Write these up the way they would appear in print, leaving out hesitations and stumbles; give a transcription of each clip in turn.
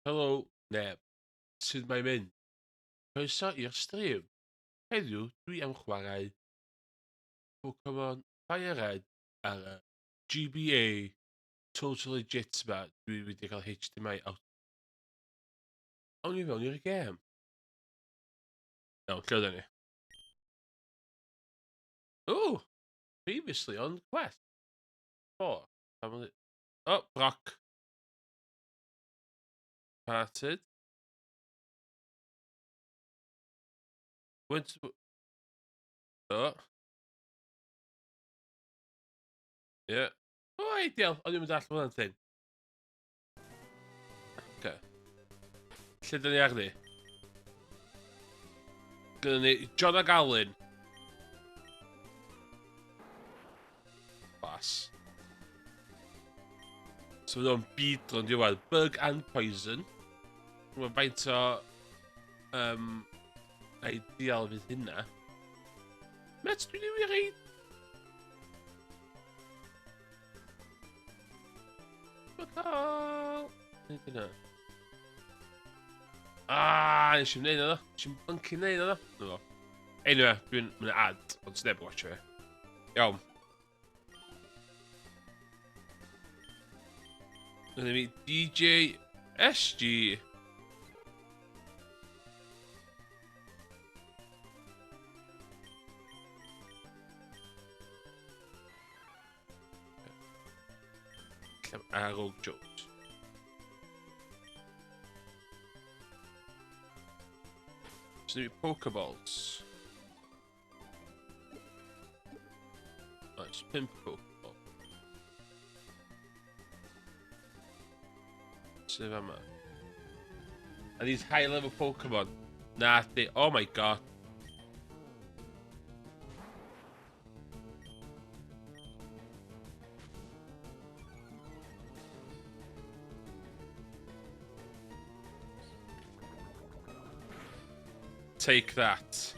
Helo, neb. Sut mae'n mynd? Croeso i'r stream. Heddiw dwi am chwarae Pokemon Fire Red ar y GBA Total Legit ma dwi wedi cael HDMI out. Awn ni fewn i'r gêm. Iawn, lle oedden ni? Ooh, previously on Quest. 4. Oh, Brock. Parted. Went... Oh. Yeah. Oh, ideal. O'n i'n mynd all hwnna'n thing. Okay. Lle dyn ni arni? Gynna ni John ag Alun. Bas. So fydd o'n bidro'n diwedd. Bug and Poison. Mae'n faint o ideal fydd hynna. Met, dwi'n ei wir ei... Cael... Neud hynna. Ah, nes i'n neud o. Nes i'n byncu neud o. No. Anyway, dwi'n mynd ad, ond sneb yn watch fi. Iawn. Dyna ni DJ SG. Arrow Jones. So ni Pokeballs. Nice, pimp Pokeball. Sef yma. Are these high level Pokemon? Na, they, oh my god. Take that.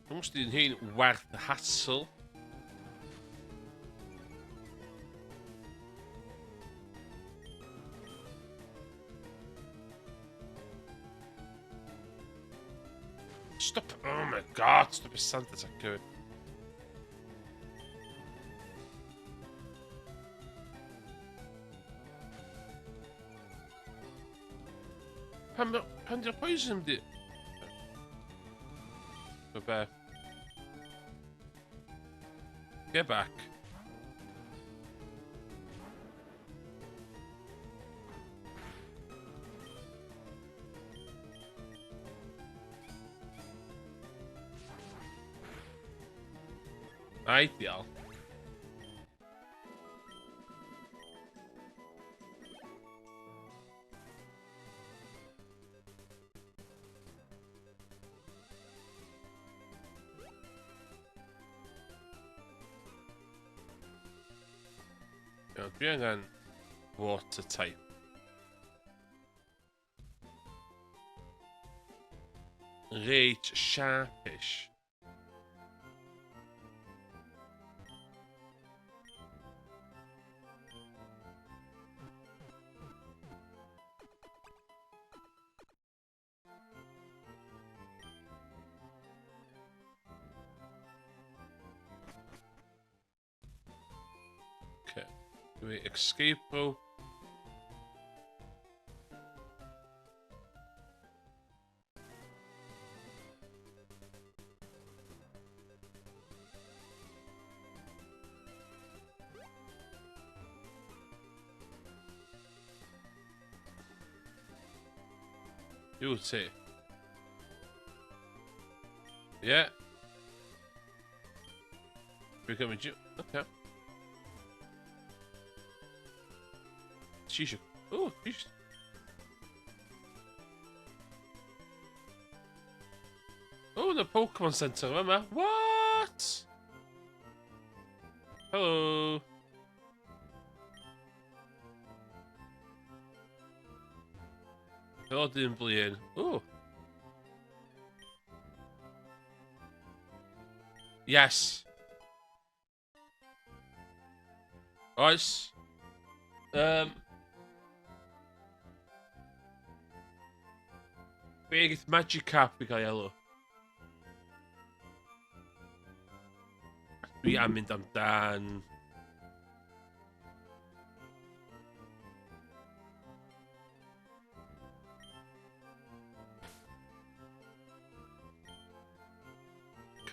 Dwi'n os di'n hyn werth y hassle. Stop! Oh my god, stop y sand attack fi. Pam, pam di'r poison di... So be? Get back. Ideal. Iawn, dwi angen water type. Reit sharpish. Okay. Dwi escape rope. Yw ti. Ie. Yeah. Dwi'n cymryd... Okay. Ti eisiau... O, ti eisiau... O, yna Pokemon Center yma. What? Helo! Helo dyn blin. Ooh. Yes. Oes. Um, be gyda Magikarp i gael ei alw? Dwi am mynd amdan...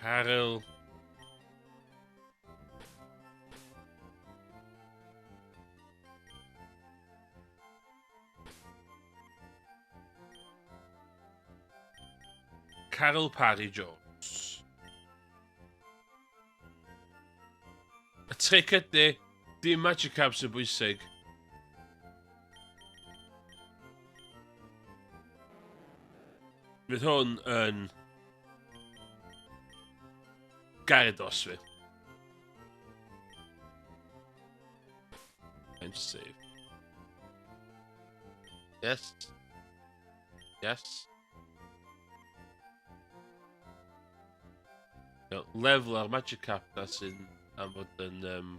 Caryl. Caryl Parry Jones. Y tric ydy, dim Magikarp sy'n bwysig. Fydd hwn yn Gyarados fi. Time to save. Yes. Yes. Lefel ar Magikarp na sy'n am fod yn... Um...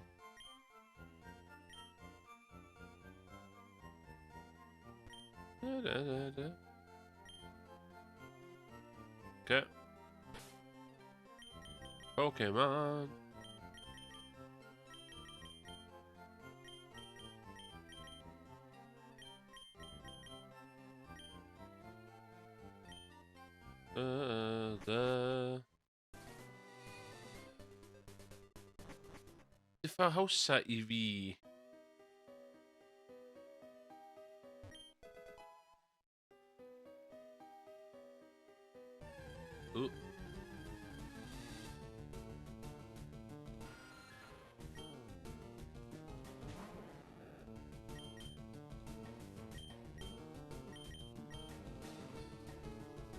Da, da, da, da. Okay. Pokemon. Da. Diffa hawsa i fi. Ooh.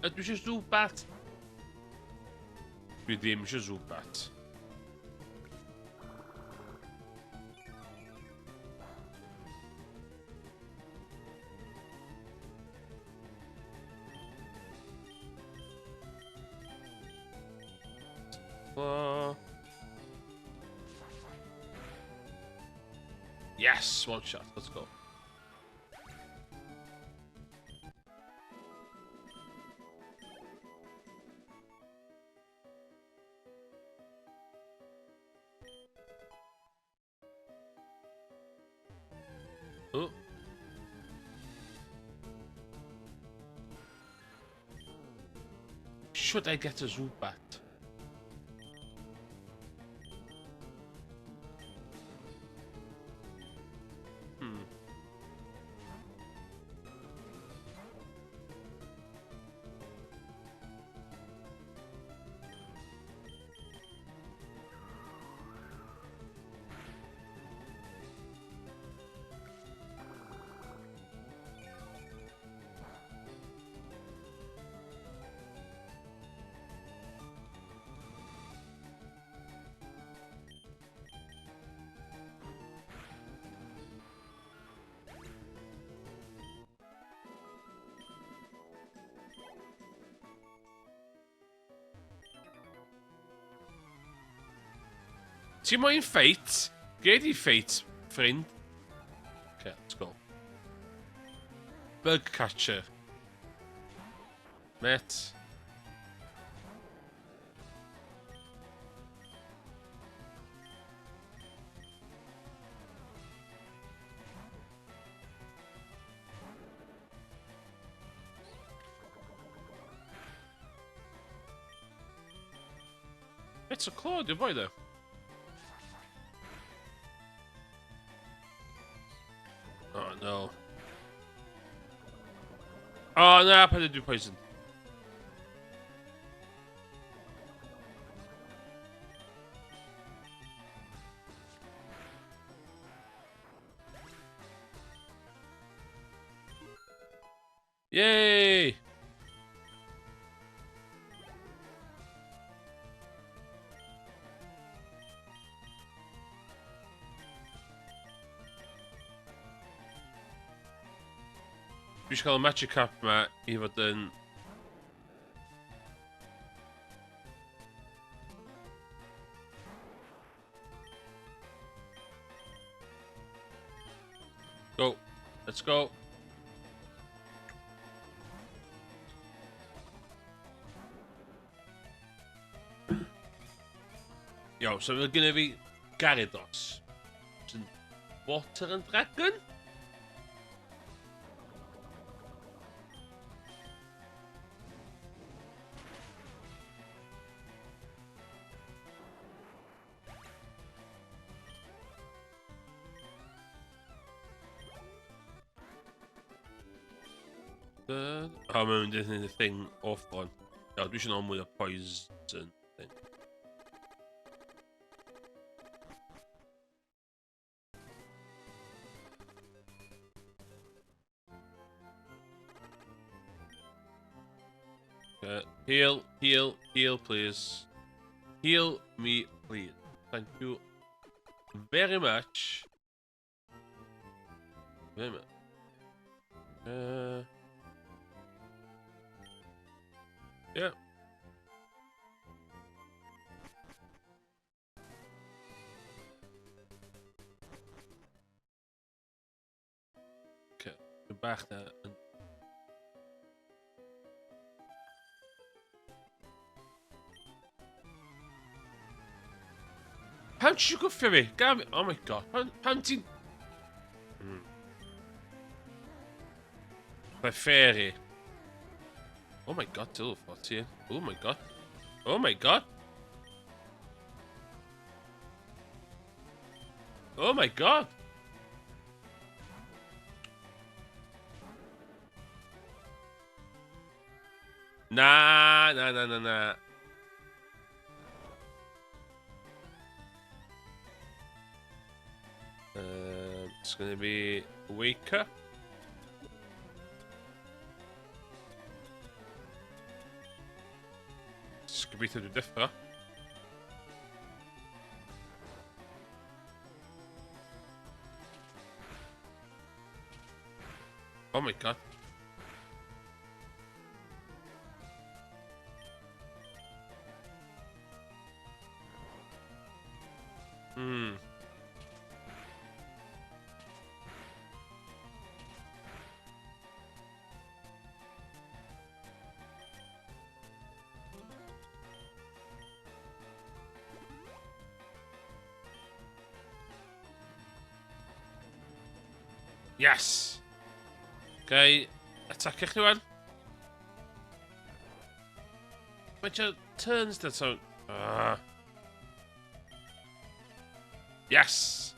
Ydw eisiau Zubat? Dwi ddim eisiau Zubat. Yes, one shot. Let's go. Oh. Should I get a Zubat? Ti moyn ffeit? Gei di ffeit, ffrind. Okay, let's go. Bug catcher. Met. It's a claw, di'r boi dde. Oh no. Oh na, paid â poison. Yay! Dwi eisiau cael y Magikarp ma i fod yn... Go. Let's go. Iawn, so mae gennym fi Gyarados. Sy'n Water and Dragon? O, mae'n mynd i'n thing off on. Iawn, dwi eisiau nôl mwy o poison thing. Heal, heal, heal, please. Heal me, please. Thank you very much. Very much. Yeah. Okay, dwi'n bach na yn... Pam ti eisiau gwffio fi? Gaf fi... Oh my god. Pam, pam ti'n... Mae fairy. Oh my god, level 14. Oh my god. Oh my god. Oh my god. Na, na, na, na, na. It's going to be Wake Up. Gobeithio dwi'n deffro. Oh my god. Yes! Gai atacio chdi wan? Faint o turns da so... Ah. Yes!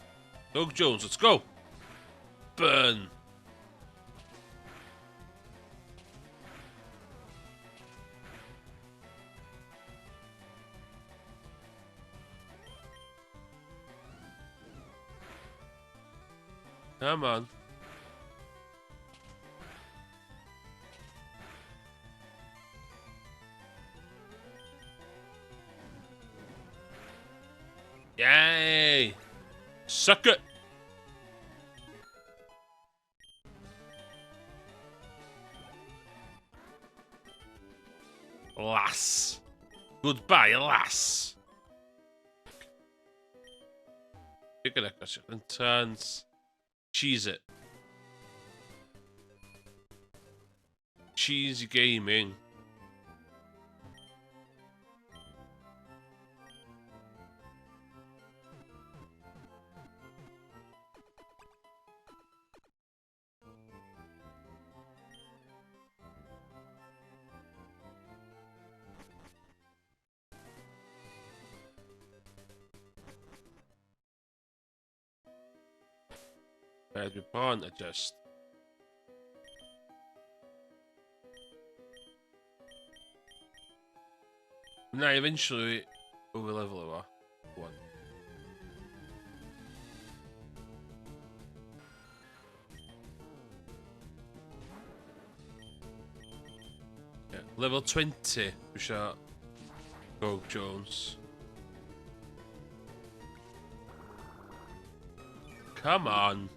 Doug Jones, let's go! Burn! Come on. Yay! Suck it! Lass. Goodbye, lass. You're gonna cross your entrance. Cheese it. Cheesy gaming. Be, dwi bron a just... Na, eventually, over level efo. One. Yeah, level 20, dwi eisiau Rogue Jones. Come on.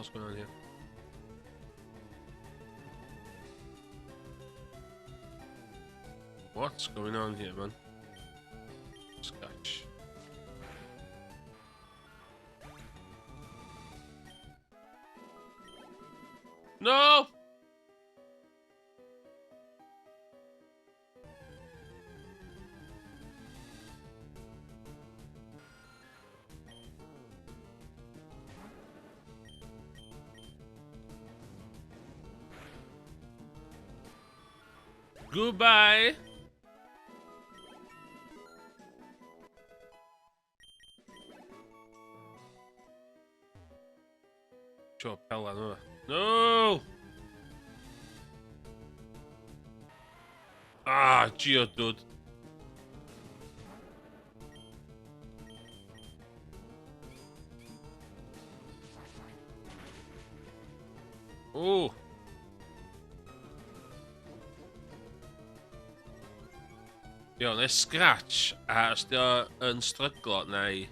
hell's going on here? What's going on here, man? Scotch. No! Goodbye! Sure, pelan yma. No! Ah, Geodude. Ooh. Iawn, neu scratch, a os di o yn stryglo, neu...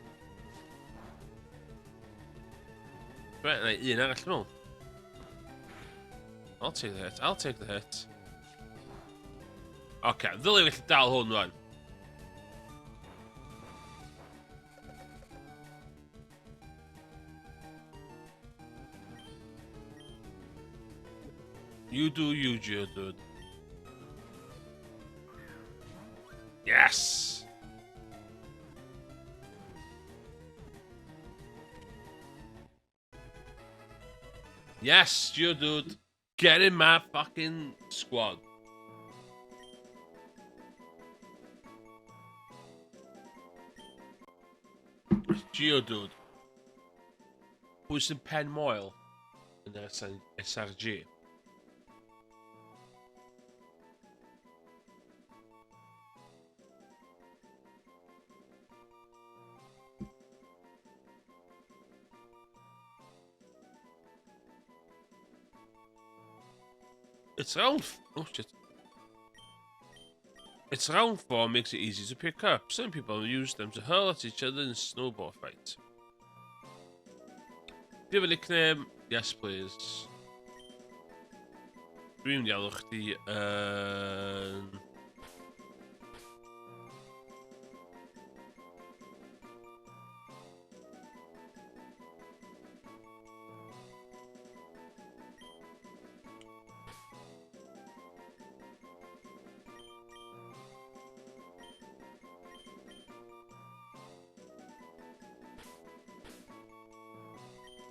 Reit, neu un arall, dwi'n meddwl. I'll take the hit, I'll take the hit. Oce, okay, ddylai gallu dal hwn rwan. You do you, Geodude. Yes! Yes, Geodude. Get in my fucking squad. Geodude. Pwy sy'n pen moel yn yr SRG? It's round... Oh, shit. Its round form makes it easy to pick up. Some people use them to hurl at each other in snowball fights. Do you have a nickname? Yes, please. Dwi'n mynd i alw chdi yn...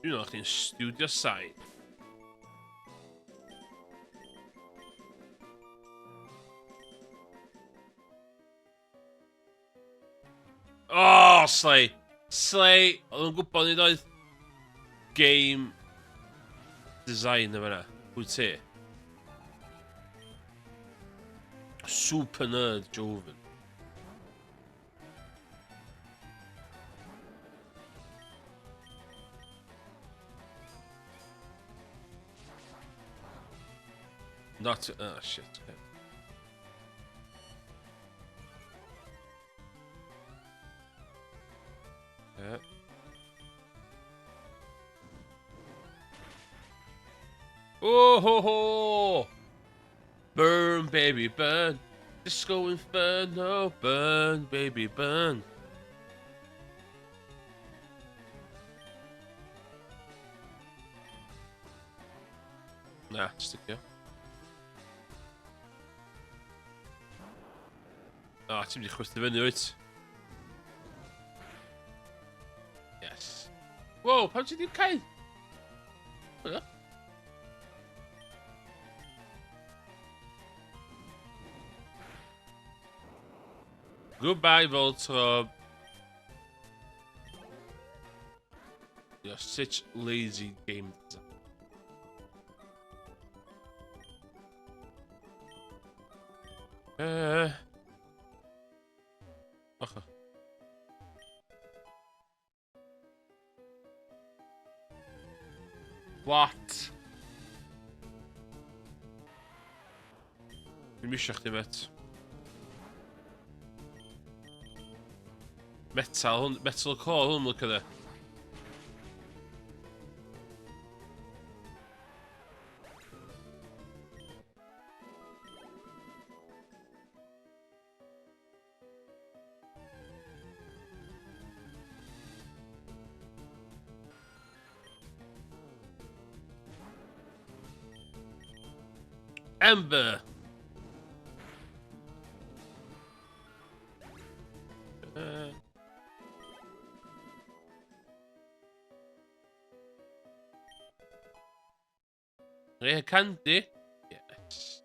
Dwi'n meddwl chdi'n studio sain. Oh, Slay! Slay! Oedd yn gwybod nid oedd game design yma yna. Pwy ti? Super nerd Joven. Not... Oh, shit. Okay. Yeah. Oh ho ho! Burn, baby, burn. Disco Inferno, burn, baby, burn. Na, sticio. O, oh, ti'n mynd i chwythu fyny, wyt? Yes. Wow, pam ti ddim cael? Hwna? Goodbye, Voltrob. You're such lazy game design. Och. What? Dwi'n misio chdi, met. Metal hwn, metal core hwn, look at it. Ember! Rare candy? Yes.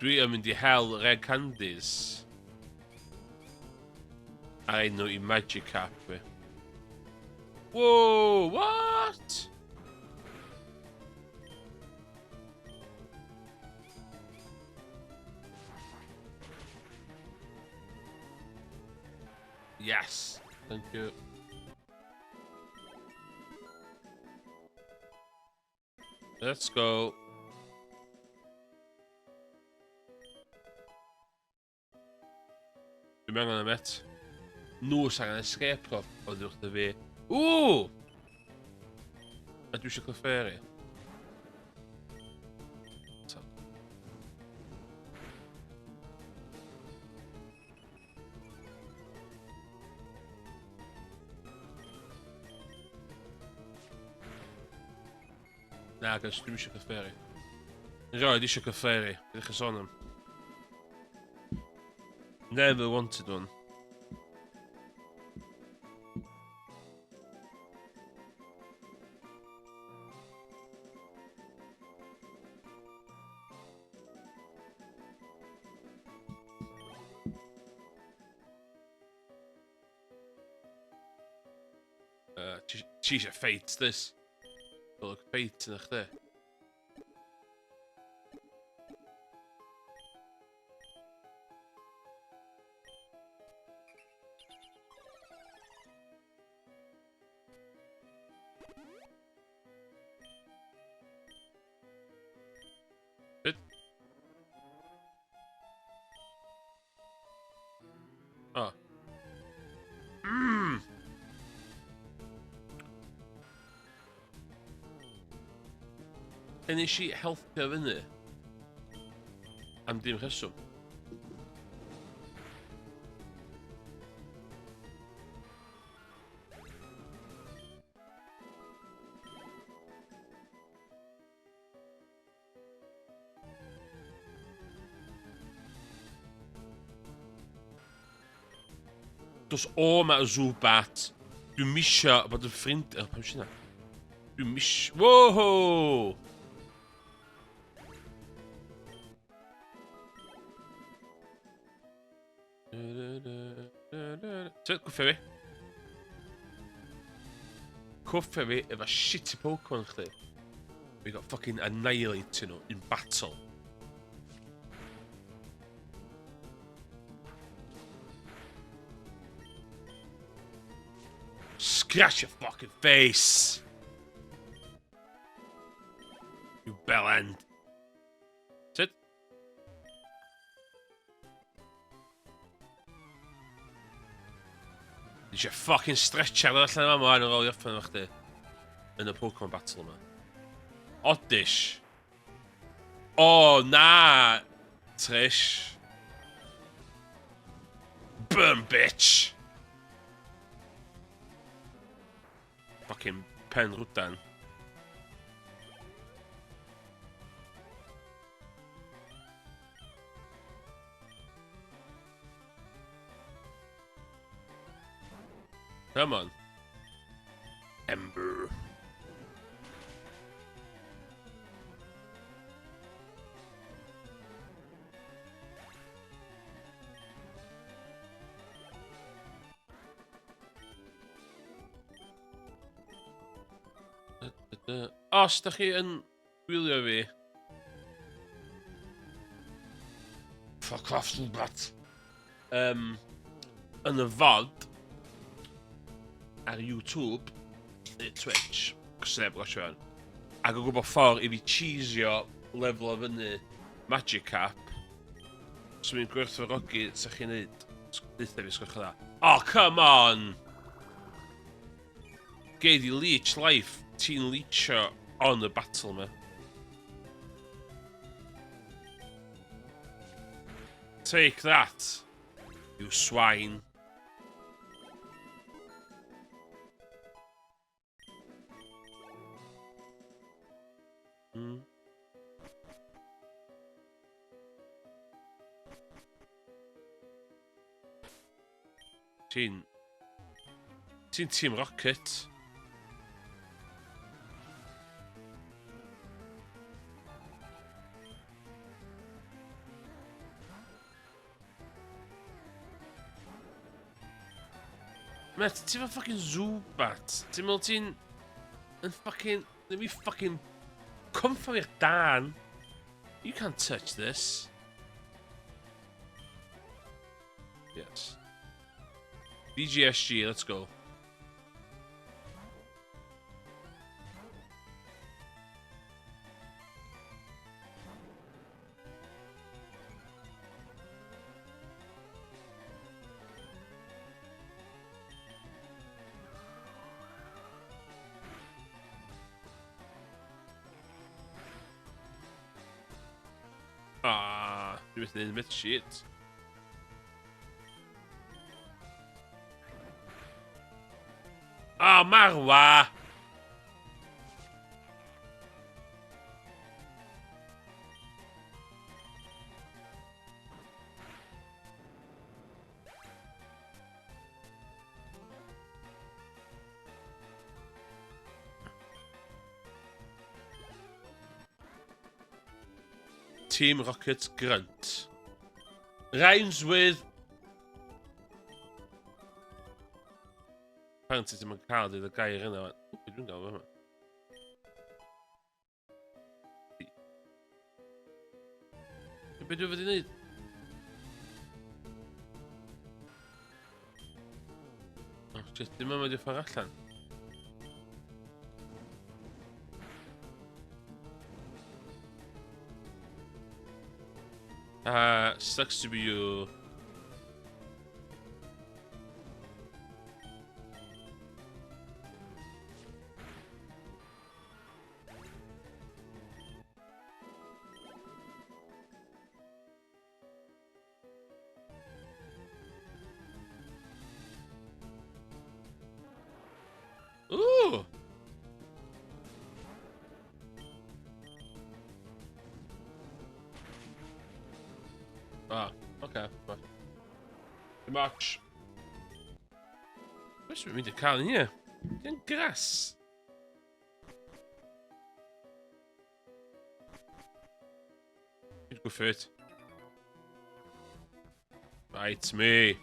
Dwi yn mynd i hel rare candies. Ar enw i Magikarp fi. Whoa, what? Yes, thank you. Let's go. Dwi'n angen am et. Nhw sy'n angen escape pod oddi wrtho fi. Ww! A dwi eisiau Clefairy. Na, guys, dwi'm eisiau Clefairy. Rioed eisiau Clefairy. Beth ydych chi'n sôn am? Never wanted one. Ti eisiau ffeit, this. Look, ffeit yn chdi. Bit. Oh. Be nes i helpio fyny? Am dim rheswm. Dos o ma Zubat. Dwi'n misio bod yn ffrind... Oh, pam sy'n Dwi'n misio... Woho! Ti'n cwffio fi? Cwffio fi efo shitty Pokemon chdi. We got fucking annihilated nhw in battle. Scratch your fucking face! You bell end. Sut? Nes i fucking stretcher ddod allan yma mlaen ar ôl i orffen efo chdi. Yn y Pokemon battle yma. Oddish. O, oh, na! Trish. Burn, bitch! Fucking pen rwdan. Come on. Ember. Os da chi yn gwylio fi... Fuck off, Zubat. Um, yn y fod ar YouTube neu Twitch, cos neb yn gosio hwn, ac yn gwybod ffordd i fi cheesio lefel o fyny Magikarp, so mi'n gwerthfawrogi sa chi'n neud, deutha fi sgwch dda. Oh, come on! Gei di leech life, ti'n leechio on y battle ma. Take that, you swine. Ti'n... Ti'n Team Rocket. Met, ti'n fa fucking Zubat. Ti'n meddwl ti'n... Yn fucking... Let me fucking... Cwmpa i'r dan. You can't touch this. Yes. DGSG, let's go. Ah, dwi methu neud bit shit. Ah, marwa! Team Rocket Grunt. Rhymes with... Apparently ti'n cael dweud y gair yna. Ww, beth dwi'n gael yma? Be dwi'n fod i wneud? Oh shit, dim yma di'r ffordd allan. Sucks to be you. Ooh! Ah, okay. Right. Dim ots. Beth sy'n mynd i cael yn here? Dwi'n gras. Go for it. Right, me.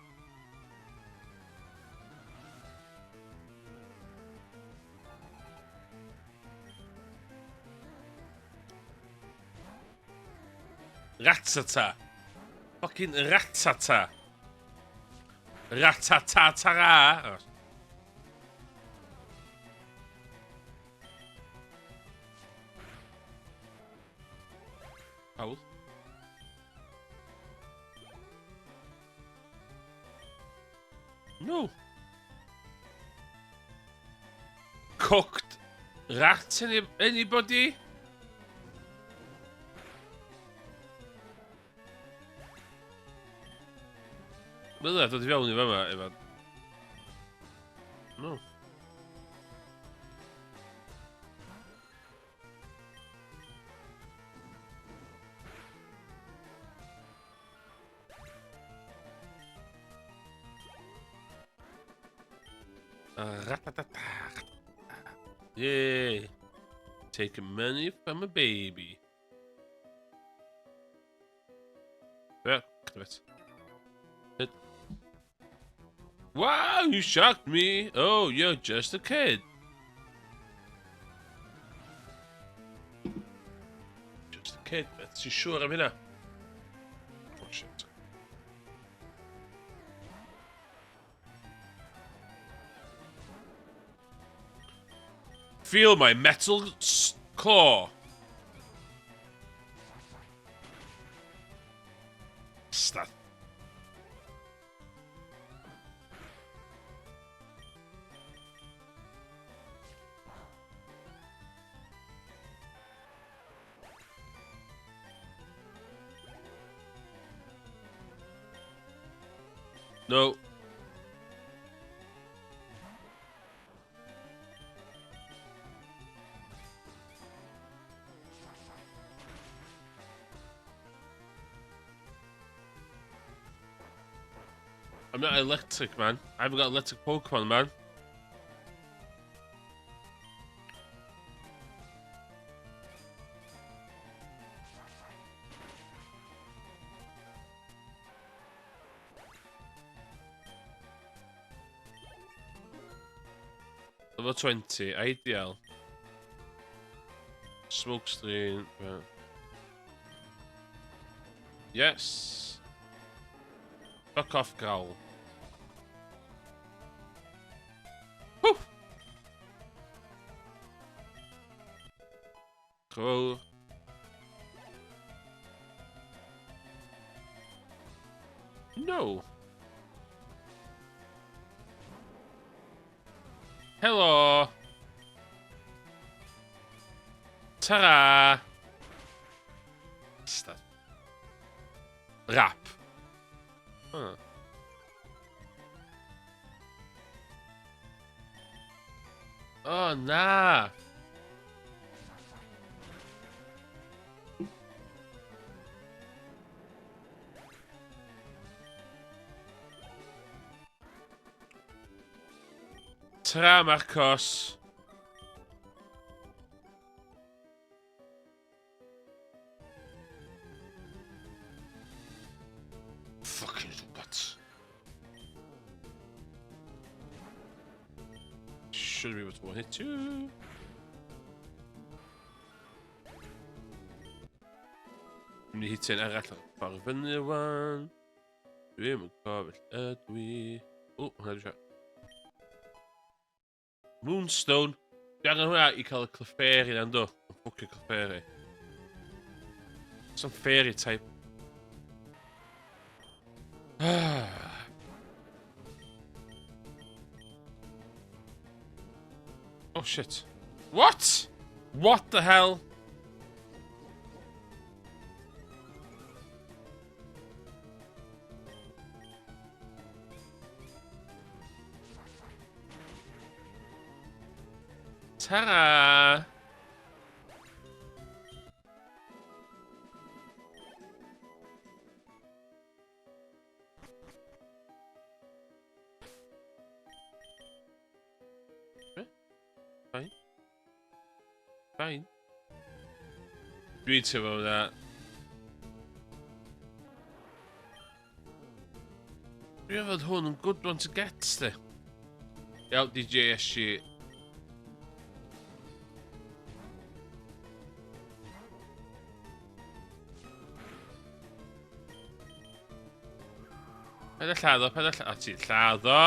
Ratata. Fucking ratata. Ratatatara. Oh. Hawdd. No. Cooked rat anybody? Bydda, dod i fewn i fama efo... No. Yay! Take money from a baby. Yeah, it. Wow, you shocked me! Oh, you're just a kid. Just a kid, beth ti'n siŵr am hynna? Oh shit. Feel my metal claw. Stad. No. I'm not electric, man. I haven't got electric Pokemon, man. Level 20, ideal. Smoke screen. Yes. Fuck off, Growl. Woo! Cool. No. Helo! Ta-ra! Bastard. Rap. Huh. Oh, na! Tra, Marcos. Fucking robots. Should be able to one hit two. Mynd i hitio'n arall ar ffordd fyny rwan. Dwi'm yn cofio lle ydw i. O, hwnna dwi eisiau. Moonstone. Dwi angen hwnna i cael y Clefairy na ynddo. Yn ffwcio Clefairy. Some fairy type. Oh shit. What? What the hell? Ta-ra! Fine. Fine. Dwi'n teimlo hwnna. Dwi'n fod hwn yn good one to get, sti. Iawn, DJ SG. Paid â lladdo, paid â lladdo. A ti'n lladdo!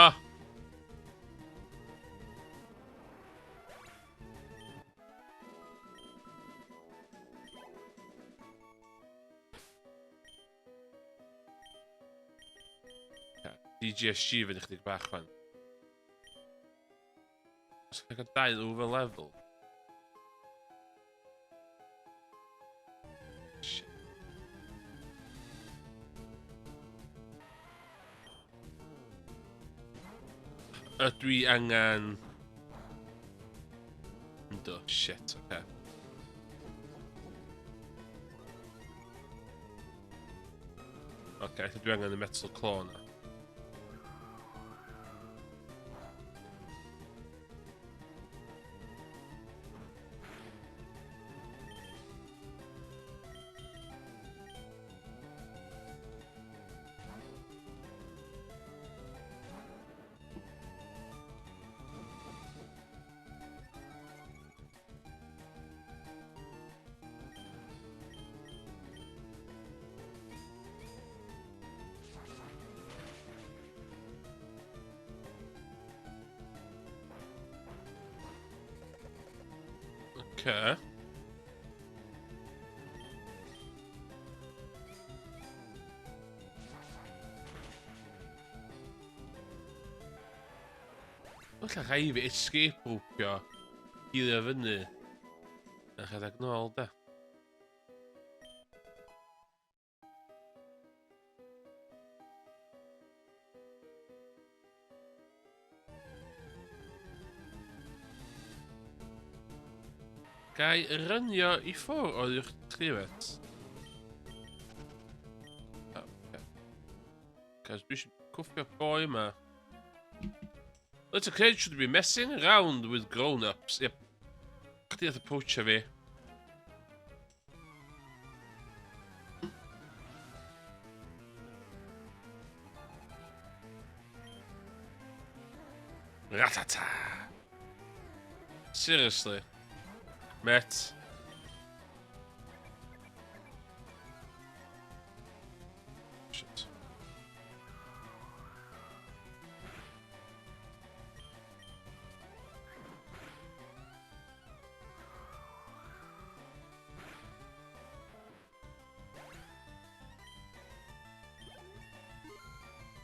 DGSG fyny chydig bach fan. Os ydych chi'n cael dau over level. Ydw i angen... Ynddo, shit, oce. Okay. Oce, okay, dwi angen y metal claw na. Okay. Alla rhaid fi escape ropeio, heelio fyny, a rhedeg nôl, de. Gai rynio i ffwrdd o'r uwch clywed? Oh, okay. Cos dwi eisiau Cwffio boi yma. Little kids should be messing around with grown-ups. Yep. Chdi nath approachio fi. Ratata! Seriously. Met. Shit.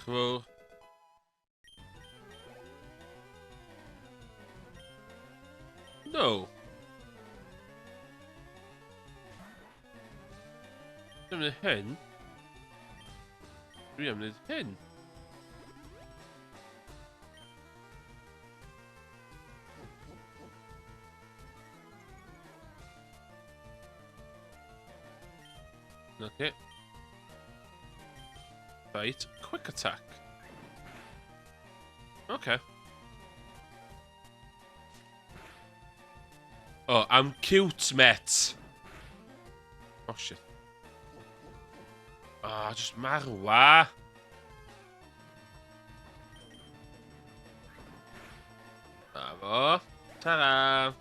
Cool. No. Dwi'n mynd hyn. Dwi am wneud hyn. Okay. Right, quick attack. Okay. Oh, I'm cute, mate. Oh, shit. Ah, oh, just marwa. Na fo. Ta-ra.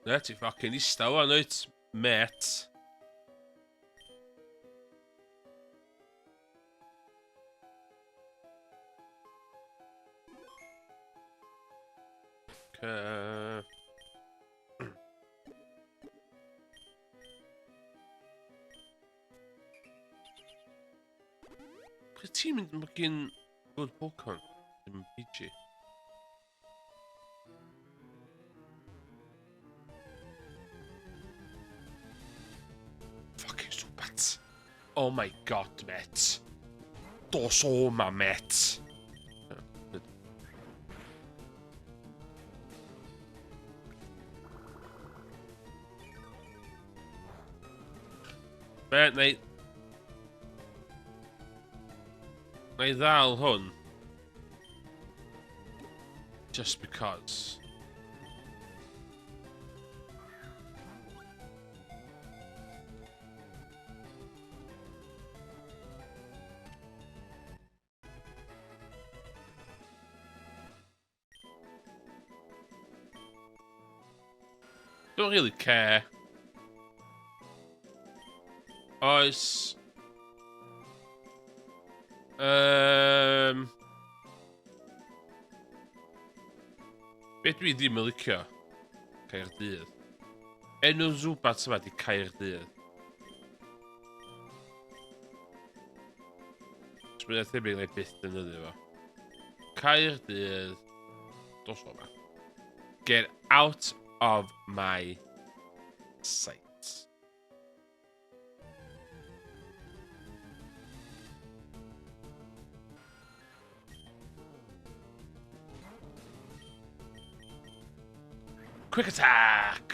Na, ti ffocin ista wan, wyt, met. Okay. Pryd ti'n mynd yn fucking good Pokemon? Ddim yn PG. Fucking Zubat. Oh my god, mate. Dos o ma, mate. Be, neu... Neu ddal hwn. Just because. Don't really care. Oes. Um, be dwi ddim yn licio? Caerdydd. Enw Zubat yma di Caerdydd. Mae'n thebyg na i byth defnyddio fo. Caerdydd. Dos o ma. Get out of my sight. Quick attack!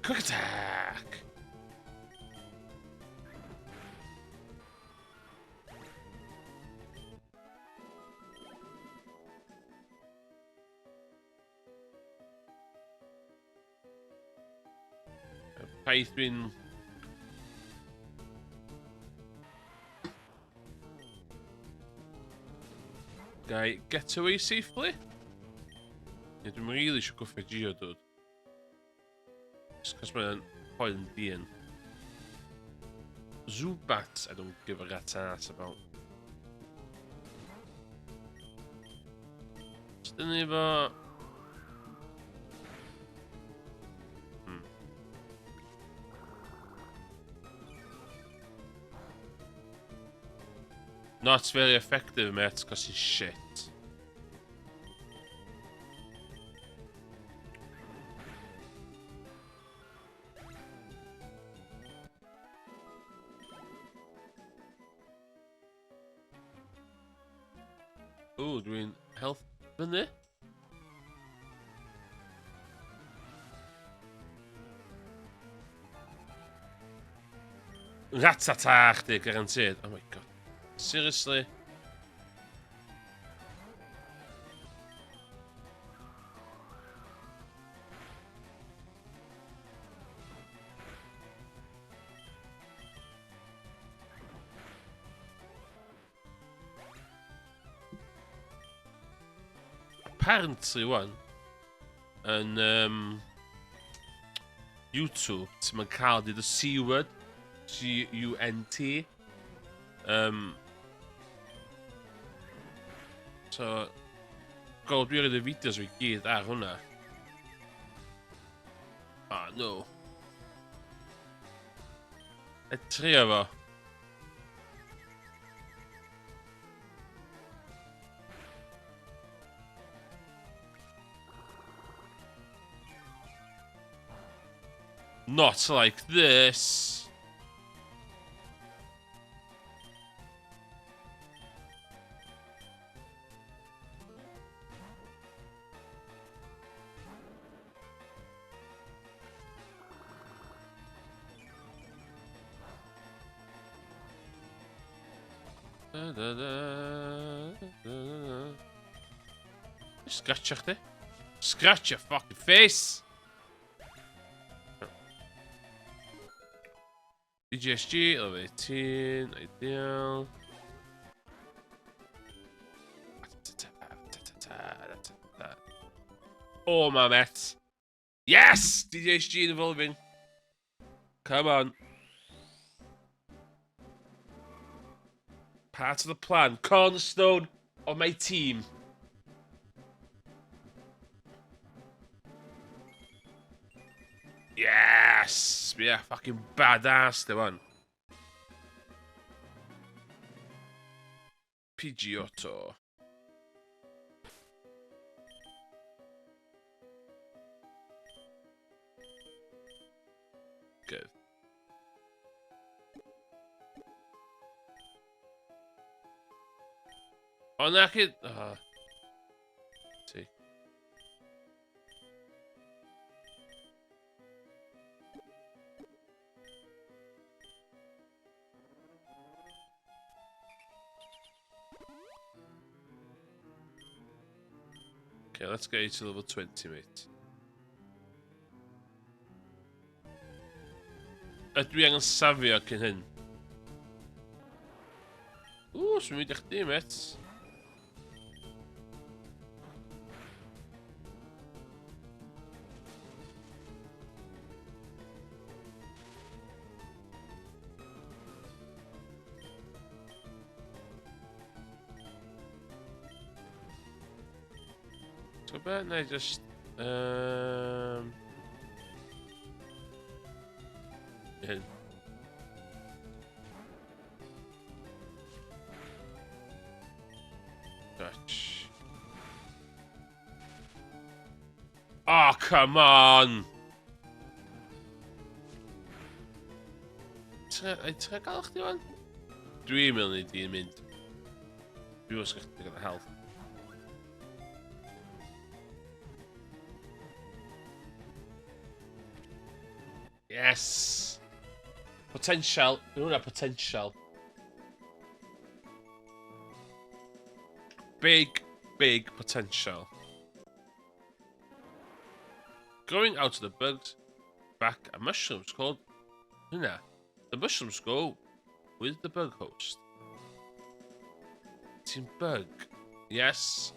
Quick attack! Paith dwi'n... Gai get away safely? Ie, dwi'n rili eisiau gwffio Geodude. Just cos mae'n poen dyn. Zubat, I don't give a rat's ass about. Dyn ni efo... Not very effective, mate, cos he's shit. Ww, dwi'n health fyny. Ratata chdi, guaranteed. Oh my god. Seriously? Apparently, wan, yn um, YouTube, ti'n ma'n cael dweud y C-word, C-U-N-T. Um, so, gweld dwi'n rhaid y fideos fi gyd ar hwnna. Ah, no. E trio fo. Not like this. Da, da, da, da, da. Scratch chdi. Scratch your fucking face! DGSG, level 18, ideal. Oh, my met. Yes! DJSG involving. Come on. Part of the plan. Cornerstone of my team. Yes! Yeah, fucking badass, the one. Pidgeotto. Good. O, na chi... Oh. Ti. Okay, let's get you to level 20, mate. Ydw i angen safio cyn hyn? Ww, swn i'n mynd i chdi, mate. So be, na i just... Hyn. Touch. Oh, come on! Ai ti'n gael chdi wan? Dwi'n meddwl ni di'n mynd. Dwi'n meddwl chdi gyda health. Yes! Potential. Dwi'n hwnna potential. Big, big potential. Growing out of the bugs back are mushrooms called hynna. The mushrooms go with the bug host. Ti'n bug? Yes.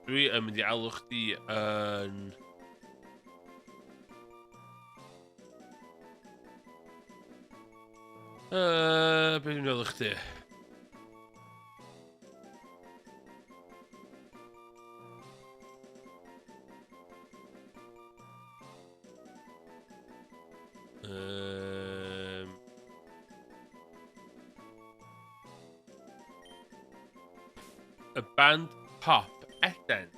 Dwi yn mynd i alw chdi yn... Be dwi'n alw chdi? Y band pop Eden.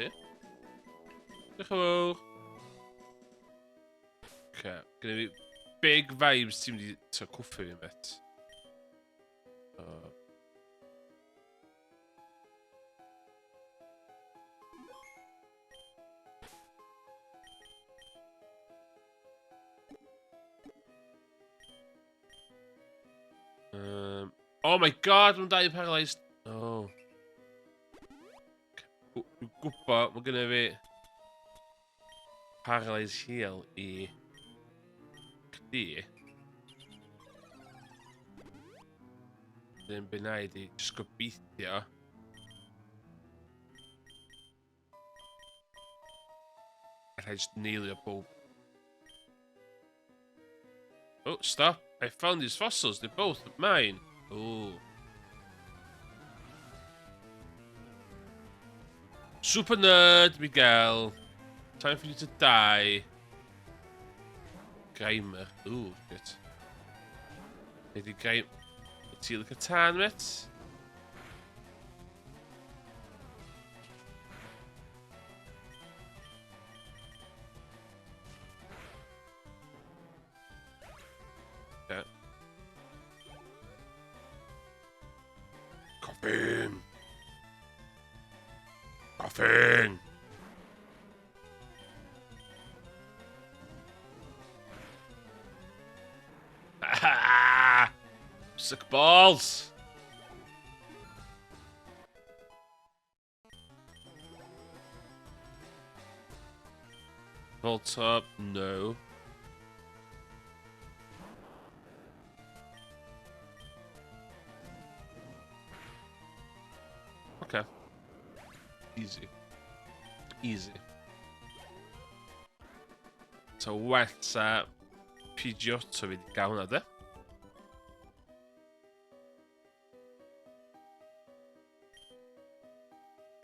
Ie. Diolch yn fawr. Okay, gyda fi big vibes ti'n mynd i cwffi fi, met. Oh my god, mae'n dau paralysed. Oh. Dwi'n gwybod, mae gynnu fi paralyse heal i chdi. Ddim byd na i di, jyst gobeithio. Alla i just neilio pob. Oh, stop. I found these fossils. They're both mine. Oh. Super nerd, Miguel. Time for you to die. Grimer. Ooh, shit. Neu di Grimer... Ti licio tân, met? Yeah. Coffin! Coffin! Sick balls! Voltorb, no. Okay. Easy. Easy. So well ta Pidgeotto fi wedi gael hwnna, de.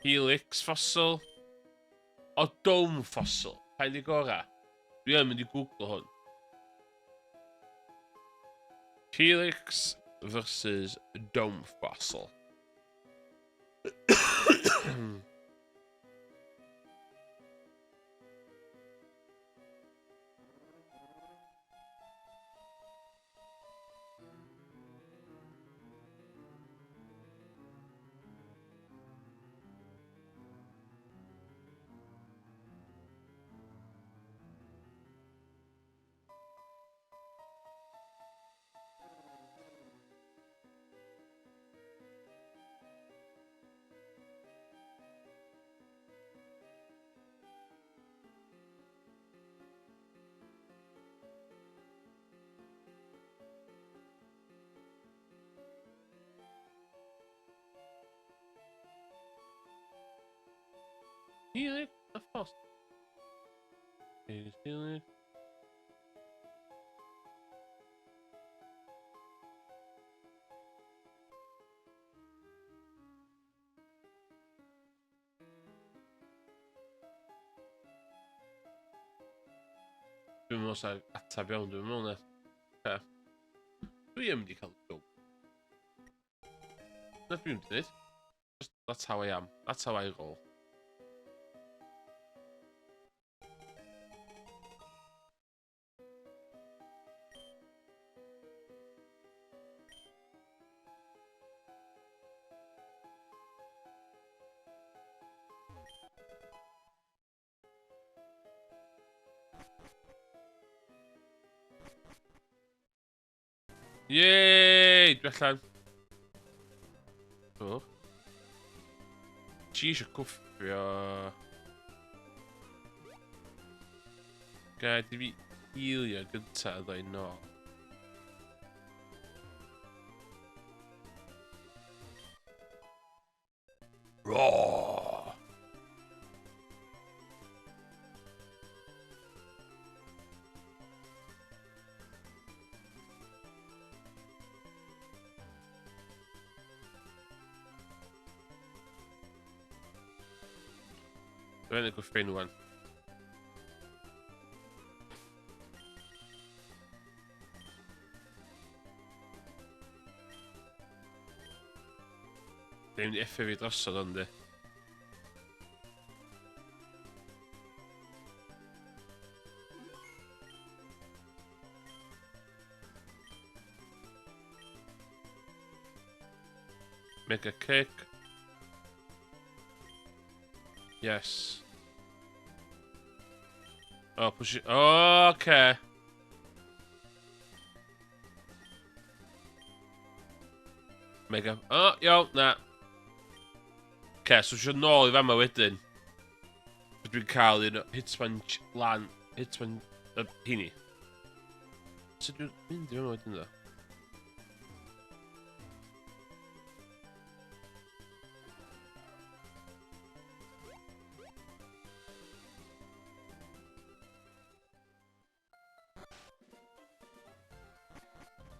Helix fossil. O, dome fossil. Pa'n di gora? Dwi yn mynd i Google hwn. Helix versus dome fossil. Helix a fossil. Helix. Dwi'n meddwl sa'n atab iawn, dwi'n meddwl na. Okay. Dwi yn mynd i cael go. Na dwi'n mynd i ddweud. Just, that's how I am. That's how I roll. Yay! Dwi allan. O. Ti eisiau cwffio. Gad i fi healio gynta a ddoi nôl. Roar! Dwi'n good friend one. Dwi'n mynd i effio fi drosodd ond di. Mega kick. Yes. Oh, push it. Oh, okay. Mega. Oh, iawn, na. Okay, so eisiau nôl i fama wedyn. Dwi'n cael un Hitman lan, Hitman, hini. Sut dwi'n mynd i fama wedyn ddo?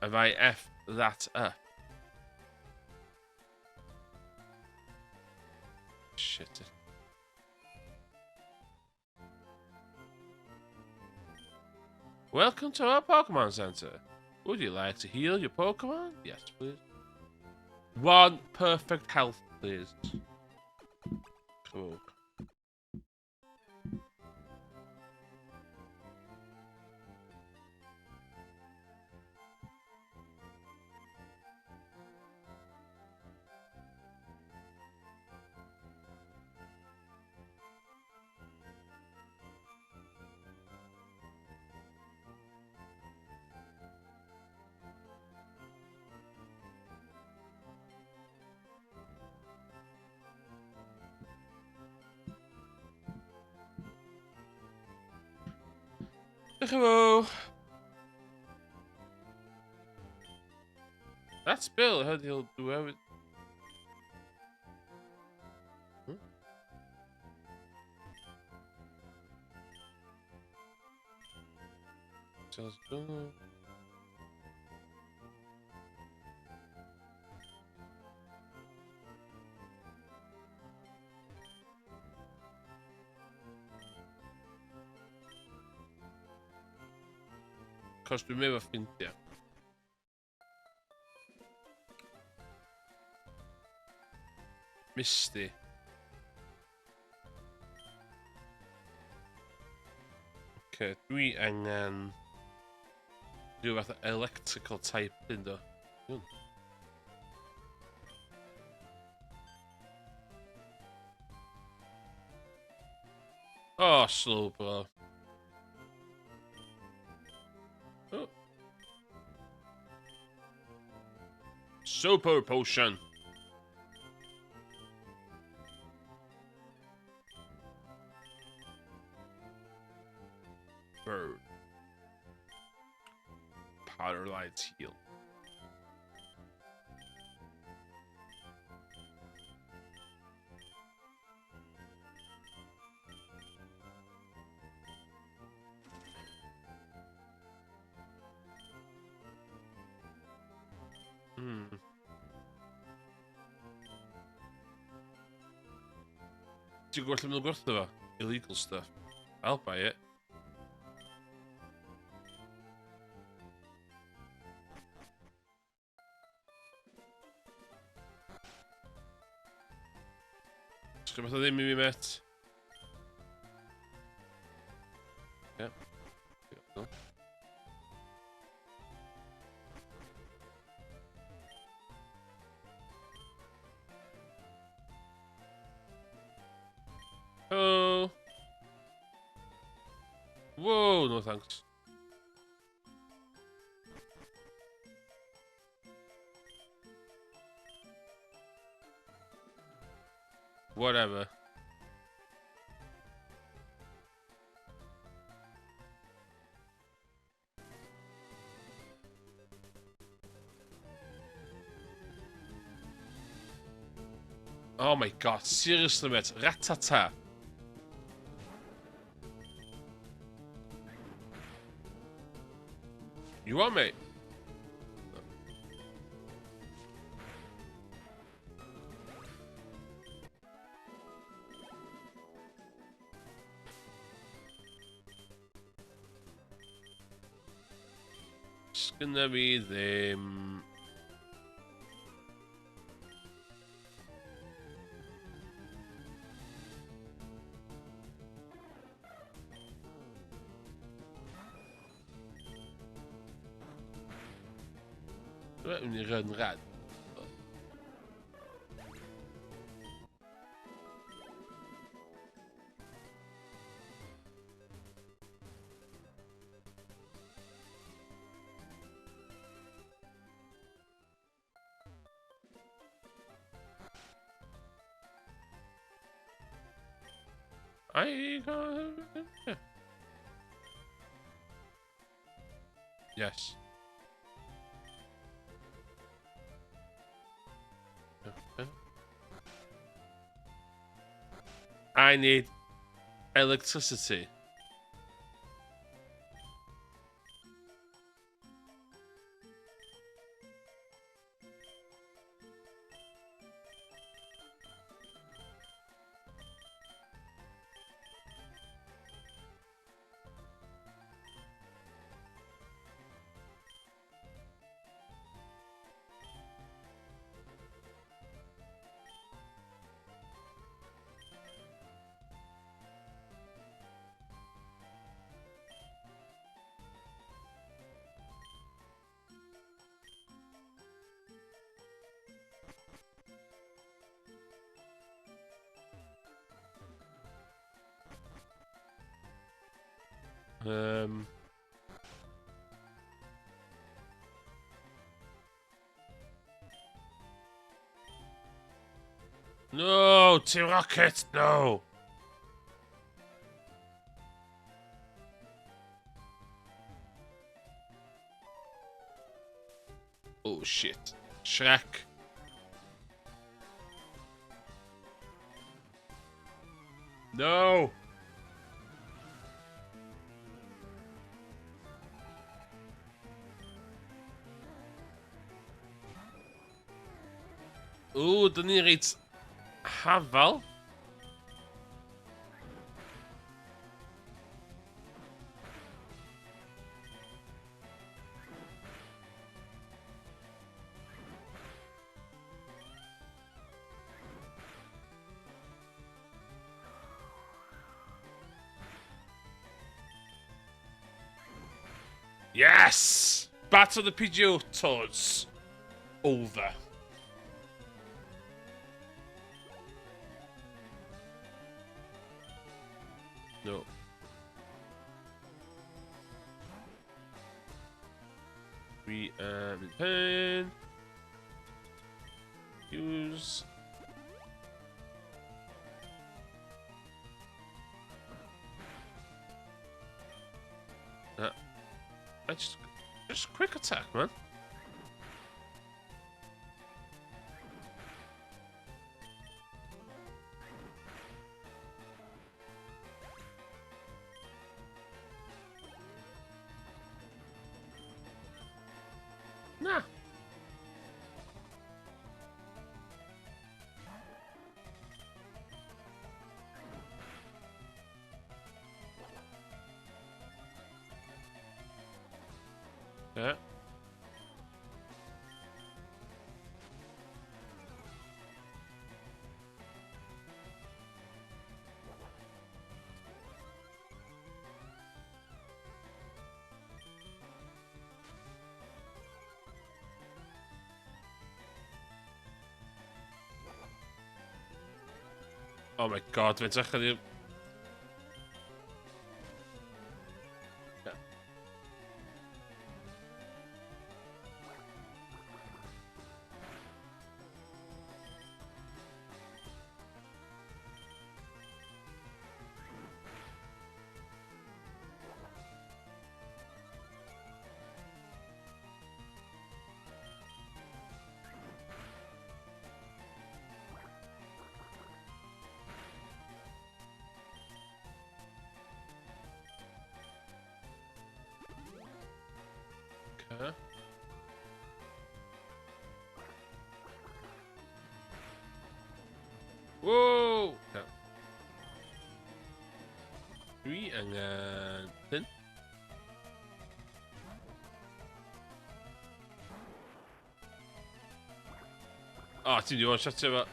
Have I F that up? Shit. Welcome to our Pokemon Center. Would you like to heal your Pokemon? Yes, please. One perfect health, please. Cool. Diolch yn fawr. That's Bill. I heard he'll do everything. Just Cos dwi'n meddwl ffrindiau. Misty. Okay, dwi angen rhyw fath o electrical type hyn do. Oh, slow bro. Oh. Super potion. Bird. Powder lights heal. Ti'n gwybod lle maen nhw'n gwerthu fo? Illegal stuff. I'll buy it. Sgwbeth o ddim i fi, met. Ie. Oh. Whoa, no thanks. Whatever. Oh my god, seriously mate, Rattata. You want mate? Sgynna fi ddim... Dwi'n mynd i run red. I can't... Yes. I need electricity. No, Team Rocket, no. Oh shit. Shrek. No. Ww, dyn ni reit hafal. Yes! Battle the Pidgeotos. Over. No. We return. Use. I just quick attack, man. Nah. Yeah. Oh my god, mae'n dechrau i'r... Okay. Whoa! No. Dwi angen hyn. Oh, ti'n di one-shotio fo.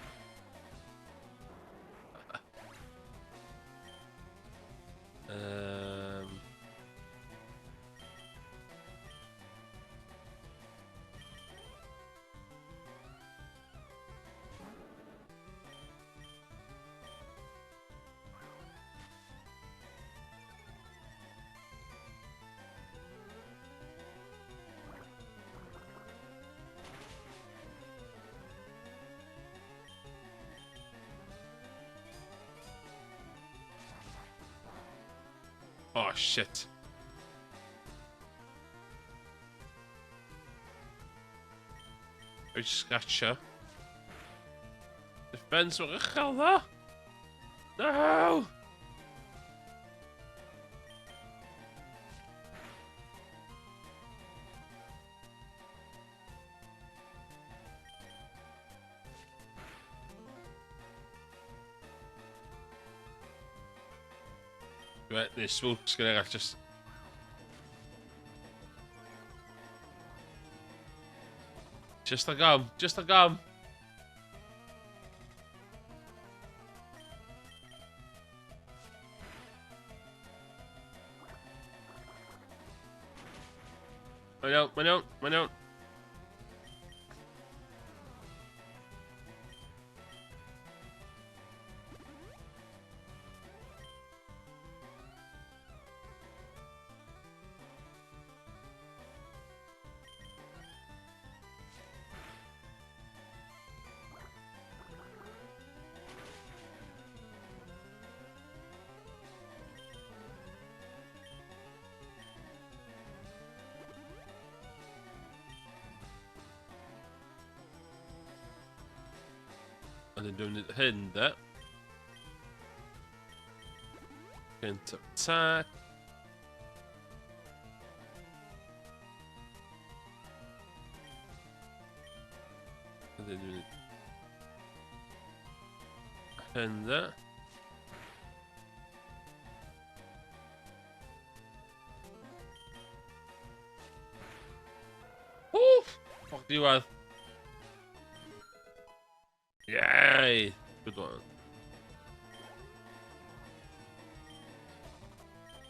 Oh, shit. Rwy'n scratcho. Defense mor uchel dda! No! Right, neu smokes gan arall, just... Just a gam, just a gam. Mae'n iawn, mae'n iawn, mae'n iawn. Ond yn dwi'n gwneud hyn, de. Gyntaf attack. A dwi'n gwneud hyn, de. Woo! Fuck diwedd. Yay! Good one.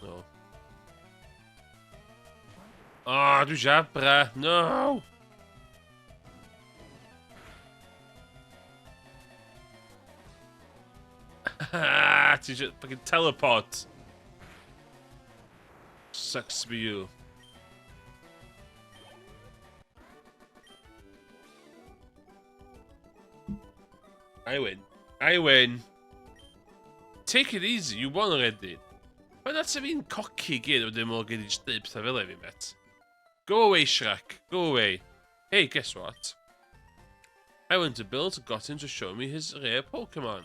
No. Ah, oh, dwi eisiau abra. No! Ti eisiau fucking teleport. Sucks to be you. I win. I win. Take it easy, you won already. Mae'n at fi'n coci gyd, wedyn mae'n gyd i just deud pethau fel e fi, met. Go away, Shrek. Go away. Hey, guess what? I went to Bill to got him to show me his rare Pokemon.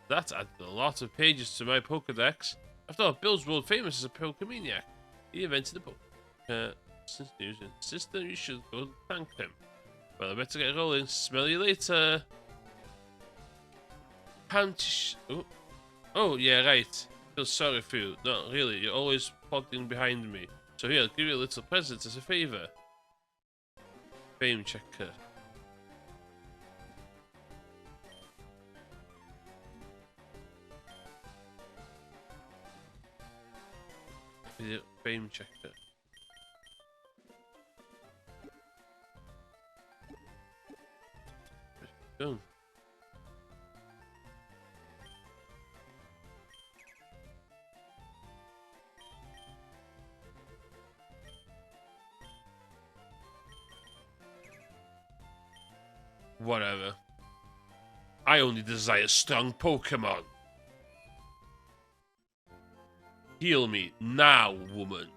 That added a lot of pages to my Pokedex. After all, Bill's world famous as a Pokemaniac. He invented the Poke system. You should go thank him. Well, I better get rolling. Smell you later. Panch. Oh. Oh, yeah, right. Feel sorry for you. Not really. You're always plodding behind me. So here, I'll give you a little present as a favour. Fame checker. Fame checker. Done. Whatever. I only desire strong Pokemon. Heal me now, woman.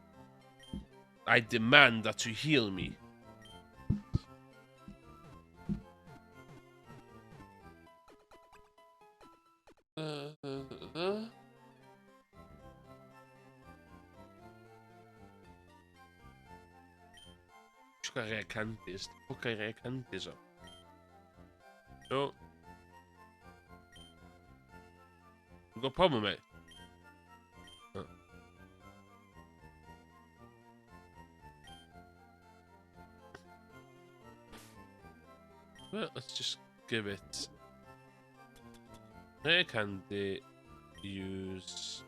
I demand that you heal me. Eisiau rare candies. Fuck I rare candies o. No. We've got a problem, mate. Oh. Well, let's just give it rare candy use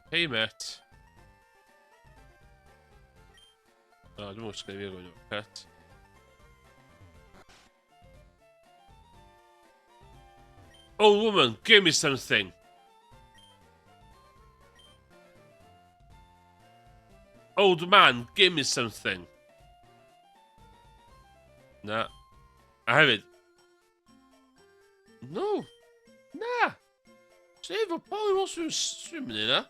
Hey, mate. Oh, dwi'n mwyn sgrifio gwneud pet. Old woman, give me something. Old man, give me something. Na. A hefyd. No. Na. Sef o Paul Wilson dwi'n mynd i na.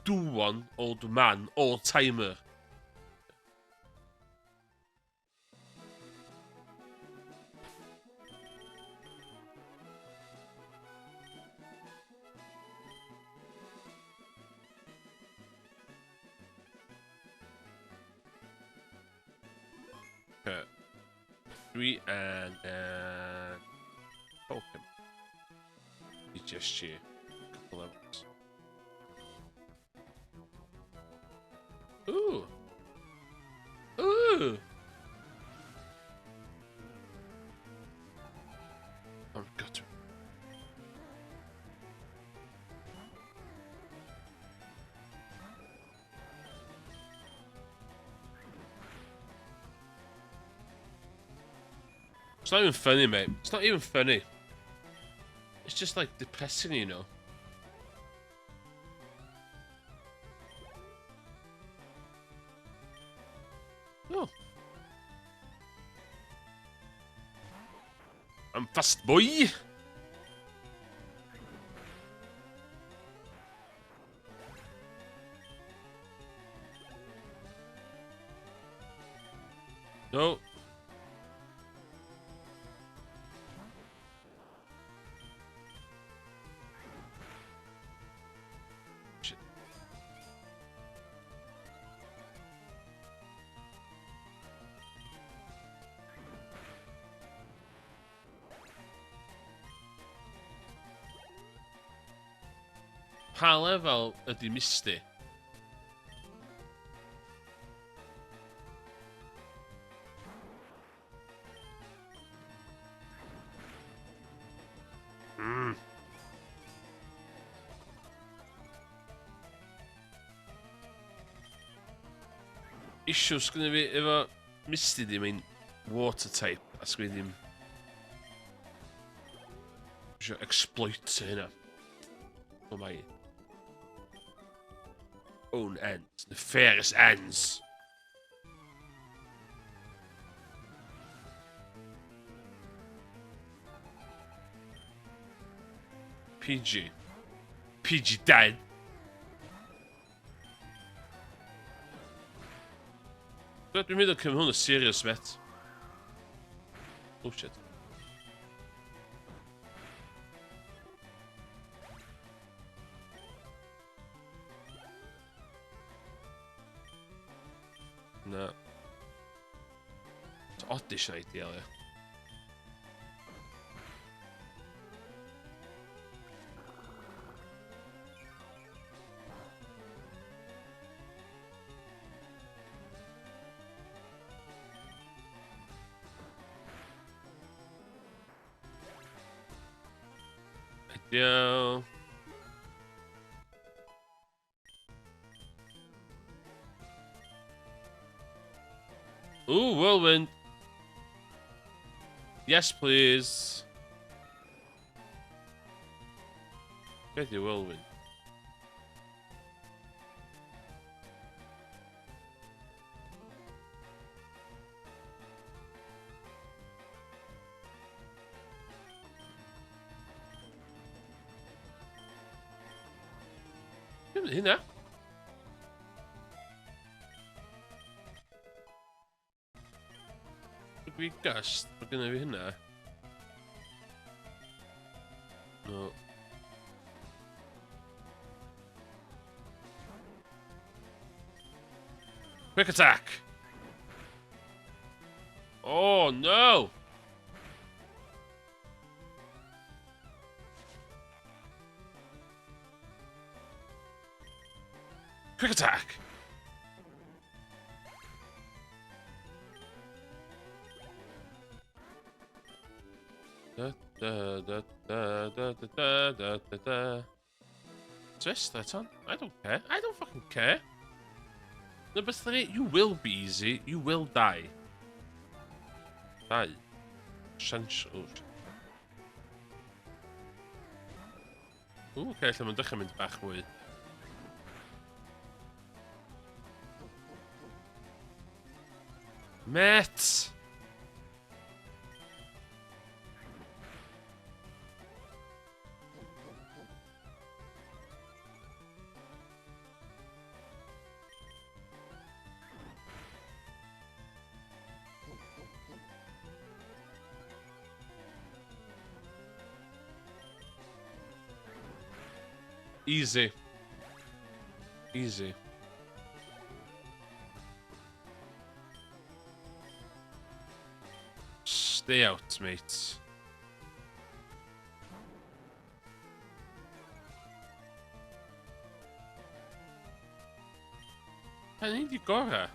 Duon, old man, old timer. Okay. Dwi angen Pokemon. I just i couple levels. Ooh. Ooh. Oh my god. It's not even funny, mate. It's not even funny. It's just like depressing, you know. Oh. I'm fast boy. No. Shit. Pa lefel ydy Misty? Issue sgynny fi efo Misty di, mae'n water type, a sgynny ddim eisiau exploit hynna. For my own ends, nefarious ends. PG. PG dead. Dwi'n mynd o cymryd hwn yn serious, mate. Oh shit. Na. It's oddish yn ideal, ie. Ideal. Ooh, whirlwind. Yes, please. Beth yw whirlwind? Dim hynna. Dwi gast, mae gynna fi hynna. No. Quick attack! Oh no! Quick attack! Da, da, da, da, da, da, da, da, da. Twist that on. I don't care. I don't fucking care. Number 3, you will be easy. You will die. Die. Essential. Oh, shit. Ooh, okay, lle mae'n dechrau mynd bach mwy. Met! Easy. Easy. Stay out, mate. Hynny di gorau.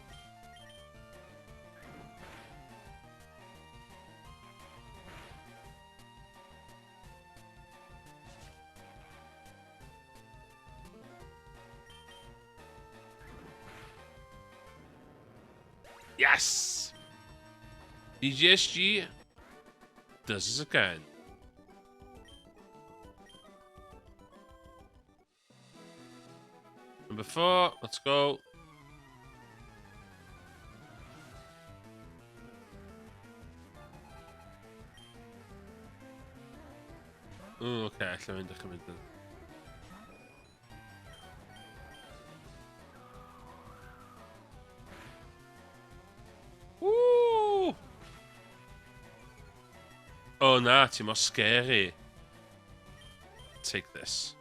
Yes! DJSG does it again. Number 4, let's go. Ooh, oce, okay, allai fynd dechrau mynd yn. Woo! Oh na, ti mor scary. Take this.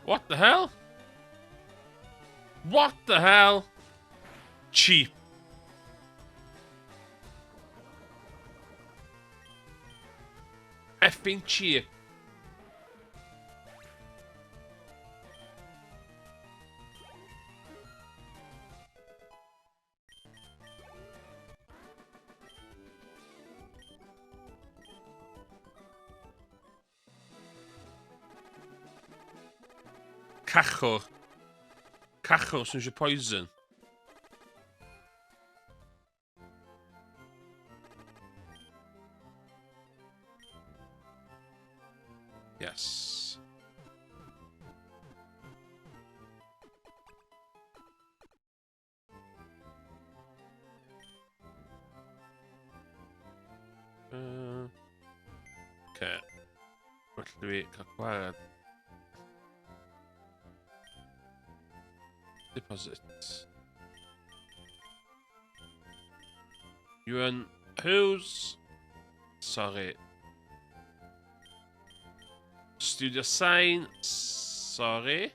What the hell? What the hell? Cheap. Effing cheap. Cachwr. Cachwr sy'n eisiau poison. Yes. Okay. Well dwi cael gwared. Deposit. Ewan Hughes. Sorry. Studio Sign. Sorry.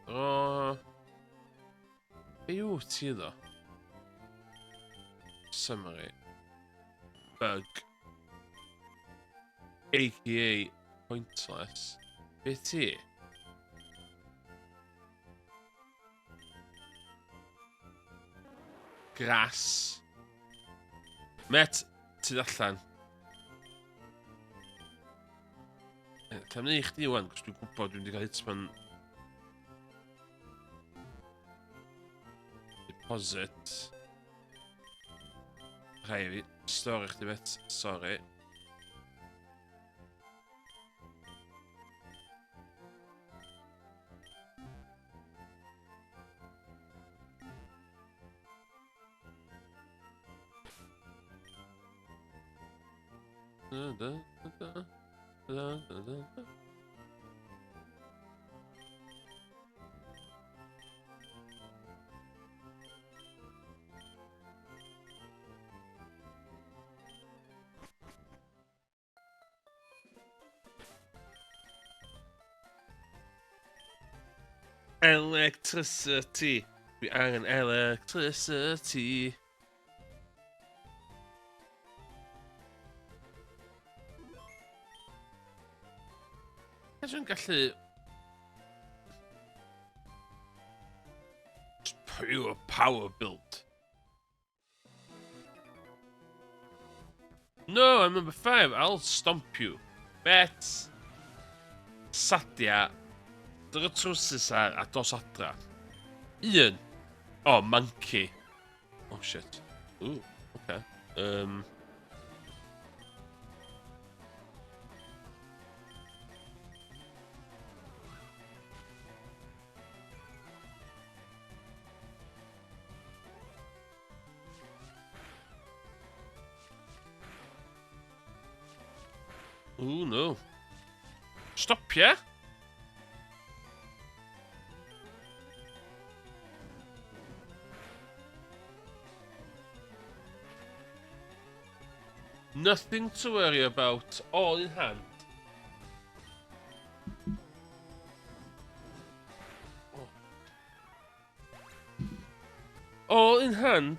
O. Be yw ti ddo? Summary. Bug. AKA pointless. Be ti? Grass. Met, ti allan. Cael mynd i chdi wan, cos dwi'n gwybod dwi'n wedi cael hitman. Deposit. Rhaid i fi. Stori chdi bet, sorry. Da, da, da, da, da, da. Electricity. Dwi angen electricity. Dwi'n gallu... Just pure power build. No, I'm number 5. I'll stomp you. Bet. Sadia, dyr y trowsus ar a dos adra. Un. Oh, monkey. Oh, shit. Ooh, okay. Um, Ooh, no. Stopia! Nothing to worry about, all in hand. Oh. All in hand.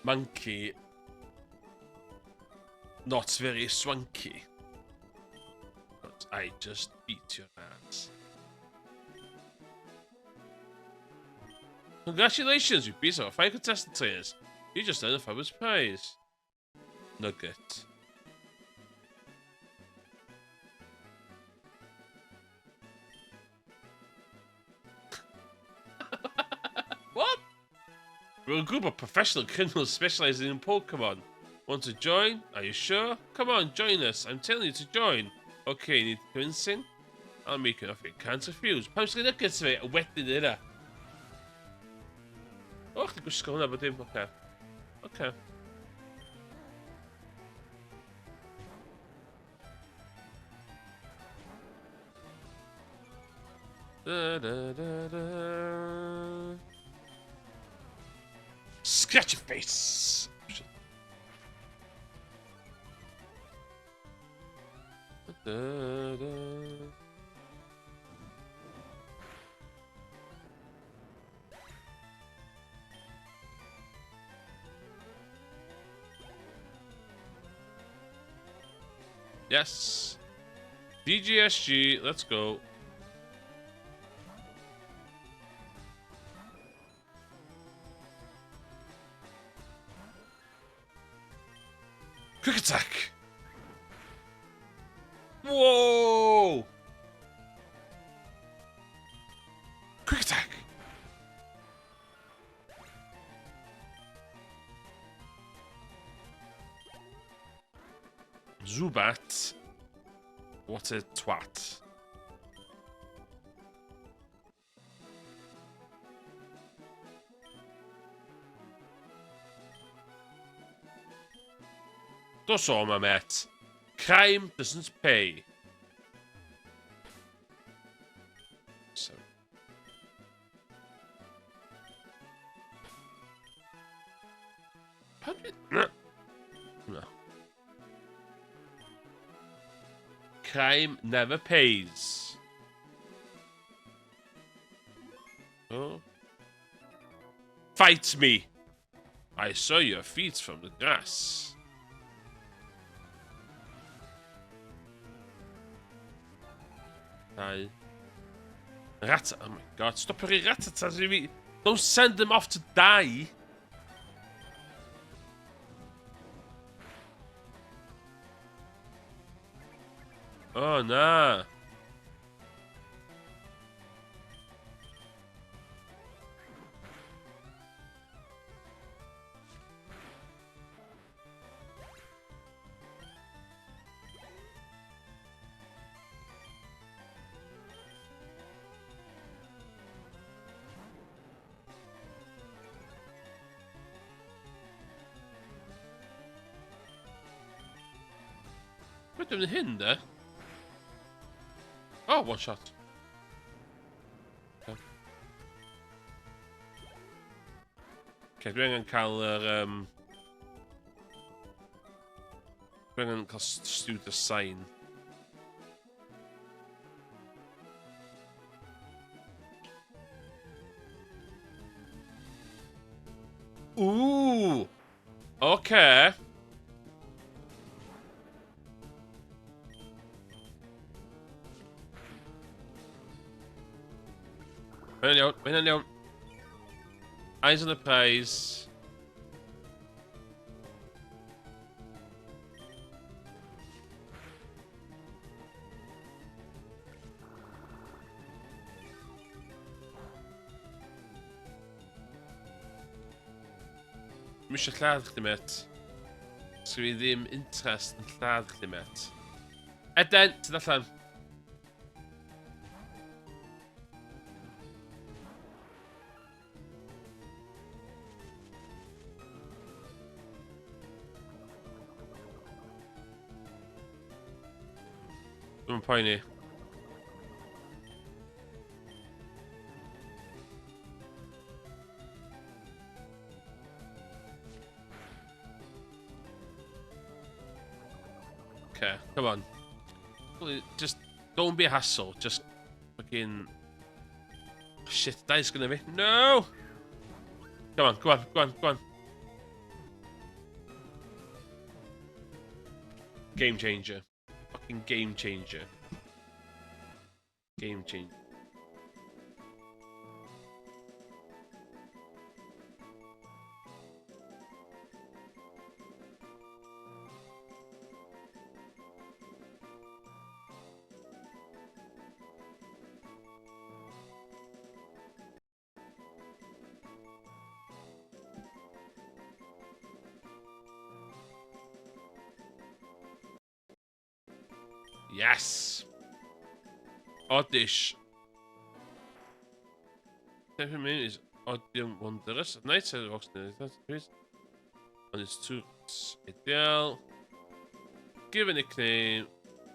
Monkey. Not very swanky. But I just beat your ass. Congratulations, you beat our five contestant trainers. You just earned a fabulous prize. Nugget. What? We're a group of professional criminals specializing in Pokemon. Want to join? Are you sure? Come on, join us. I'm telling you to join. Okay, need convincing? I'll make an offer you can't refuse. Pam sy'n nuggets fi? A wedyn yna. O, chdi gwisgo hwnna bod dim. Oce. Oce. Da, da, da, da. Scratch your face! Da, da. Yes. DGSG, let's go. Quick attack! Whoa! Quick attack! Zubat. What a twat. Dos o ma, met. Crime doesn't pay. So. Pa dwi... Na. Na. Crime never pays. Oh. Fight me! I saw your feet from the grass. Dau. Rat... Oh my god, stop yr ratatas i fi. Don't send them off to die. Oh na. Be dwi'n hyn de? Oh, one shot. Okay, dwi angen cael yr... Um, dwi angen cael studio sign. Ooh! Okay. Mae hynna'n iawn, mae hynna'n iawn. Eyes on the prize. Dwi'n eisiau lladd chdi, met. Sgyn fi ddim interest yn lladd chdi, met. Eden, ti'n allan. Dwi'n poeni. Okay, come on. Just don't be a hassle. Just fucking... Shit, dice gonna be. No! Come on, go on, go on, go on. Game changer. Fucking game changer. Game changer. Yes! Oddish. Temperament is Odium Wondrous. At night, it walks in the on its two ideal. Give a nickname.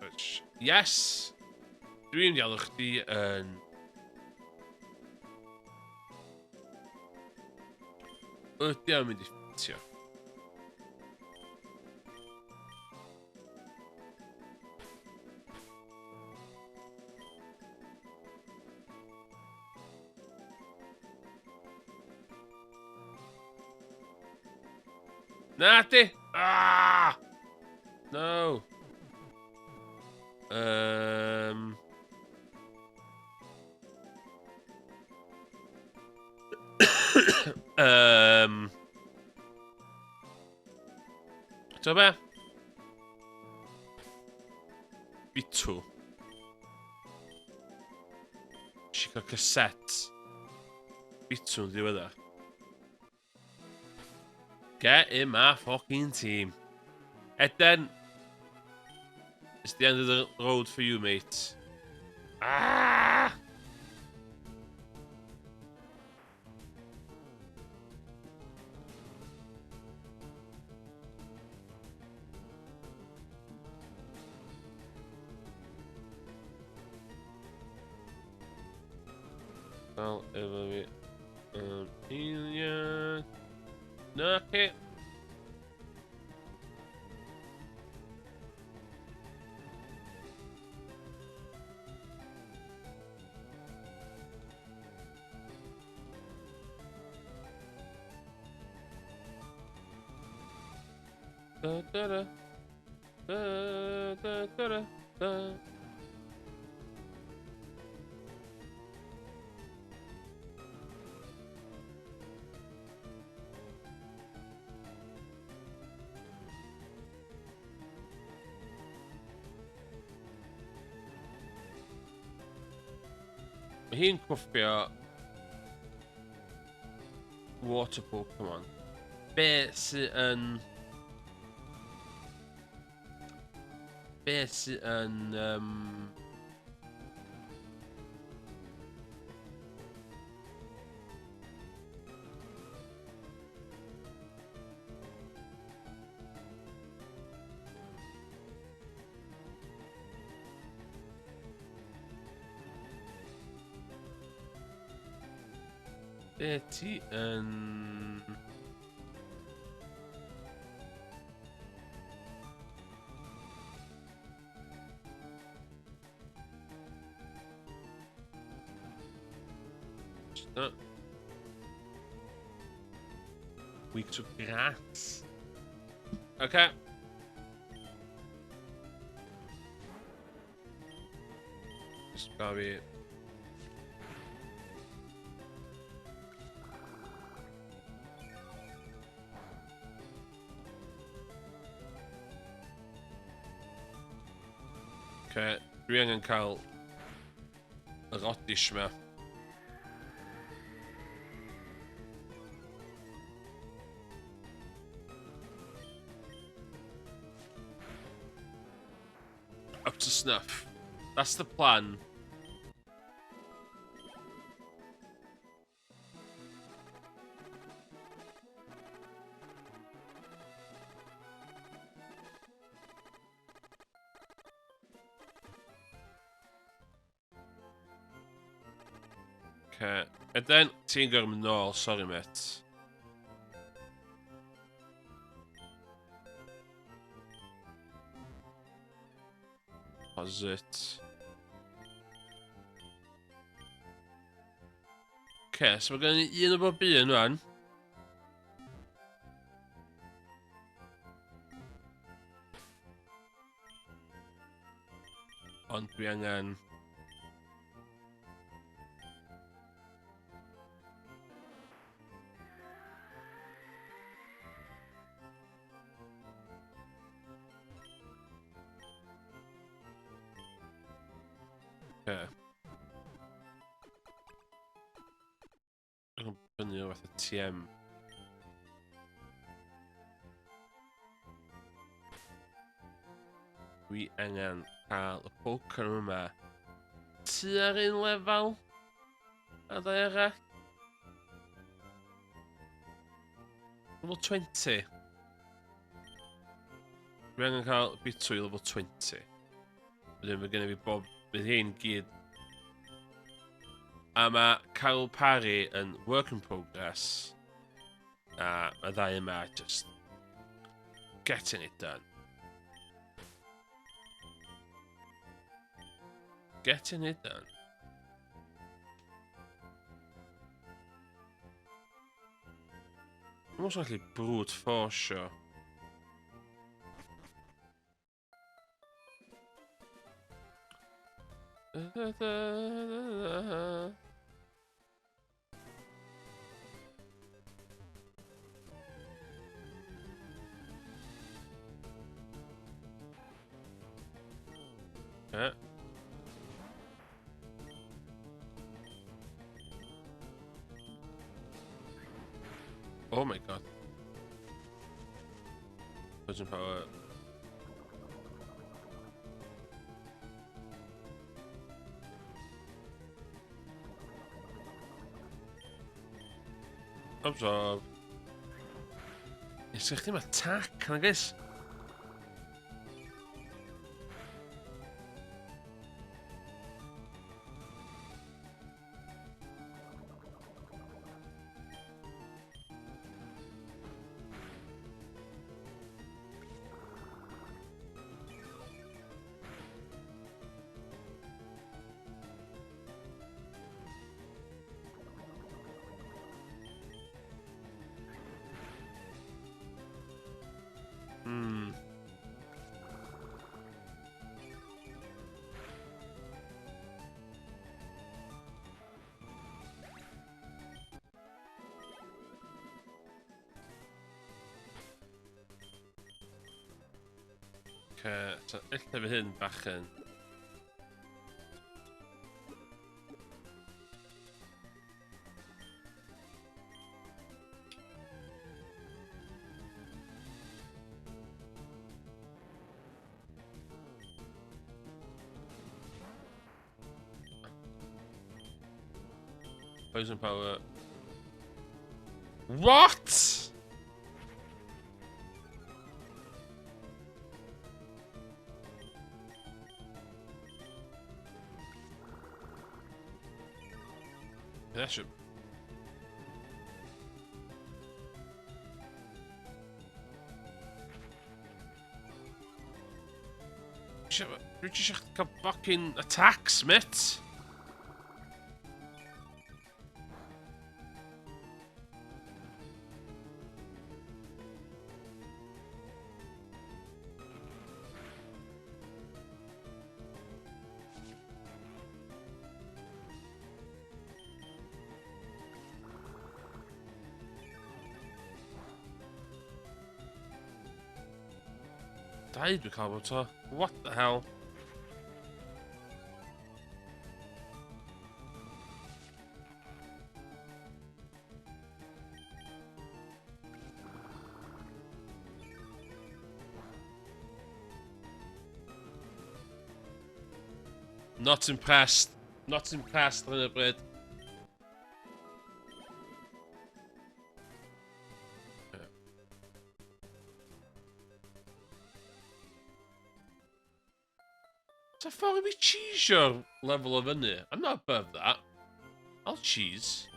Which, yes! Dwi'n mynd i alw chdi yn... Ydy o'n mynd i ffitio. Na di! Ah! No! Ti'n be? Bitw. Nes i cael cassette. Bitw'n ddiweddar. Get in my fucking team. Eden, it's the end of the road for you, mate. Ah! Dal efo fi. Eiliad. Na, chi. Da, da, da. Da, da, da, da, da. Mae hi'n cwffio Water Pokemon. Be sy yn... Be sy yn... Be ti yn... No. Weak to grass. Okay. Just gotta be... Okay, dwi angen cael yr odish ma. Up to snuff. That's the plan. Okay. And then, ti'n gorfod mynd nôl, sorry mate. Deposit. Okay, so mae gen i un o bob un rwan. Ond dwi angen... Okay. Dwi'n fyny o fath o TM. Dwi angen cael y Pokemon yma tua'r un lefel a ddau arall. Level 20. Dwi angen cael bitw i level 20. Wedyn mae gennym fi bob... Bydd hyn gyd... A mae Carol Parry yn work in progress. A mae ddau yma just getting it done. Getting it done. Dwi'n meddwl allu brute force Eh. Oh my god. Virgin power. Absorb. Nes i chdi attack, na guys? Okay, so ella fy hyn bach yn... Poison power. What? That should... Dwi eisiau cael fucking attacks, mate! Dau dwi'n cael bod to. What the hell? Not impressed. Not impressed ar hyn o bryd. Sa ffordd i fi cheesio'r lefel o fyny? I'm not above that. I'll cheese.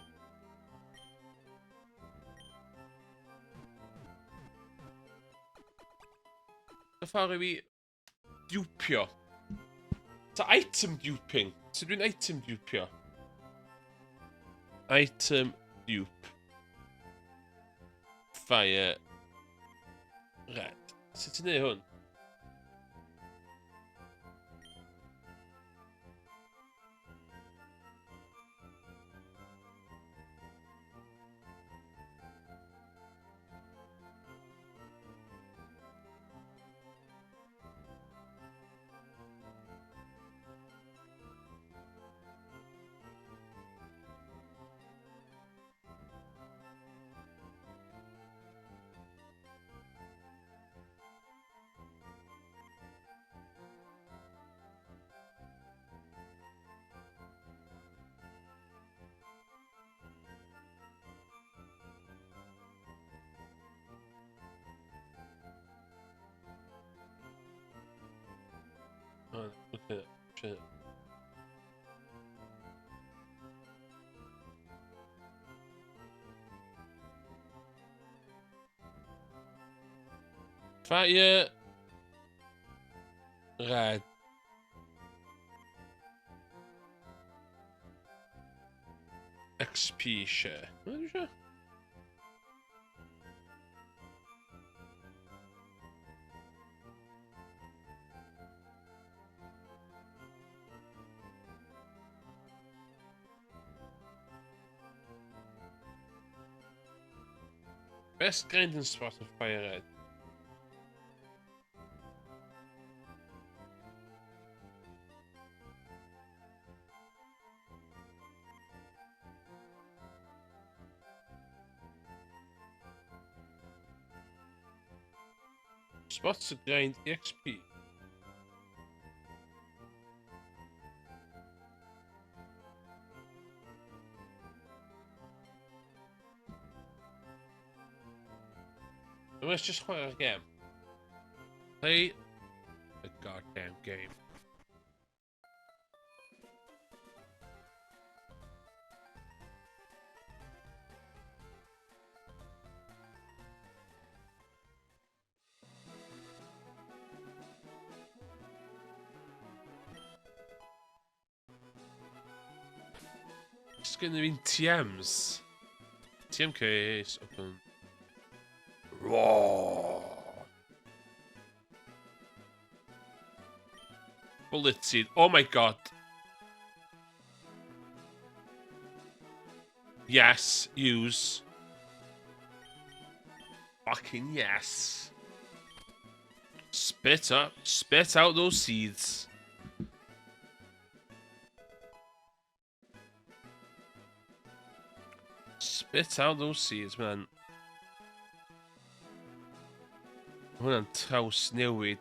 Sa ffordd i fi dupio. Ta item duping. Sut dwi'n item dupio? Item dupe. Fire. Red. Sut ti'n neud hwn? Oh, look at it. Shit. Fire Red. XP share. What is that? Best grinding spot of Fire Red. Spots to grind XP. Let's just chwarae'r gem. Play the goddamn game. Sgynny fi'n TMs. TM case, open. Raw. Bullet seed. Oh my god. Yes, use. Fucking yes. Spit up, spit out those seeds. Spit out those seeds, man. Hwnna'n trawsnewid.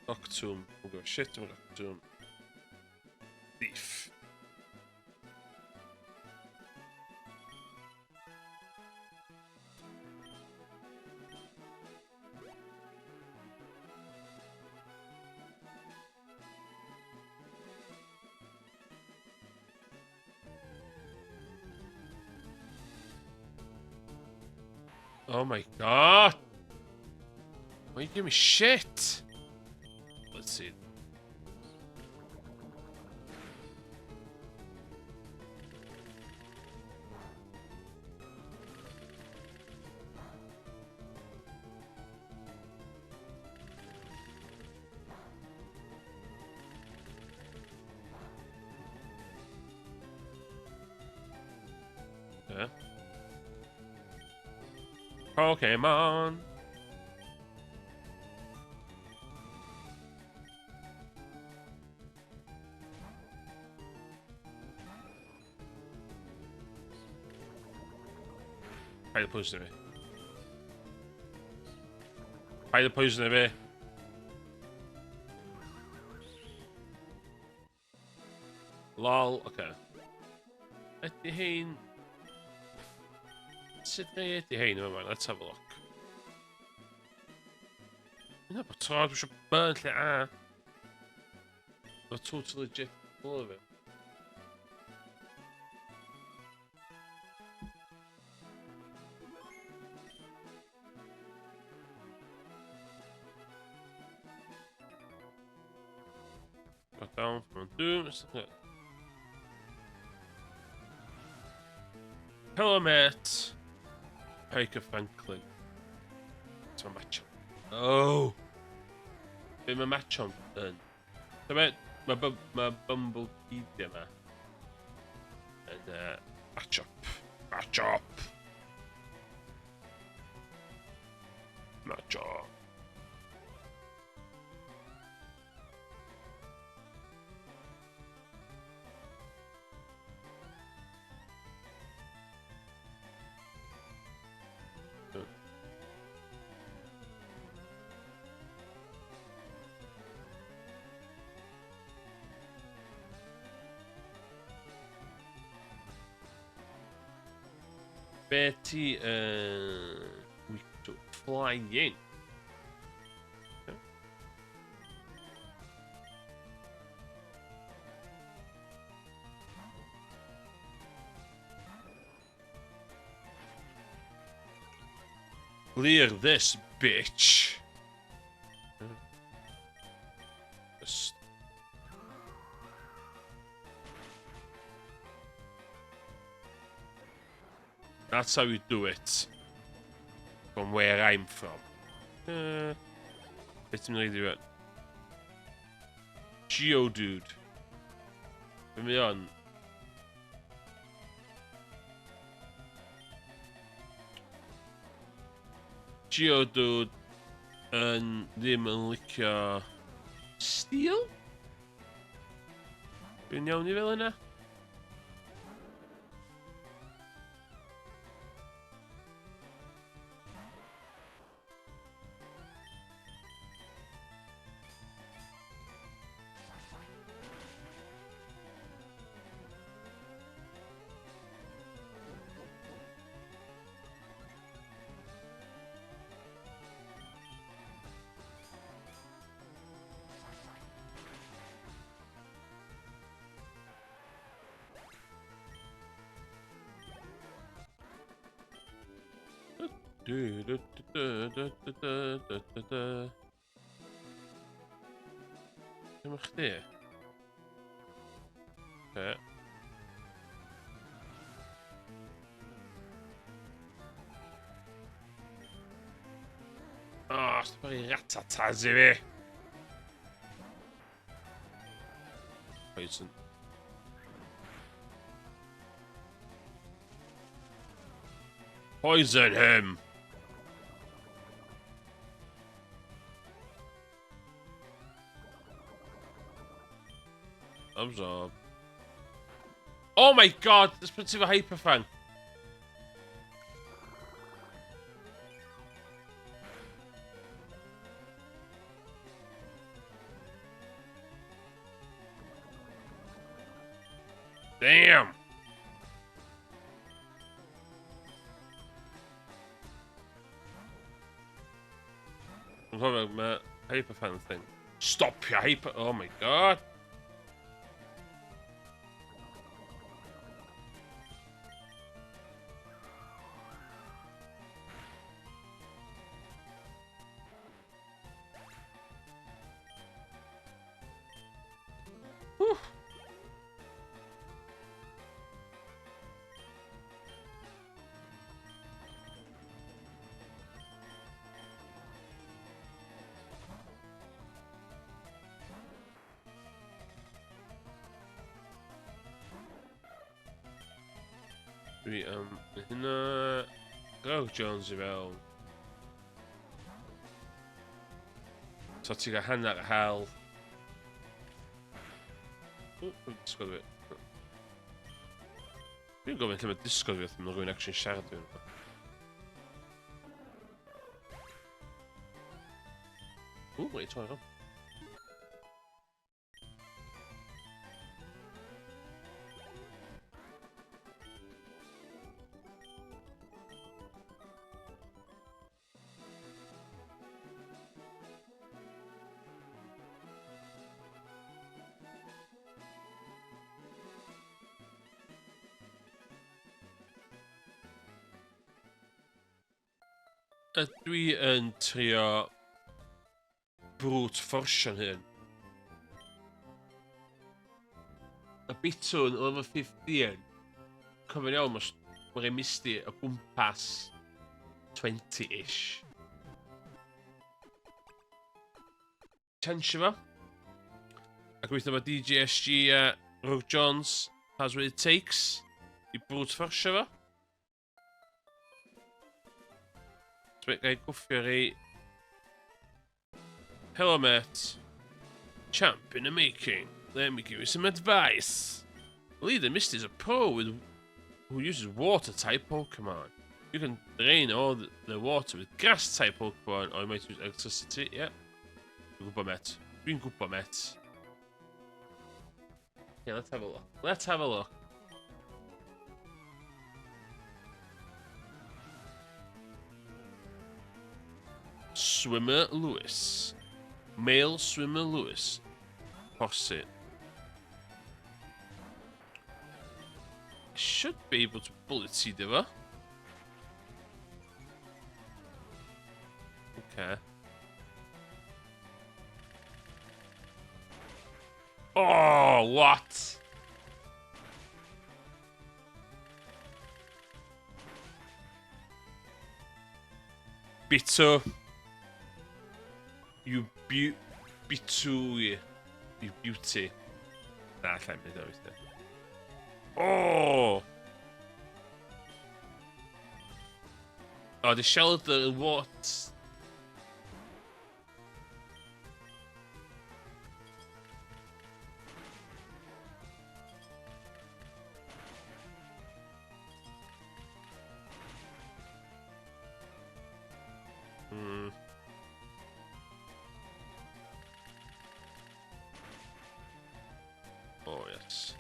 Octum. We'll go shit on Octum. Thief. Oh my god! Why you give me shit? Let's see. Yeah. Pokemon. Paid pwysau fi. Paid y poison i fi. Lol, oce. Okay. Ydy hein... Sut neu ydy hein yma? Let's have a look. Yna bod tro, dwi eisiau burn lle A. Mae totally legit love it. Got down from Doom. Hello, mate. Piker Franklin. It's my match. Oh! Be mae Machamp yn? Mae ma, ma Bumblepedia yma yn match-up. Match-up! Match-up. Be ti yn... Uh, flying? Clear this, bitch! Just... That's how you do it. From where I'm from. Beth ti'n mynd i ddweud? Geodude. Be mae on? Geodude yn ddim yn licio steel? Dwi'n iawn i fel yna? Du, du, du, du, du, du, du, du, du. Dim chdi? Okay. Oh, stop i ratatas i fi! Poison. Poison him! Absorb. Oh my god! This puts him a hyperfang. Damn! I'm talking about hyperfang thing. Stop your hyper... Oh my god! Whew. Dwi am hynna. Greg Jones i fewn. So ti'n cael hanner health. O, dwi'n disgwyl fi. Dwi'n gofyn lle mae disgwyl fi wrth mae rhywun actually siarad fi. Ww, reit oer o. Ydw i yn trio brute forceio'n hyn? Y bitwn level 15. Cofio'n iawn, mae rhaid Misty o gwmpas 20-ish. Chance fo. A gobeithio mae DJSG a Rogue Jones has what it takes i brute force fo. So, gai gwffio chi. Hello, mate. Champ in the making. Let me give you some advice. Leader Misty is a pro with, who uses water-type Pokemon. You can drain all the, the water with grass-type Pokemon, or you might use electricity. Yeah. Dwi'n gwybod, met. Dwi'n gwybod, met. Yeah, let's have a look. Let's have a look. Swimmer Lewis. Male Swimmer Lewis. Possit. Should be able to bullet seed efo. Okay. Oh, what? Bito. You bu Bitu. You beauty. Na, allai mynd o weithio. Oh! Oh, the shelter, what? Oh, yes.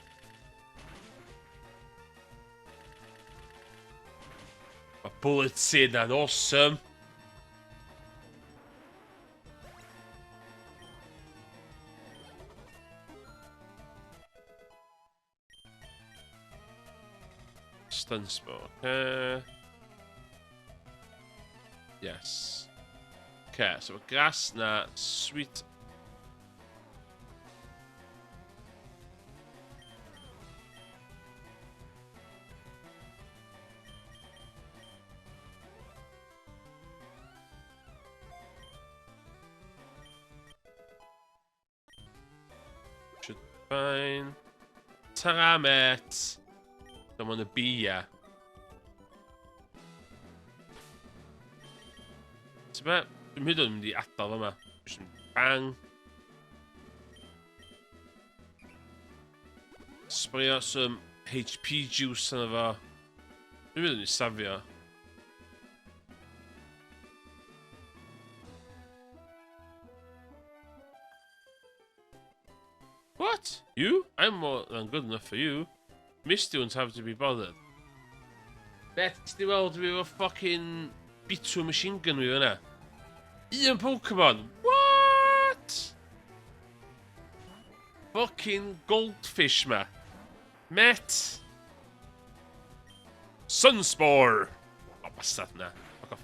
Mae bullet sy'n awesome. Stun spore. Okay. Yes. Okay, so mae grass na, sweet. Should be fine. Ta-ra, mate! Don't wanna be ya. Ti'n be? Dwi'n hyd yn mynd i adael yma. Just yn bang. Sbrio some HP juice yna fo. Dwi'n mynd i safio. What? You? I'm more than good enough for you. Misty won't have to be bothered. Bet ti weld fi efo fucking bitw machine gun fi fyna. Un Pokemon! What? Fucking goldfish ma. Met! Sunspore! O, bastard na. Fuck off.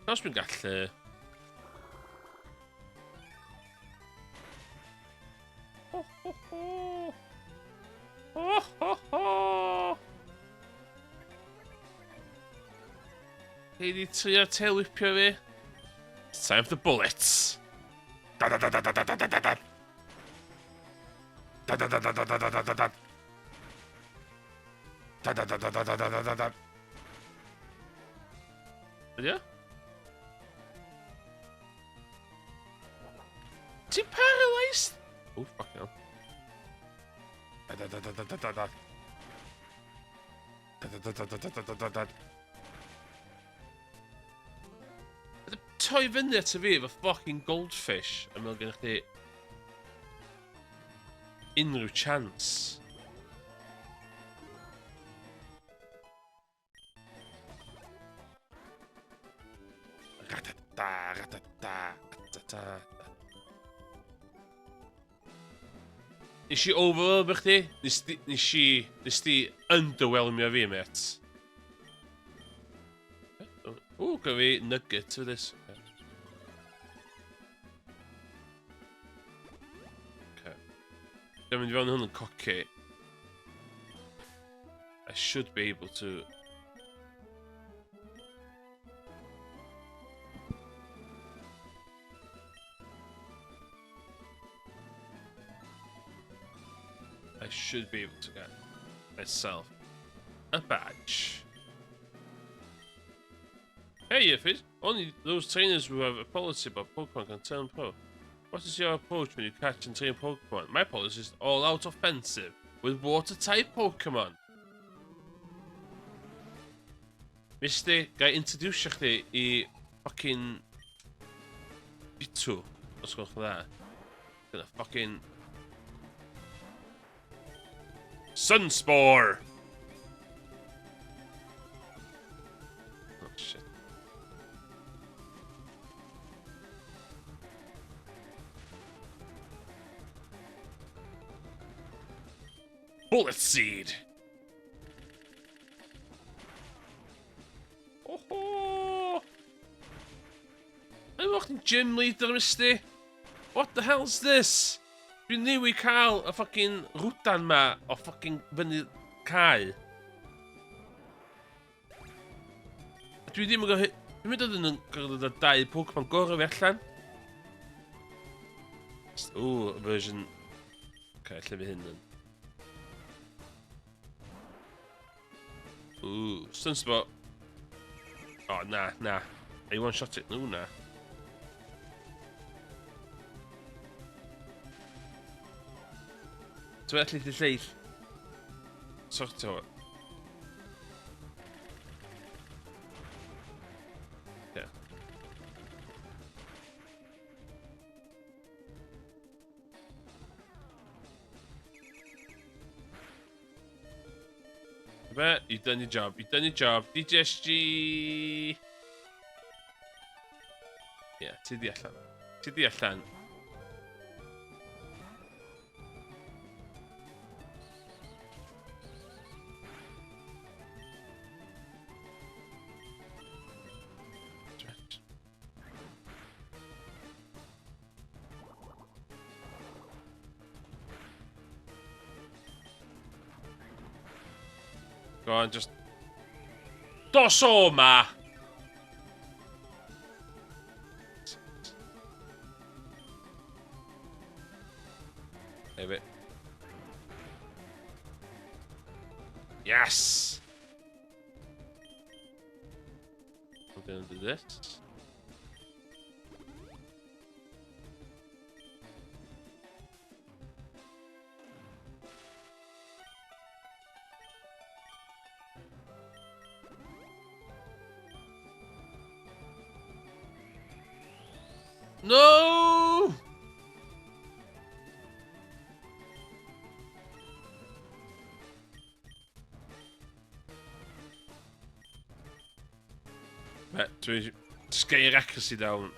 Os dwi'n gallu... Ho, ho, ho! Ho, ho, ho! Hei di trio tail whipio fi? It's time for the bullets. Da da da da da da da da da. Da da da da da da da da da. Da da da da da da da da da da. Ydy o? Ti'n paralysed? Oh, fuck hell. Da da da da da da da. Da da da da da da da da da. Toi fyny at y fi efo fucking goldfish a meddwl gennych chdi unrhyw chance. Ratata, ratata, ratata. Nes i overwhelmio chdi? Nes di, nes i, nes di underwhelmio fi, mate. Ooh, gyda fi nugget for this. Okay. Dwi'n mynd i fewn hwn yn coci. I should be able to... I should be able to get myself a badge. Hey, Iffys! Only those trainers who have a policy about Pokemon can turn pro. What is your approach when you catch and train Pokemon? My policy is all out offensive with water type Pokemon. Misty, ga i introduce chdi i fucking bitw, os gwelwch yn dda. Gonna fucking... Sunspore! Oh shit. Bullet Seed! Oho! Mae'n fod chdi'n gym leader, Misty. What the hell's this? Dwi'n newi cael y fucking rwdan ma o fucking fyny cae. Dwi ddim yn gwybod... Dwi'n mynd oedd yn gorfod dod â dau Pokemon gorau fi allan. Ooh, version... Okay, lle fi hyn yn. Ooh, stun spot. Oh, na, na. Are you one shot it? No, na. So allu di lleill. Sortio fo. Yeah. Be? You've done your job. You've done your job. DJSG! Yeah, ti di allan. Ti di allan. Go on, just... Dos o ma! Efo. Yes! I'm gonna do this. No! Right, dwi... Just get your accuracy down.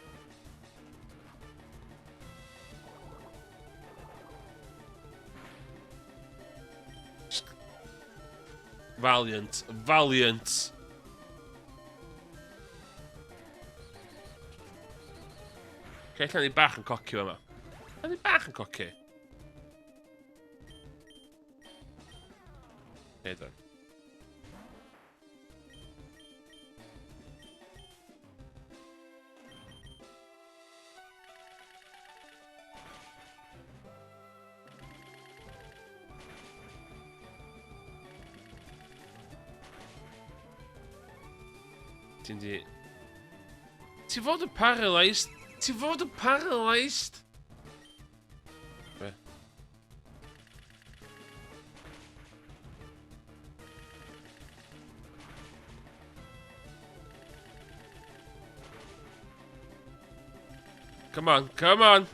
Just... Valiant. Valiant. Okay, allan ni bach yn coci yma. Allan ni bach yn coci. Okay, done. Ti'n di... Ti fod yn paralysed! Ti fod yn paralysed! Be? Come on, come on!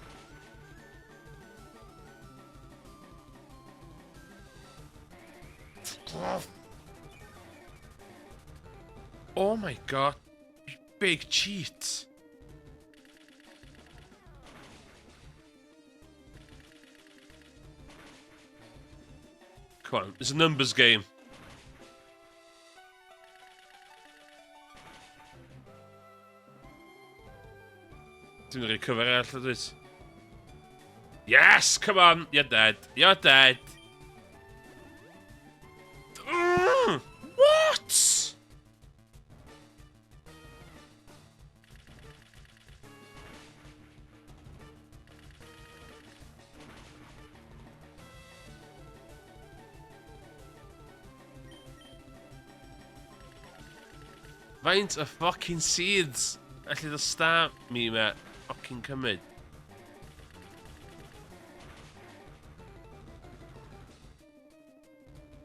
Oh my god. You big cheat. Come on, it's a numbers game. Ti'n rhoi cyfer arall, ydw Yes! Come on! You're dead. You're dead. What? Faint o fucking seeds allu dy star mi ma fucking cymryd?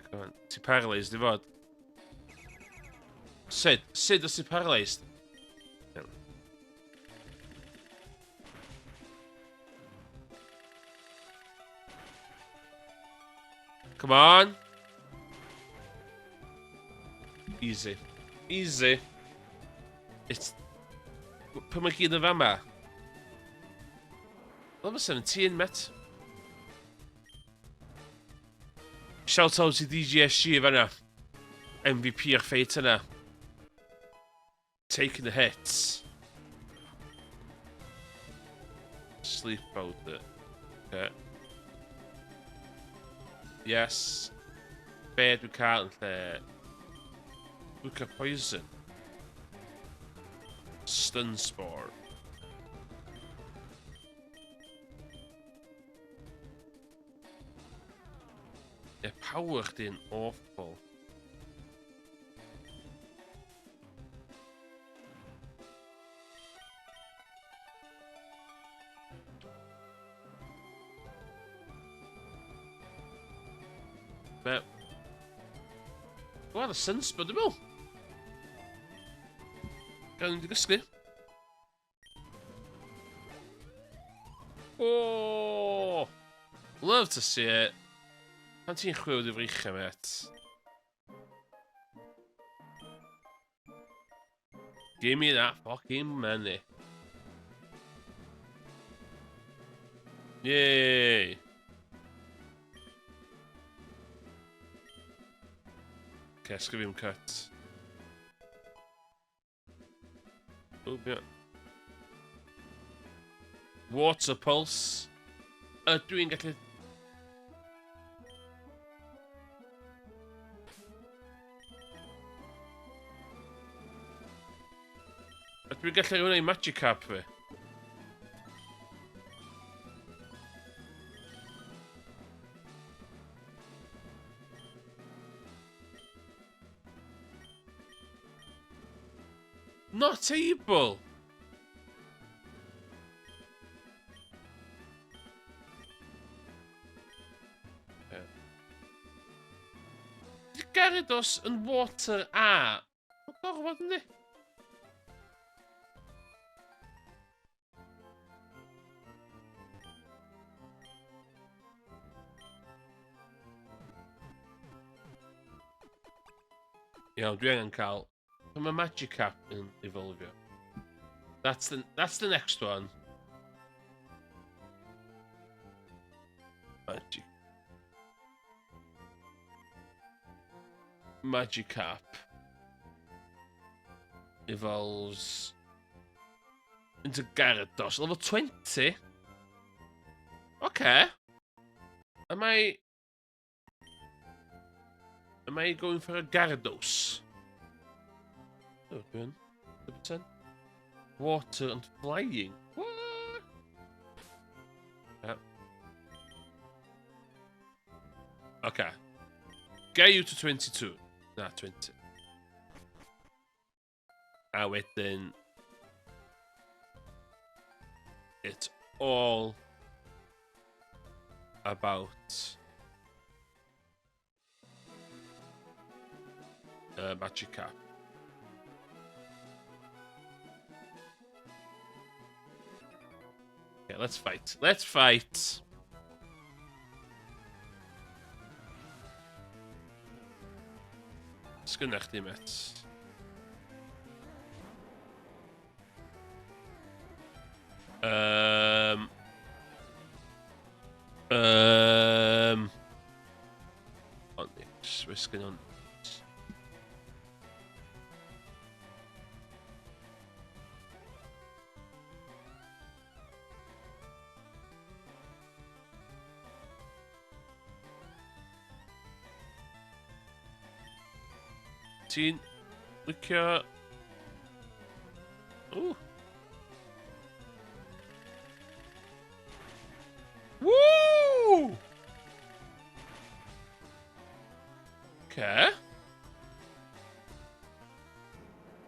Come on, ti paralysed i fod. Sut? Sut os ti paralysed? Come on. Easy. Easy. It's... Pwy mae gyd yn fama? Level 17, met. Shout out i DGSG fanna. MVP o'r ffeit yna. Taking the hits. Sleep powder. Okay. Yes. Be dwi'n cael yn lle? Dwi'n cael poison. Stun spore. Yeah, power chdi'n awful. Be? Wel, y sunspot, dwi'n meddwl. Gael ni gysgu. Oh! Love to see it. Pan ti'n chwilio dy freichiau, mate? Give me that fucking money. Yay! Okay, sgrifi'n cut. Oh, yeah. Water pulse. Ydw i'n gallu... Ydw i'n gallu hwnna i Magikarp fi? Not able! Di Gyarados yn water a... Mae'n gorfod yndi? Iawn, dwi angen cael... Pan mae Magikarp yn evolvio. That's the, that's the next one. Magic. Magikarp evolves into Gyarados. Level 20? Okay. Am I... Am I going for a Gyarados? Oh, dwi'n. 10. Water and flying. What? Yeah. Okay. Get you to 22. Na, 20. A wedyn... It's all about Magikarp. Okay, let's fight. Let's fight. Sgynna chdi, met. Um, Onix, be sgyn Onix? Ti'n licio... Ww! Woo! Okay.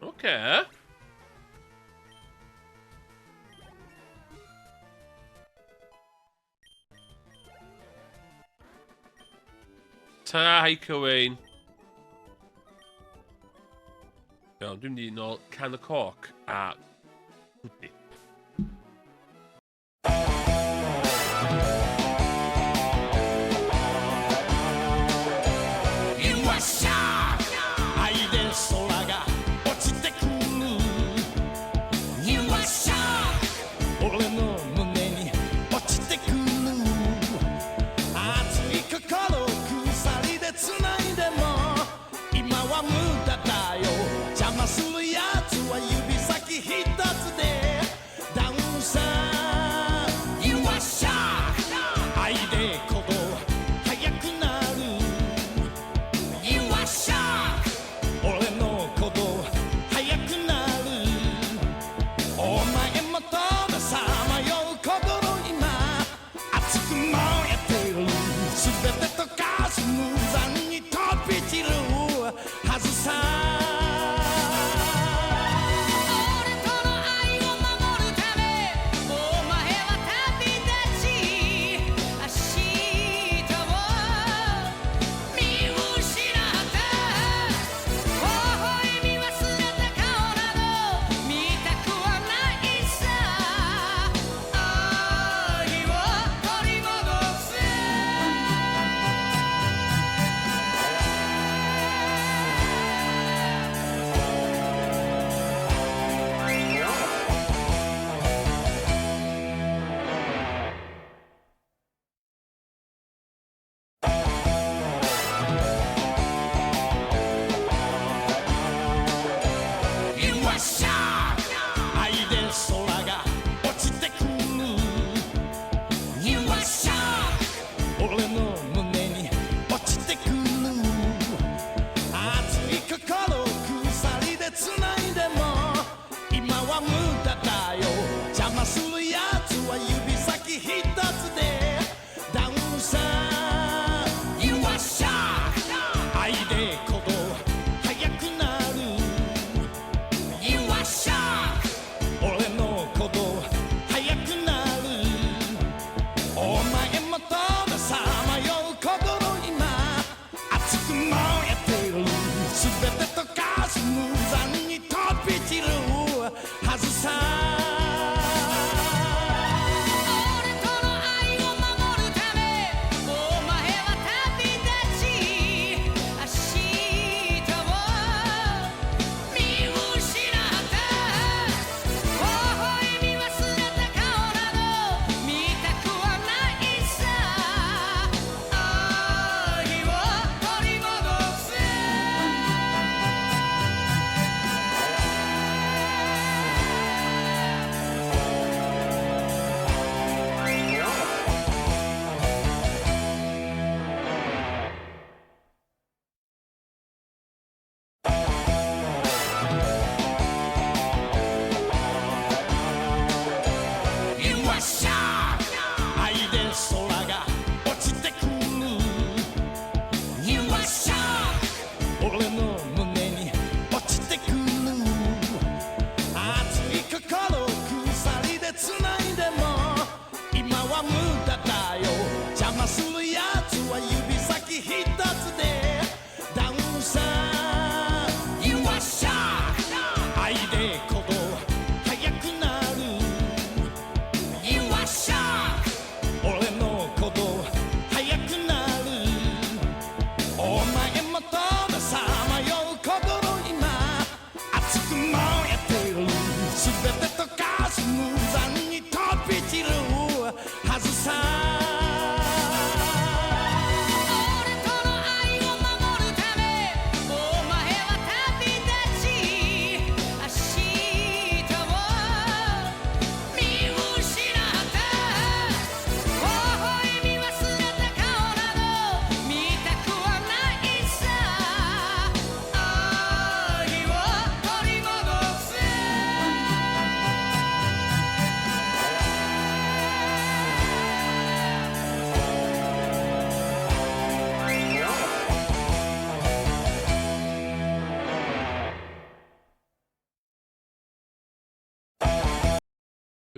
Okay. Ta, hi Cywain. Iawn, dwi'n mynd i nôl can y coc a pwdi.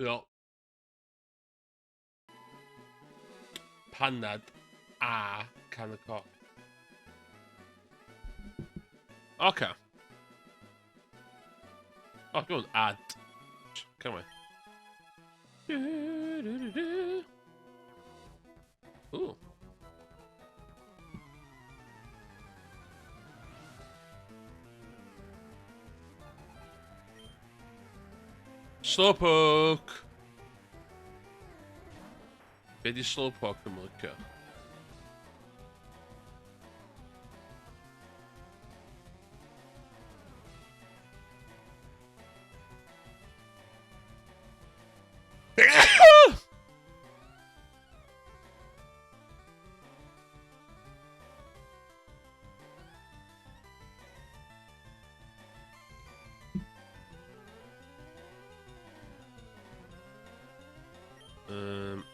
Wel, panad a can y coch. Oce. O, dwi'n ad. Come on. Ooh. Slowpoke! Be di Slowpoke yn licio?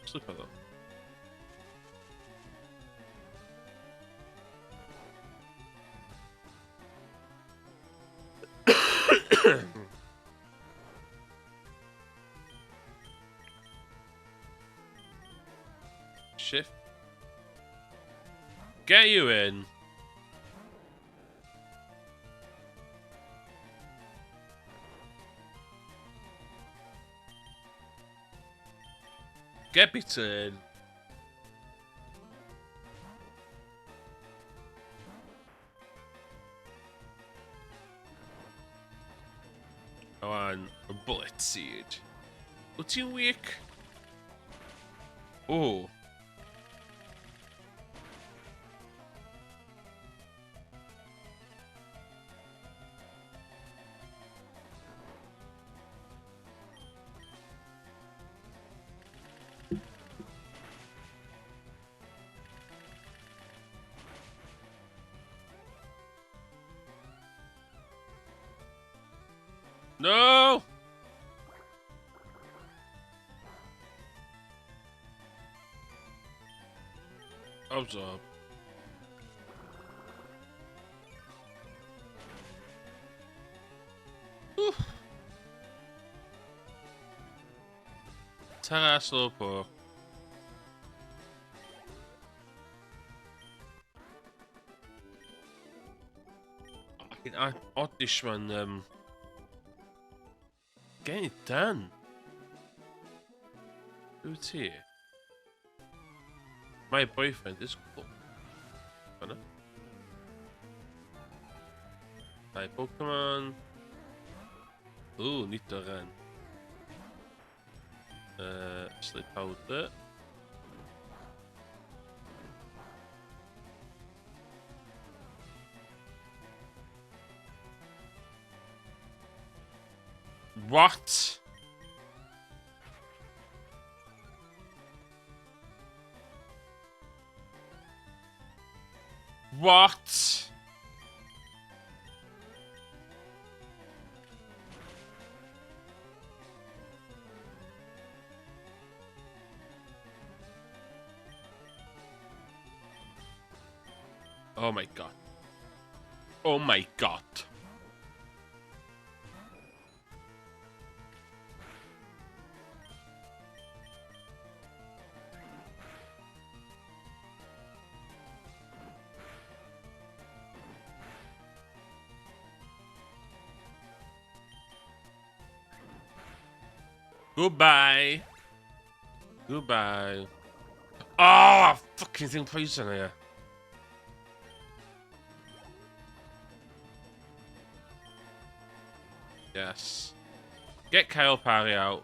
Slip o. Shift. Get you in. Get bitten. On a bullet seed. Wyt ti'n weak? Oh. No! Absorb. Oof. Ta-ra, Slowpoke. Oddish man, get it done. Who ti? My boyfriend is cool. Yna. Dau Pokemon. Ooh, Nidoran. Sleep Powder. What? What? Oh my god. Oh my god. Goodbye. Goodbye. Oh, fucking thing poison here. Yes. Get Kyle Parry out.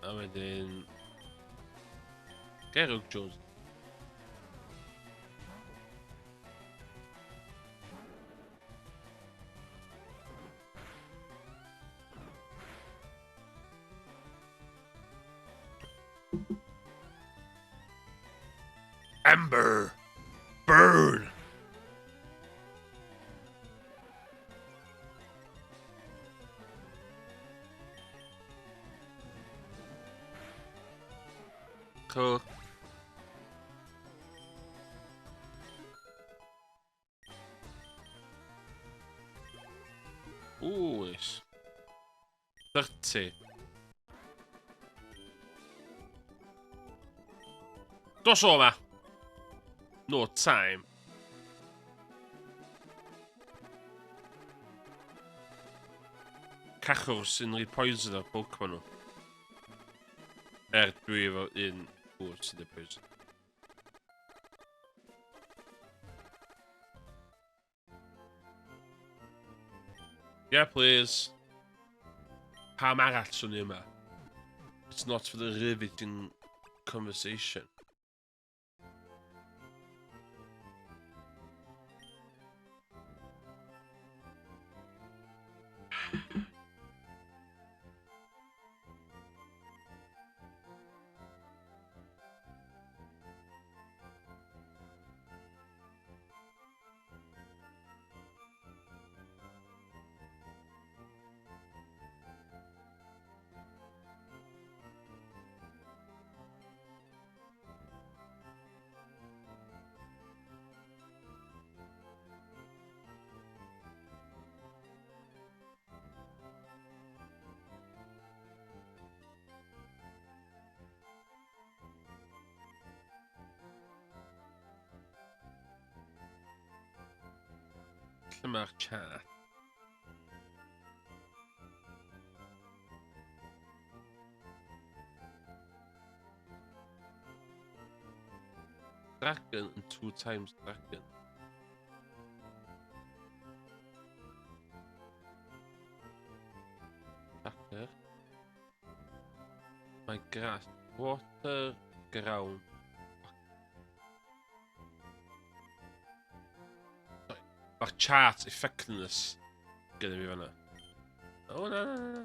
A wedyn... Get Oak Jones. Ember! Burn! Cool. 30. Dos o yma! No time. Cachwr sy'n rhy poison o'r Pokemon nhw. Er dwi efo un gŵr sy'n rhy poison. Yeah, please. Pam arall swn i yma? It's not for the riveting conversation. Lle mae'r chat? Dragon and two times dragon. Tracker. Mae grass. Water, ground. Mae'r chart effectiveness gyda fi fanna. O, na, na, na.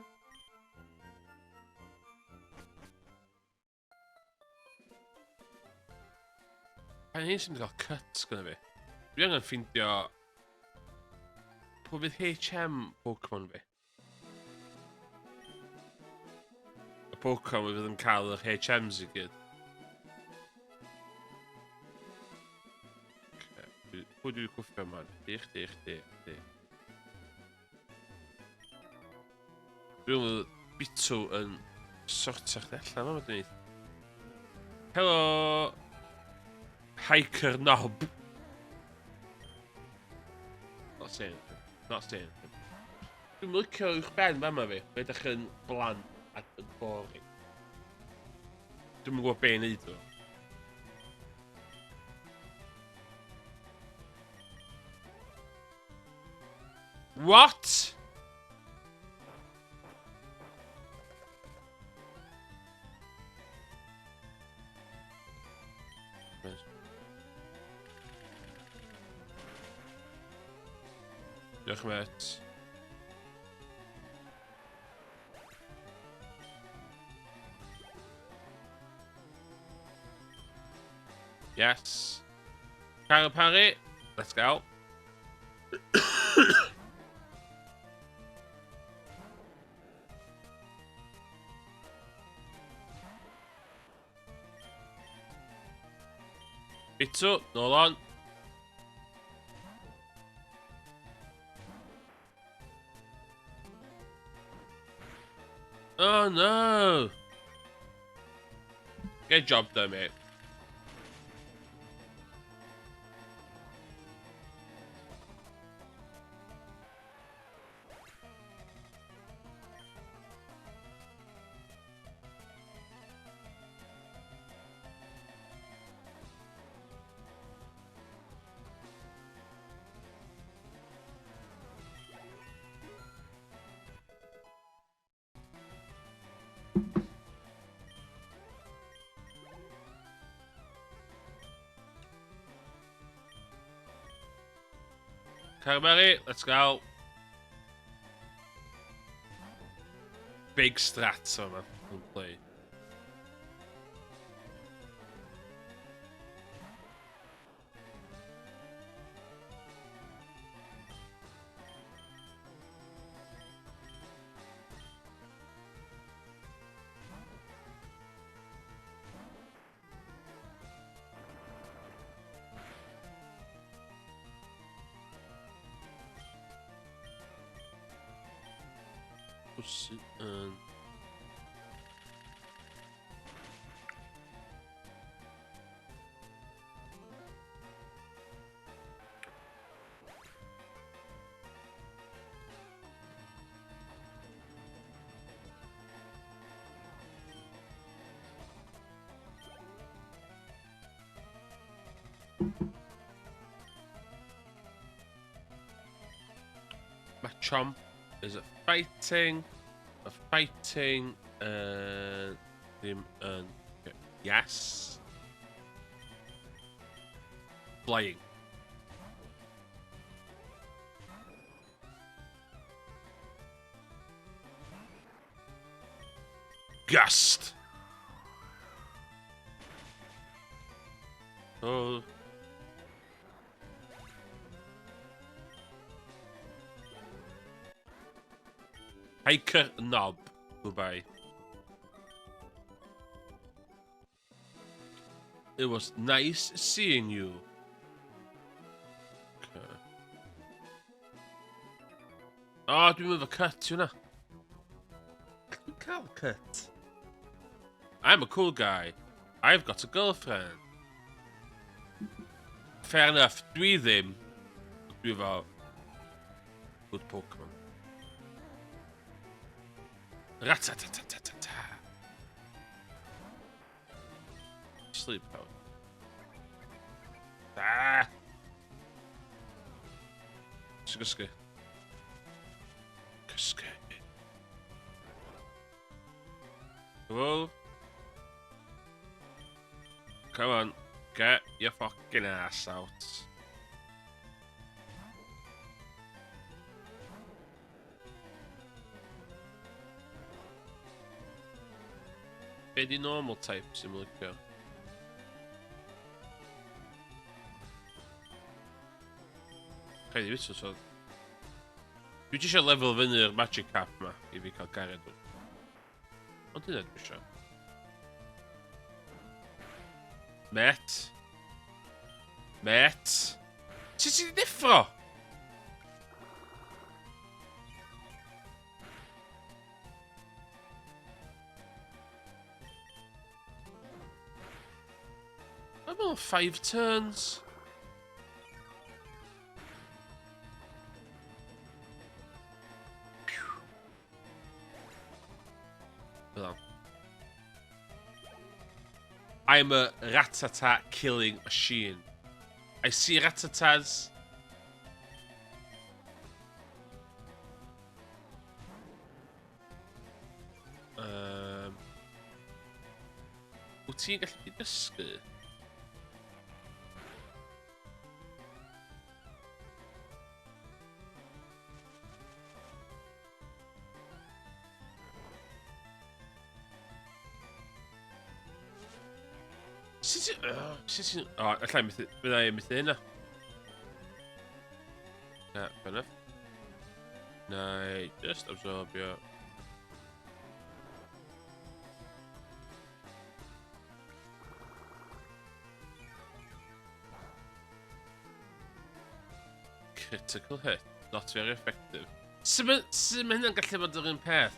Pa un sy'n cael cuts gyda fi? Dwi angen ffeindio... Pwy fydd HM Pokemon fi? Y Pokemon fydd yn cael yr HMs i gyd. Pwy dwi'n cwffio yma? Chdi, chdi, chdi, chdi. Dwi'n meddwl Bitw yn sortio chdi allan o'n dwi'n Helo! Hiker Knob! Not saying anything. Not saying anything. Dwi'n licio uwch ben fama fi. Mae edrych yn bland ac yn boring. Dwi'n gwybod be i wneud o. What? Diolch, met. Yes. Carol Parry, let's go. Bitw, nôl on. Oh no! Get job done, mate. Carberry, let's go. Big strats yma yn play. Pwy yn... Machamp is a fighting, a fighting, ddim yn... Yes. Flying. Gust! Oh. Hiker Knob. Goodbye. It was nice seeing you. Okay. Oh, dwi'n mynd efo cut yna. Dwi'n cael cut. I'm a cool guy. I've got a girlfriend. Fair enough, dwi ddim. Dwi efo good Pokemon. Ratatatatata. Sleep powder. Ah! Eisiau gysgu. Cysgu. Hello? Come on, get your fucking ass out. Be di normal type sy'n licio? Rhaid i fi so... Dwi eisiau lefel fyny'r magic cap ma i fi cael gared o. Ond dyna dwi eisiau. Met. Met. Sut ti 'di deffro? I'm on five turns. I'm a ratata killing machine. I see ratatas. Wyt ti'n gallu dysgu? Sut ti'n... Sut ti'n... O, allai methu... Fydda i methu hynna. Na, fair enough. Na i just absorbio. Critical hit. Not very effective. Sut mae hynna'n gallu bod yr un peth?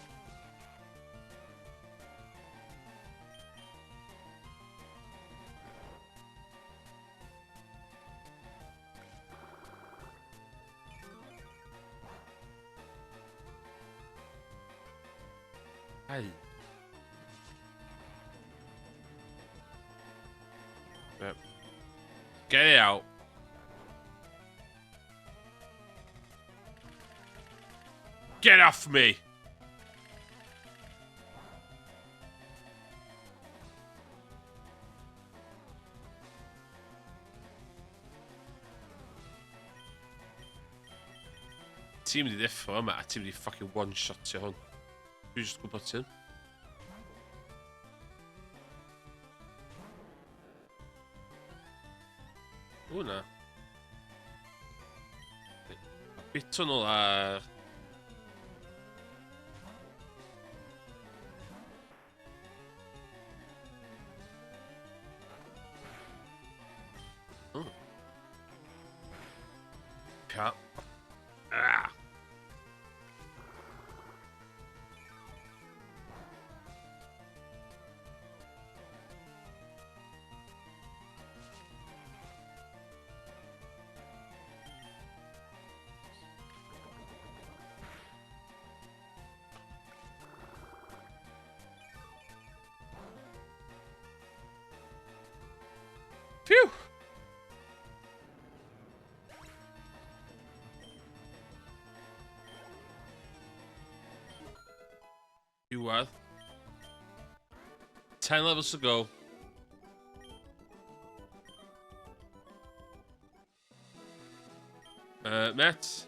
Ai. Yep. Get it out. Get off me! Ti'n mynd i ddeffro yma a ti'n mynd i fucking one-shotio hwn. Dwi'n just gwybod ti'n. O na. Bit o'n ôl ar... Oh. Ca... Ah! Diwedd. 10 levels to go. Met.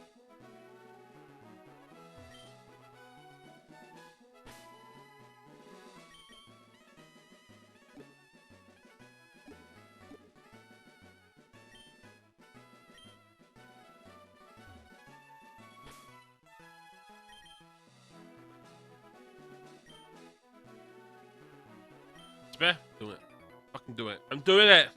Be? Do it. Fucking do it. I'm doing it!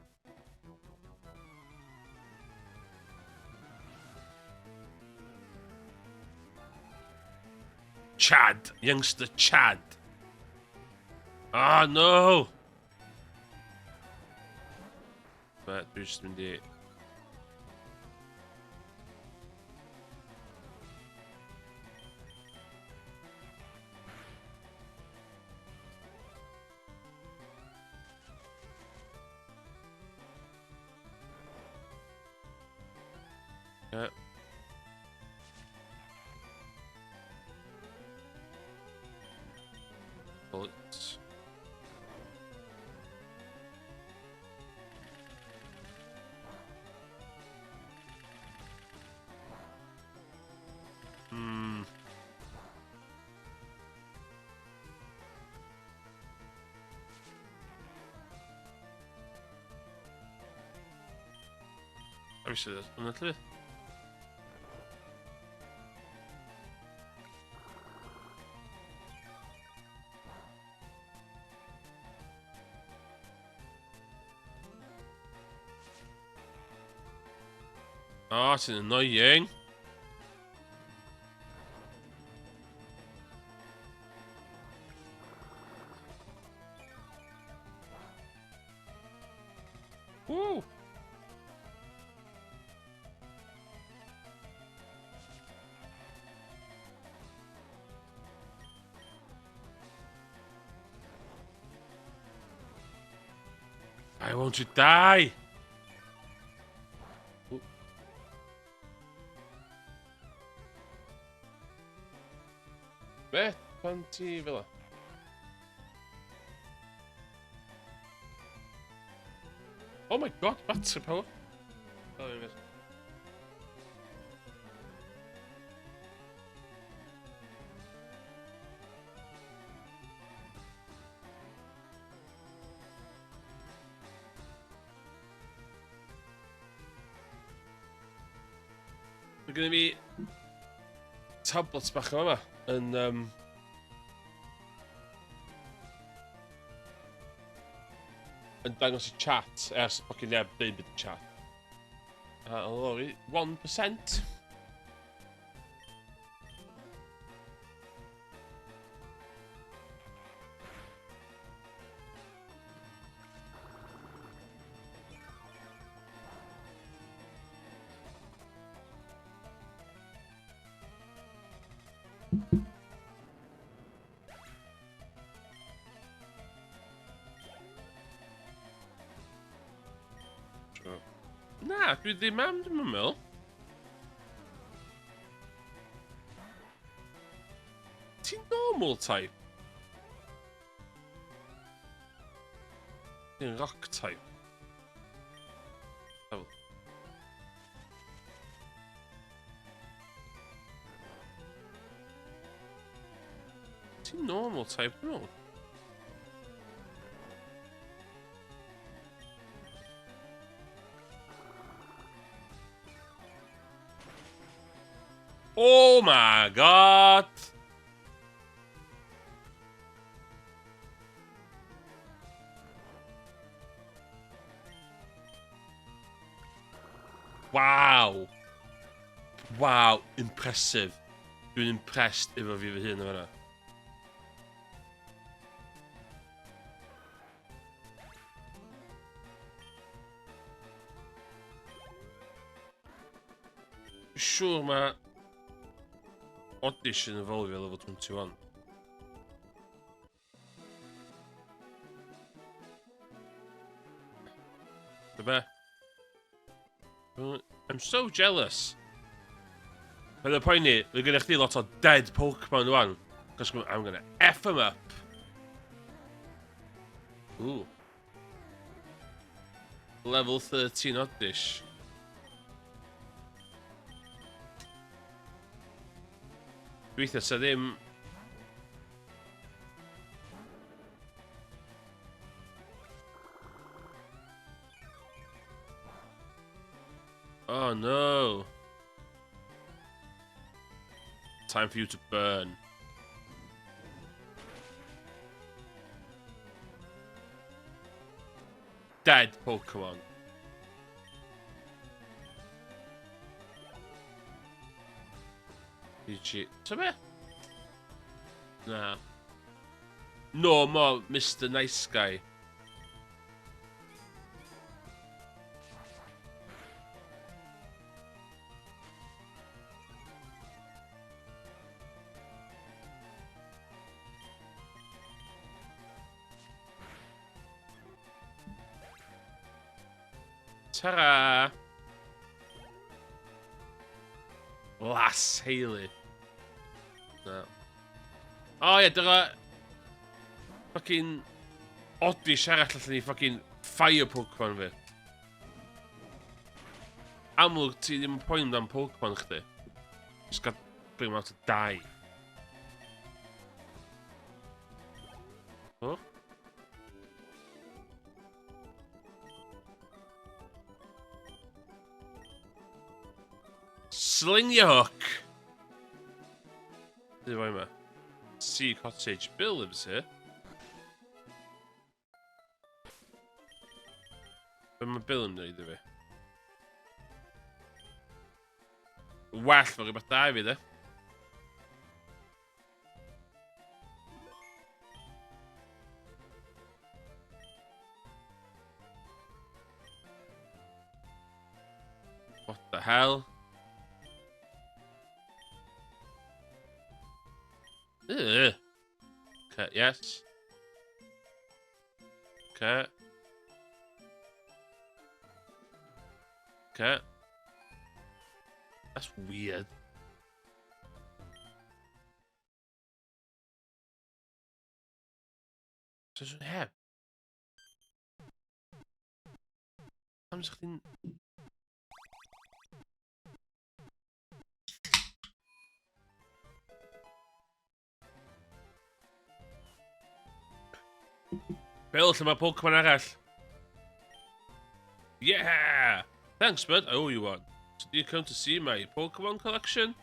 Chad. Youngster Chad. Ah, no! Be, dwi jyst mynd i... Yeah. Bullets. Obviously, there's another. Oh, it's annoying. Woo! I want to die! Be? Pan ti fel 'a? Oh my god, battery power! Oh, there it is. Mae gennym fi tablets bach yma yn um, yn dangos y chat ers fucking neb deud byd y chat. A lori, 1%. Na, dwi ddim am, dwi'n meddwl. Ti'n normal type? Ti'n rock type? Oh. Ti'n normal type, dwi'n meddwl. Oh my god! Waw! Waw, impressive. Dwi'n impressed efo fi fy hun yn fanna. Siŵr mae Oddish yn evolvio level 21. Be? I'm so jealous. Paid â poeni, mae gennych chdi lot o dead Pokemon rwan. Cos I'm gonna F him up. Ooh. Level 13 oddish. Gweithio, sa ddim... Oh no. Time for you to burn. Dead Pokemon. GG. So be? Na. No more Mr Nice Guy. Ta-ra! Las Hayley. Na. O oh, ie, dyna... Fucking... Oddish arall allan ni fucking fire Pokemon fi. Amlwg ti ddim yn poeni amdan Pokemon chdi. Just got bring them out to die. Oh? Sling your hook! Dwi fo yma. Sea Cottage. Bill lives here. Be mae Bill yn dweud i fi? Well, mae rhywbeth da i fi, de. What the hell? Ugh. Okay, yes. Okay. Okay. That's weird. So, heb. Pam sa chdi'n... Bill, lle mae Pokemon arall? Yeah! Thanks, bud. I owe you one. So do you come to see my Pokemon collection?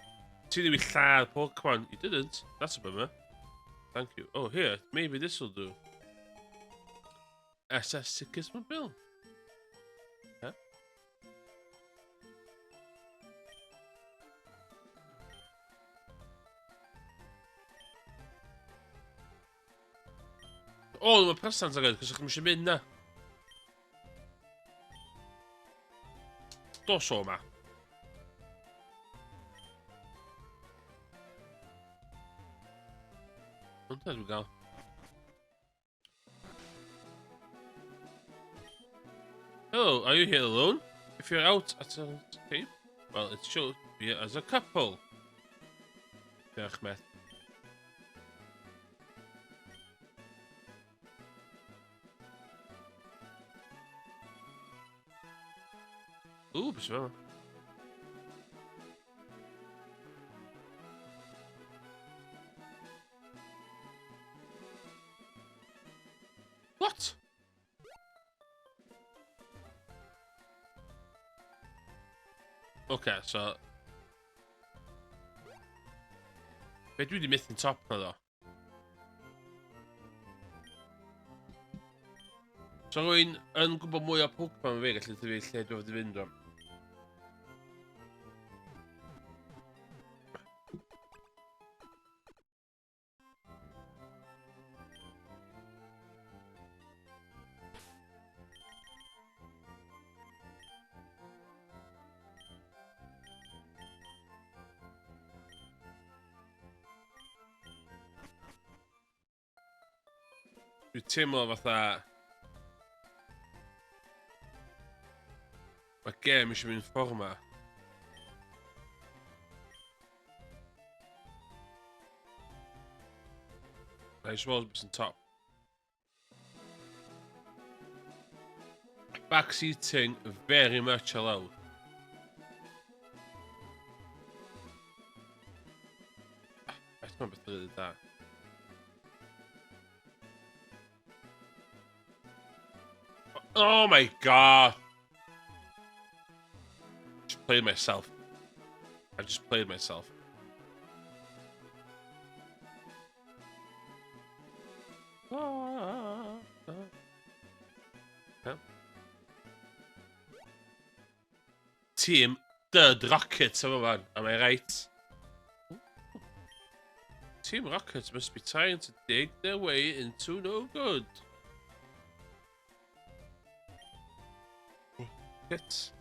Ti ddim i lladd Pokemon. You didn't. That's a bummer. Thank you. Oh, here. Maybe this will do. SS tickets, my Bill. Huh? O, oh, mae presant angen, cos ydych eisiau mynd na. Dos o ma. Ond dwi'n gael. Hello, are you here alone? If you're out at a cape, well, it should be as a couple. Diolch, Met. Ooh, beth sy'n What? Okay, so... Be dwi wedi methu'n top na ddo? So rwy'n yn gwybod mwy o Pokemon fi, gallu tyfu lle dwi wedi fynd o'n. Dwi'n teimlo fatha... Mae gêm eisiau mynd ffordd yma. I suppose beth sy'n top. Back seating very much allowed. Beth mae'n beth rili da. Oh my god! Just played myself. I've just played myself. Team Dud Rocket efo fan, am I right? Team Rocket must be trying to dig their way into no good. Rocket.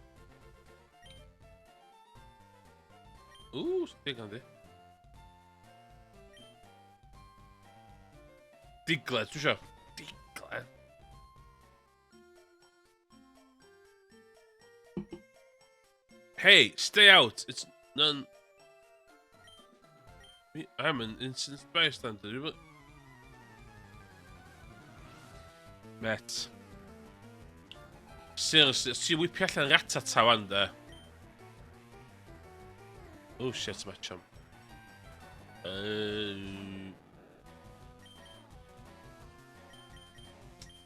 Ooh, dig on di. Diglett, dwi eisiau. Diglett. Hey, stay out! It's none... I'm an innocent bystander. Met. Seriously, os ti'n whipio allan Rattata wan de. Oh shit, Machamp.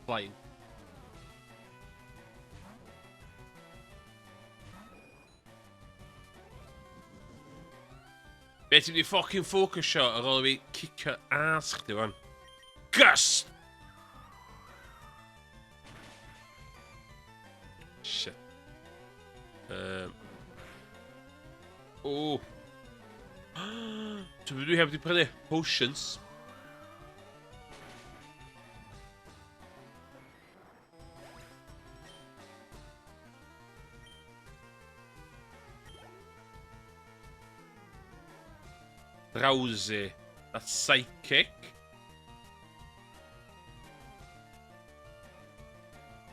Flying. Be ti'n mynd i fucking focusio ar ôl i fi cicio ass chdi wan? Gust! Shit. O! Dwi'n dwi heb di prynu potions. Drowsy. That's psychic.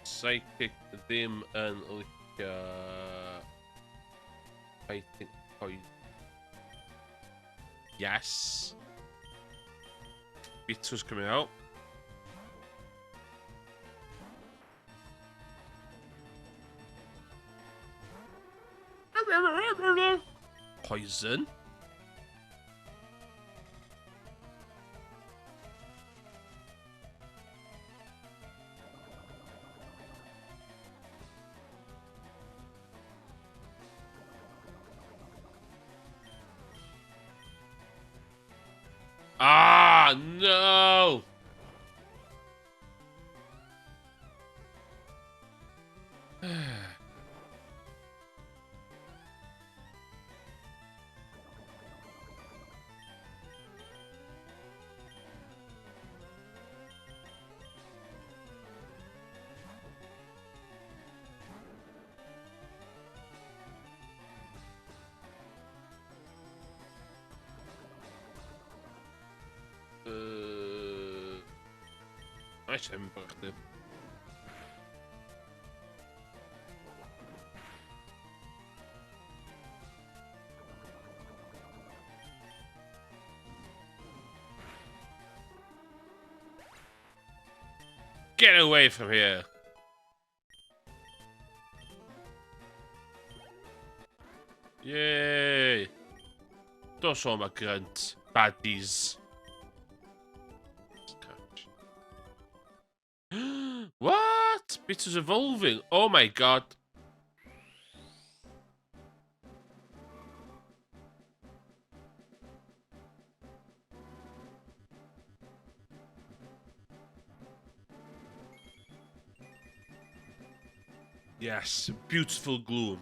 Psychic ddim yn licio fighting poison. Yes. Beetle's coming out. Poison. Ah, no! Nice ember chdi. Get away from here! Yay! Dos o ma grunt. Baddies. Catch. What? Bitter's evolving. Oh my god. Yes, beautiful gloom.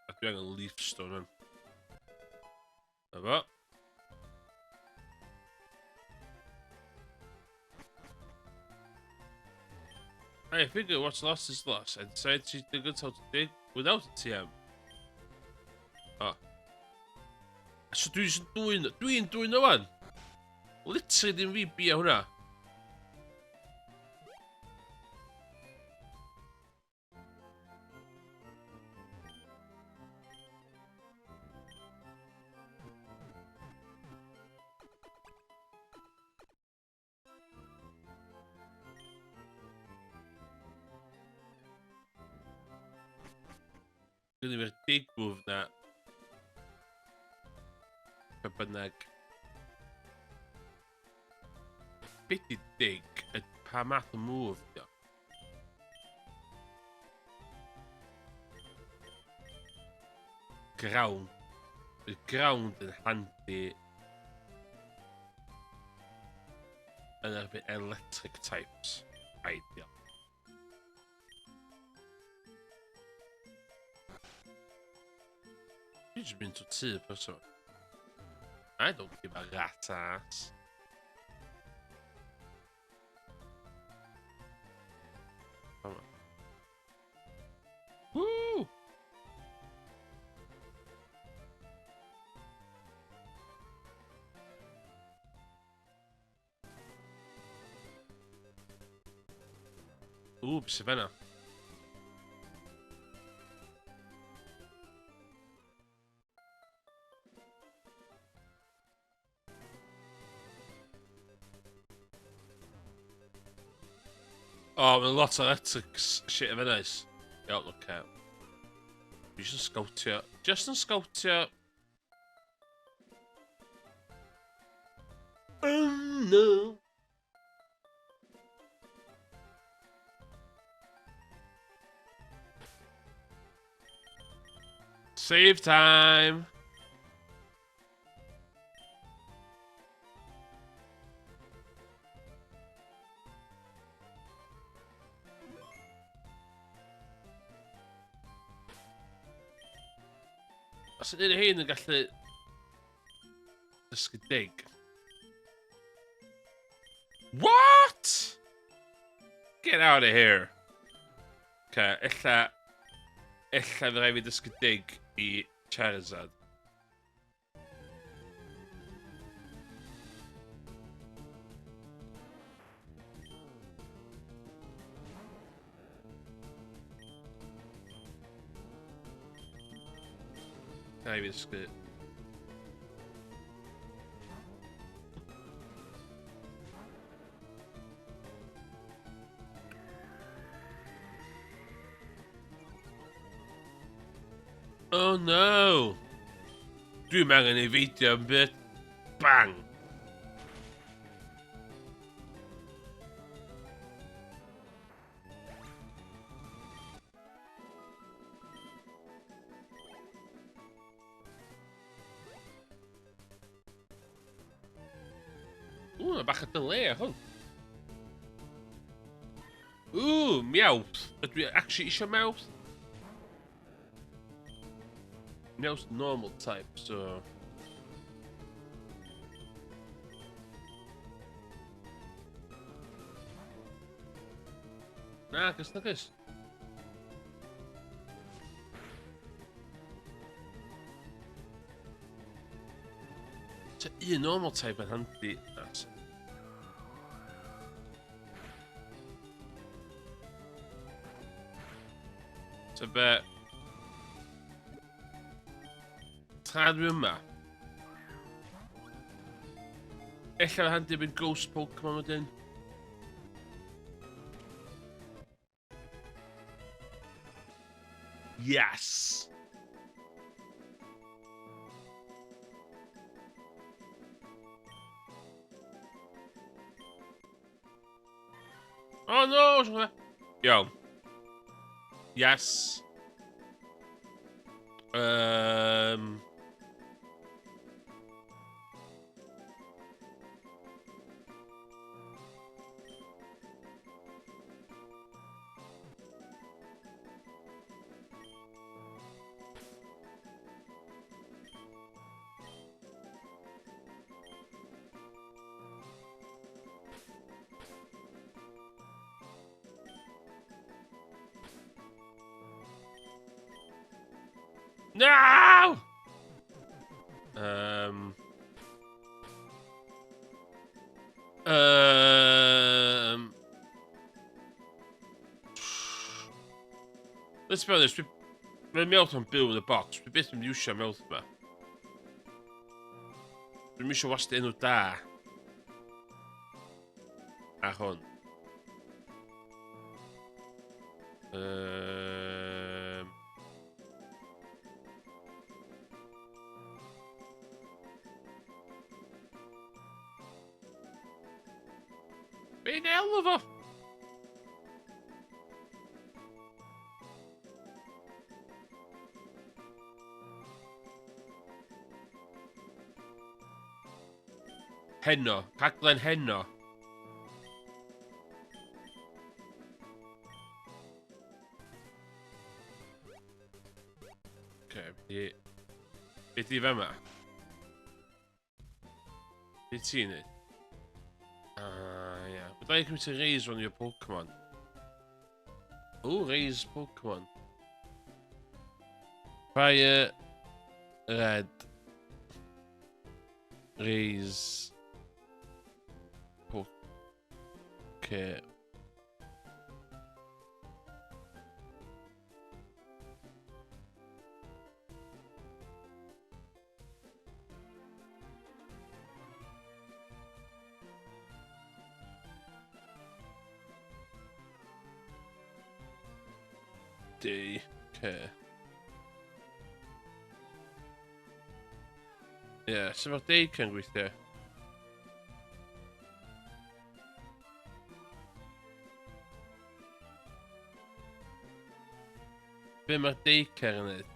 A dwi angen leaf stone man. Na fo. I figure what's lost is lost. I decided to dig how to dig without a TM. Oh. So dwi'n jyst yn dwyn... Dwi'n dwyn o wan! Literally ddim fi bia hwnna. Gynnu fi'r dig move na. Be bynnag. Be di dig? Y, pa math o move di o? Ground. Y ground yn handi yn erbyn electric types. Ideal. Dwi jyst mynd to tŷ person. I don't give a rat's ass. Come on. Woo! Ww, beth sy'n fanna? O, oh, mae'n lot o electric shit yn fanna. Iawn, oce. Okay. Dwi jyst yn sgowtio. Just yn sgowtio. Oh no! Save time! Os ydy'n hyn yn gallu dysgu dig. What? Get out of here. Okay, ella... Ella fydd rhaid fi dysgu dig i Charizard. Ga i fi ddysgu. Oh no! Dwi'n angen ei feidio yn byd. Bang! Ww, mae bach o delay ar hwn. Ww, Meowth. Ydw i actually eisiau Meowth? Meowth's normal type, so... Na, gys na gys. Ta un normal type yn handi. Ta be... Tra dwi yma. Ella fe handi mynd ghost Pokemon wedyn. Yes! Oh no! Iawn. Yes. No! Let's be honest, mae Meowth yn byw yn y box. Dwi byth yn mynd i iwsio Meowth yma. Dwi'n eisiau wastad enw da. A hwn. Be'n elw fo? Heno. Rhaglen heno. Okay, be, be di fe yma? Be ti'n neud? Ah, yeah. Would like me to raise one of your Pokemon? Oh, raise Pokemon. Fire, red, raise, Poke. D, K. Ie, yeah, sut mae'r daycare yn gweithio? Be mae'r daycare yn neud?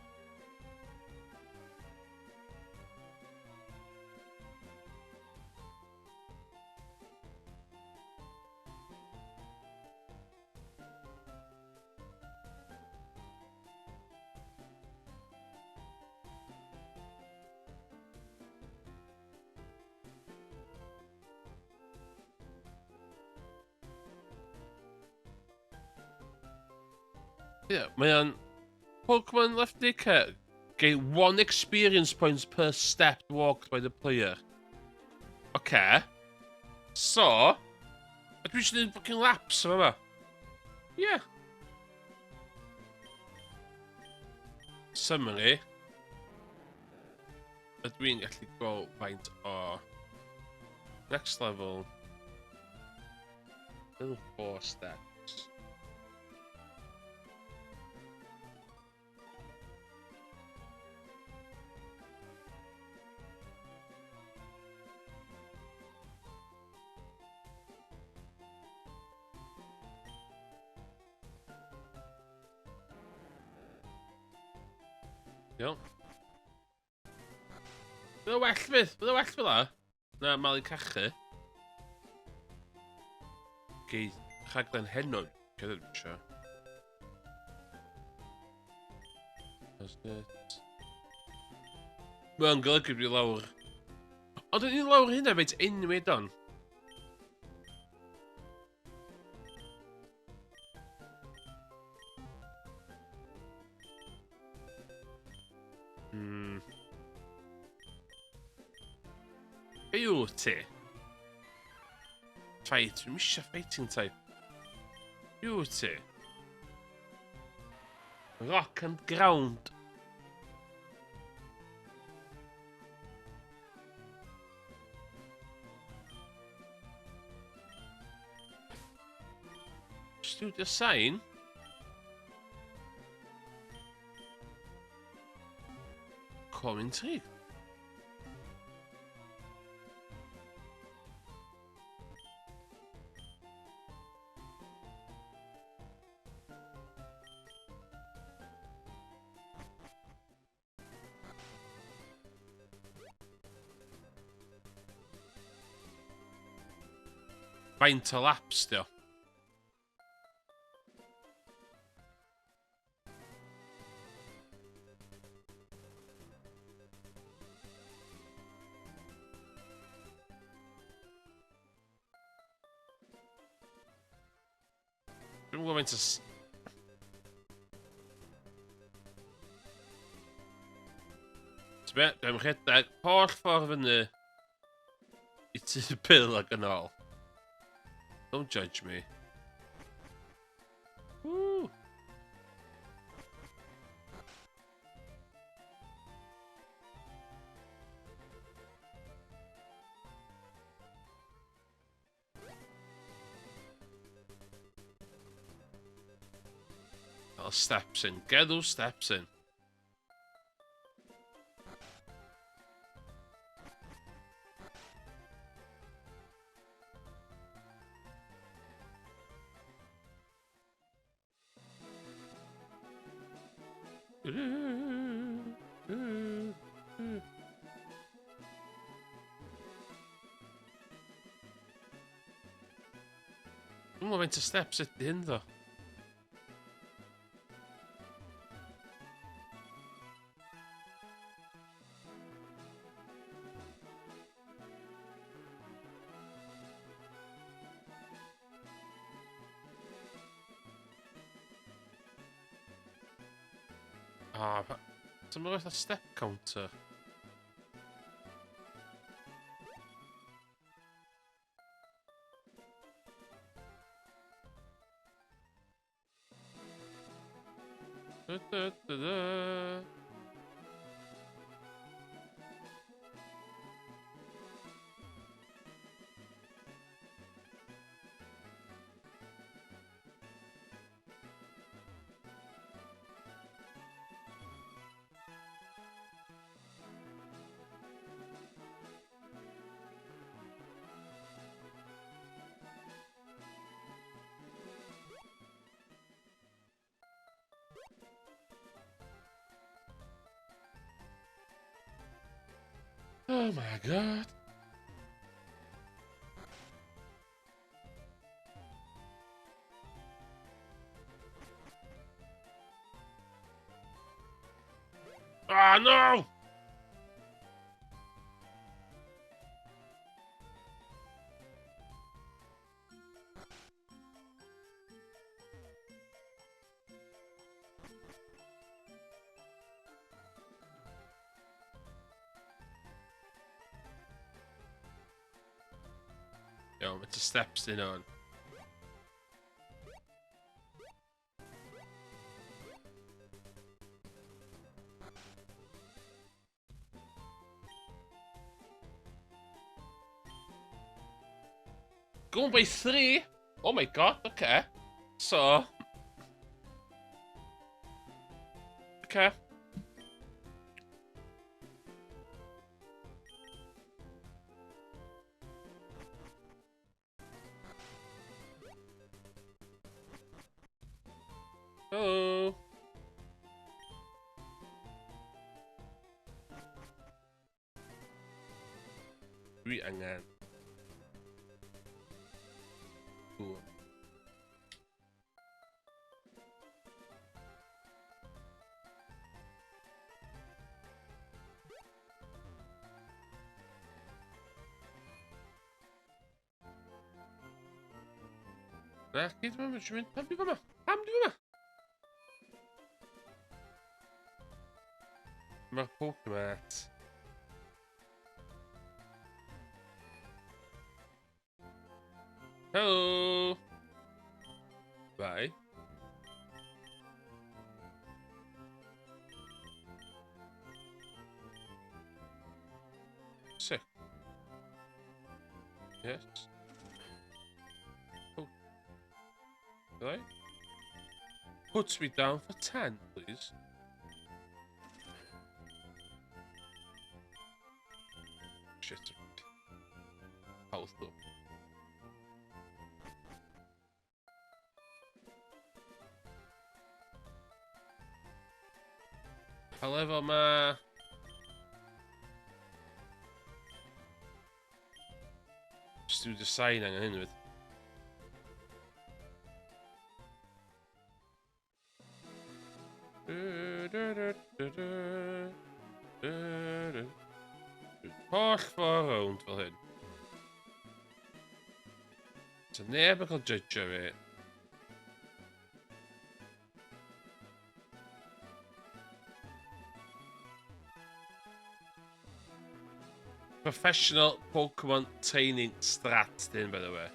Ie, yeah, mae o'n Pokemon left daycare. Gain one experience points per step walked by the player. Oce. So, a dwi eisiau gwneud fucking laps yma yma. Ie. Yeah. Summary. Ydw i'n gallu gweld faint o next level level 4 steps. Iawn. Bydd o well fydd, bydd o well fel la. Na, malu cachu. Gei rhaglen heno. Gyda dwi'n siarad. Mae'n golygu dwi lawr. Ond dwi'n lawr hynna feit enwi don. Be yw ti? Fight, dwi'n eisiau fighting type. Yw ti? Rock and ground. Studio Sign? Call intrigued. Faint o laps dio? Dwi'n gwybod faint o... Be, dwi'n rhedeg holl ffordd fyny i tŷ Bill ac yn ôl. Don't judge me. Woo! Gael steps in. Get those steps in. Dwi'n meddwl faint o steps ydy hyn ddo. Ah, pa... So mae'n fath o step counter. Da, da, da, da. Oh my god. Ah, no! Iawn, it's a steps dyn on. Going by three? Oh my god, okay. So... Okay. Hello. Dwi angen. Cool. Na, gyd yma, mae'n mynd. Pam dwi fyma? Pam dwi fyma? Mae'r Pokemon. Hello. Bye. Sick. Yes. Oh. Right. Put me down for 10, please. Shit. Health up. Pa lefel ma... Studio sign angen hyn fyd. Holl ffordd rownd fel hyn. So neb yn cael judge fi. Professional Pokemon training strat dyn, by the way.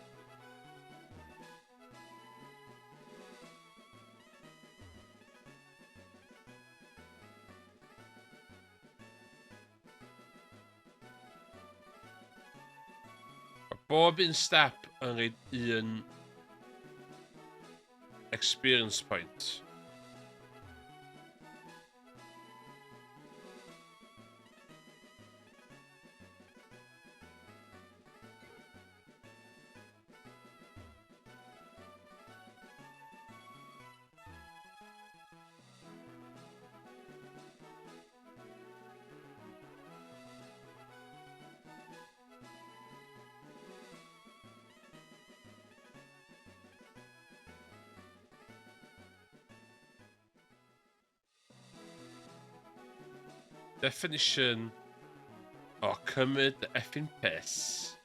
Bob un step yn rhaid un experience point. Definition o cymryd the effing piss.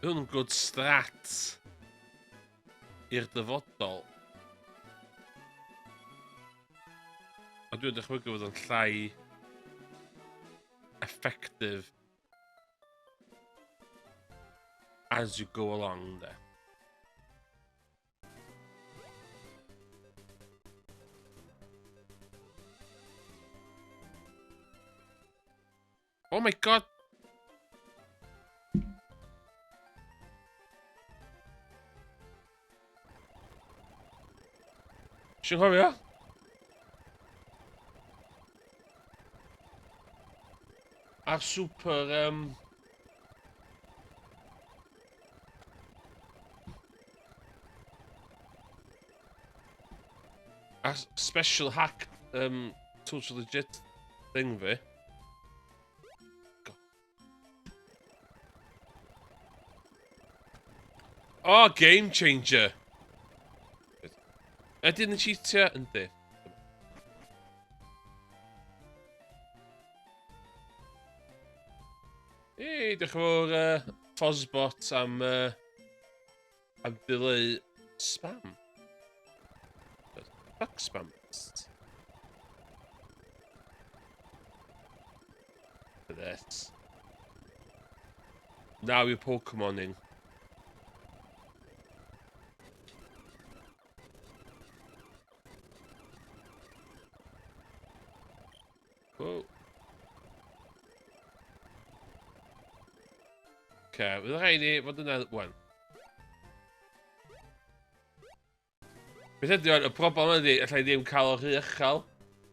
Hwn yn good strat i'r dyfodol. A dwi'n dychmygu fod o'n llai effective as you go along there. Oh my god! Ti'n cofio? A'r super... A special hack total legit thing fi. Oh, game changer! Ydyn yn cheatio? Yndi. Ei, diolch yn fawr Fosbot am dileu spam. Fuck spam. For this. Now you're Pokemoning. Whoa. Okay, fydd rhaid i fod yna wan. Beth ydy o'n, y broblem ydy, allai ddim cael o rhy uchel.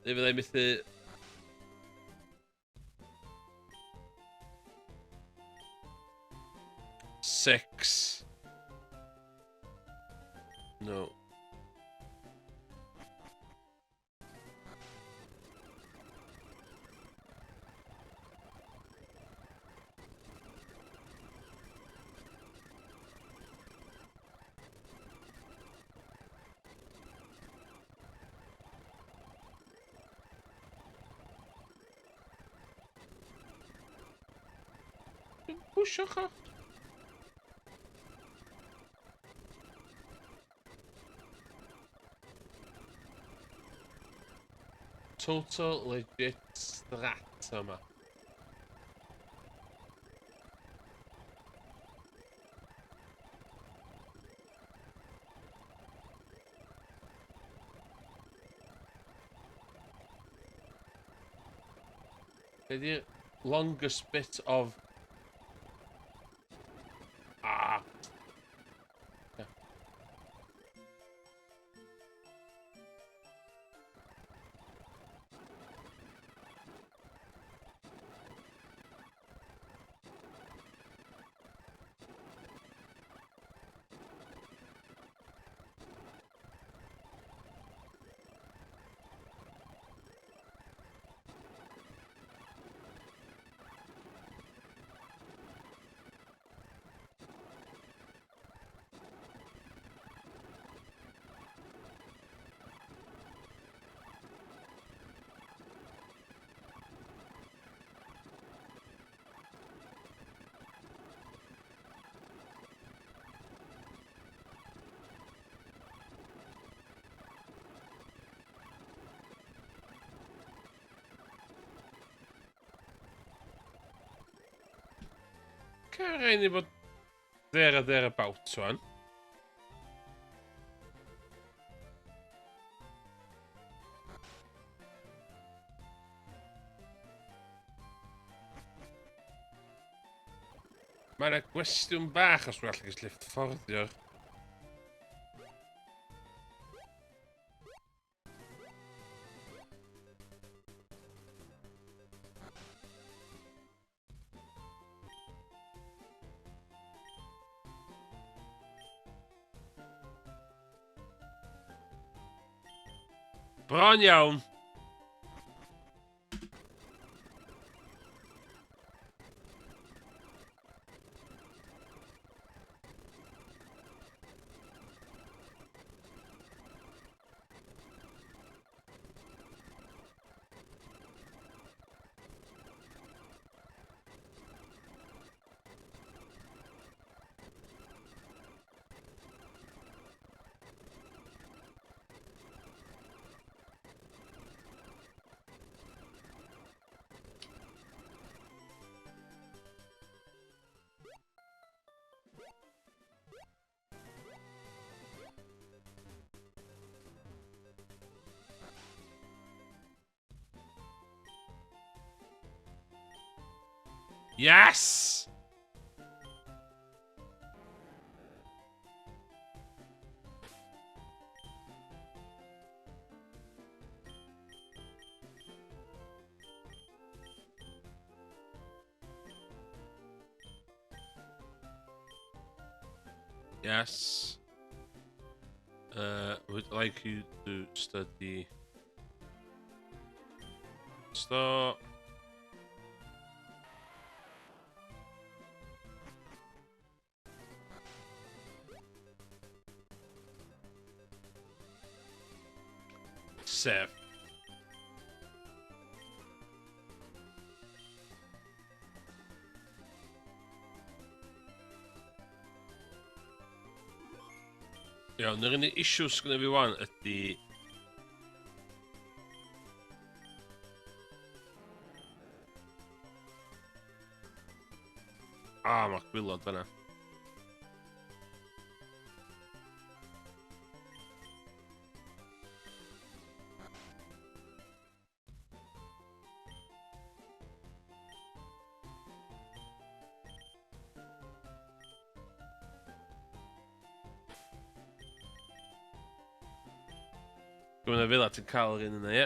Neu fyddai methu... Six. No. Pwsiwch o. Total legit strat yma. Be di'r longest bit of... Ah! Oce, rhaid ni fod there a thereabouts wan. Mae yna gwestiwn bach os dwi'n gallu gallu fforddio'r... Bron iawn. Yes! Yes. Would like you to study. Start. Sef. Iawn, yr unig issue sgynna fi wan ydy... Ah, mae'r gwylod fanna. Gwna fel ti'n cael yr un yna, ie.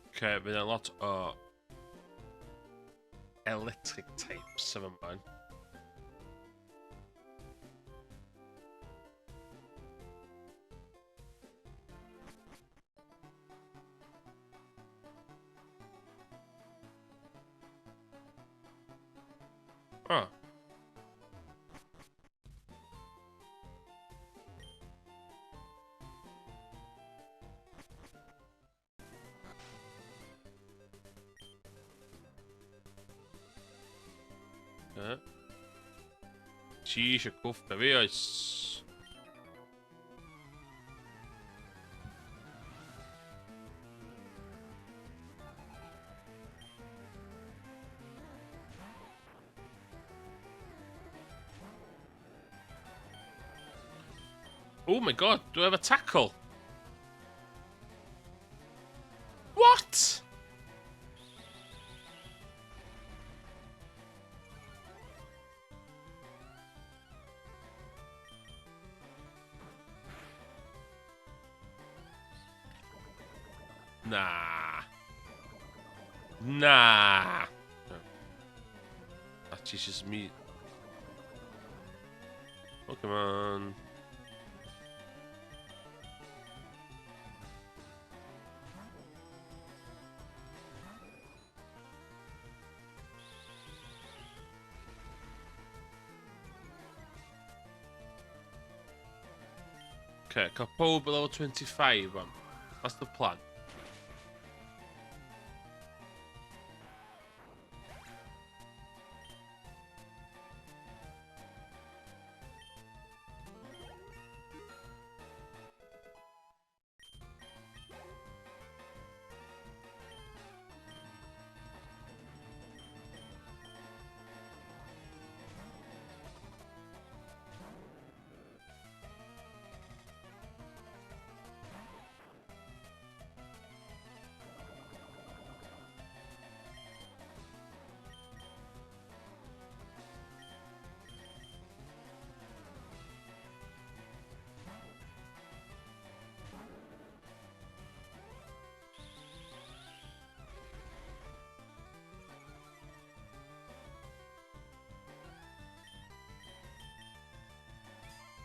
Oce, fydd yna lot o electric types efo ymlaen. Oh. Ti eisiau cwffio fi, oes? Oh my god, do I have a tackle? What? Na. Na. That is just me. Pokemon. Okay, cael pob level 25 am. That's the plan.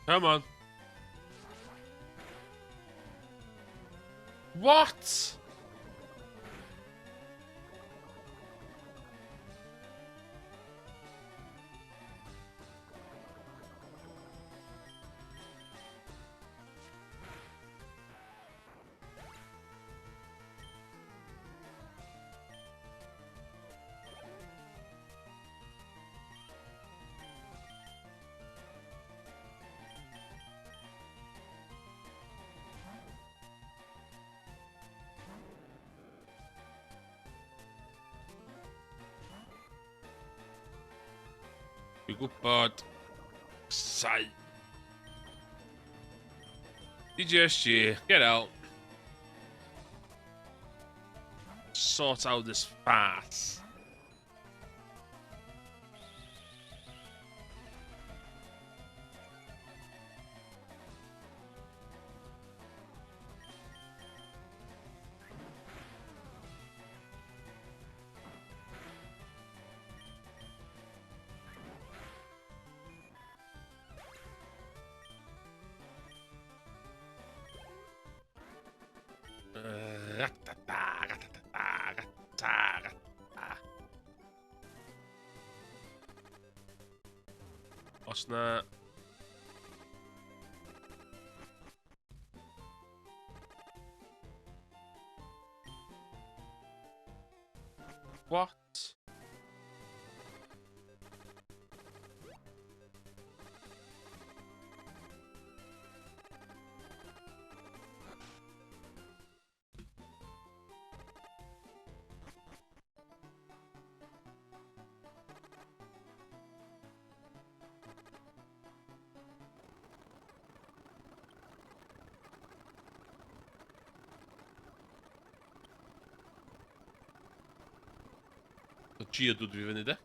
Come on. What? Dwi'n gwybod. Sai. DJSG, get out. Sort out this farce. Os na... What? Geodude fi fyny, de.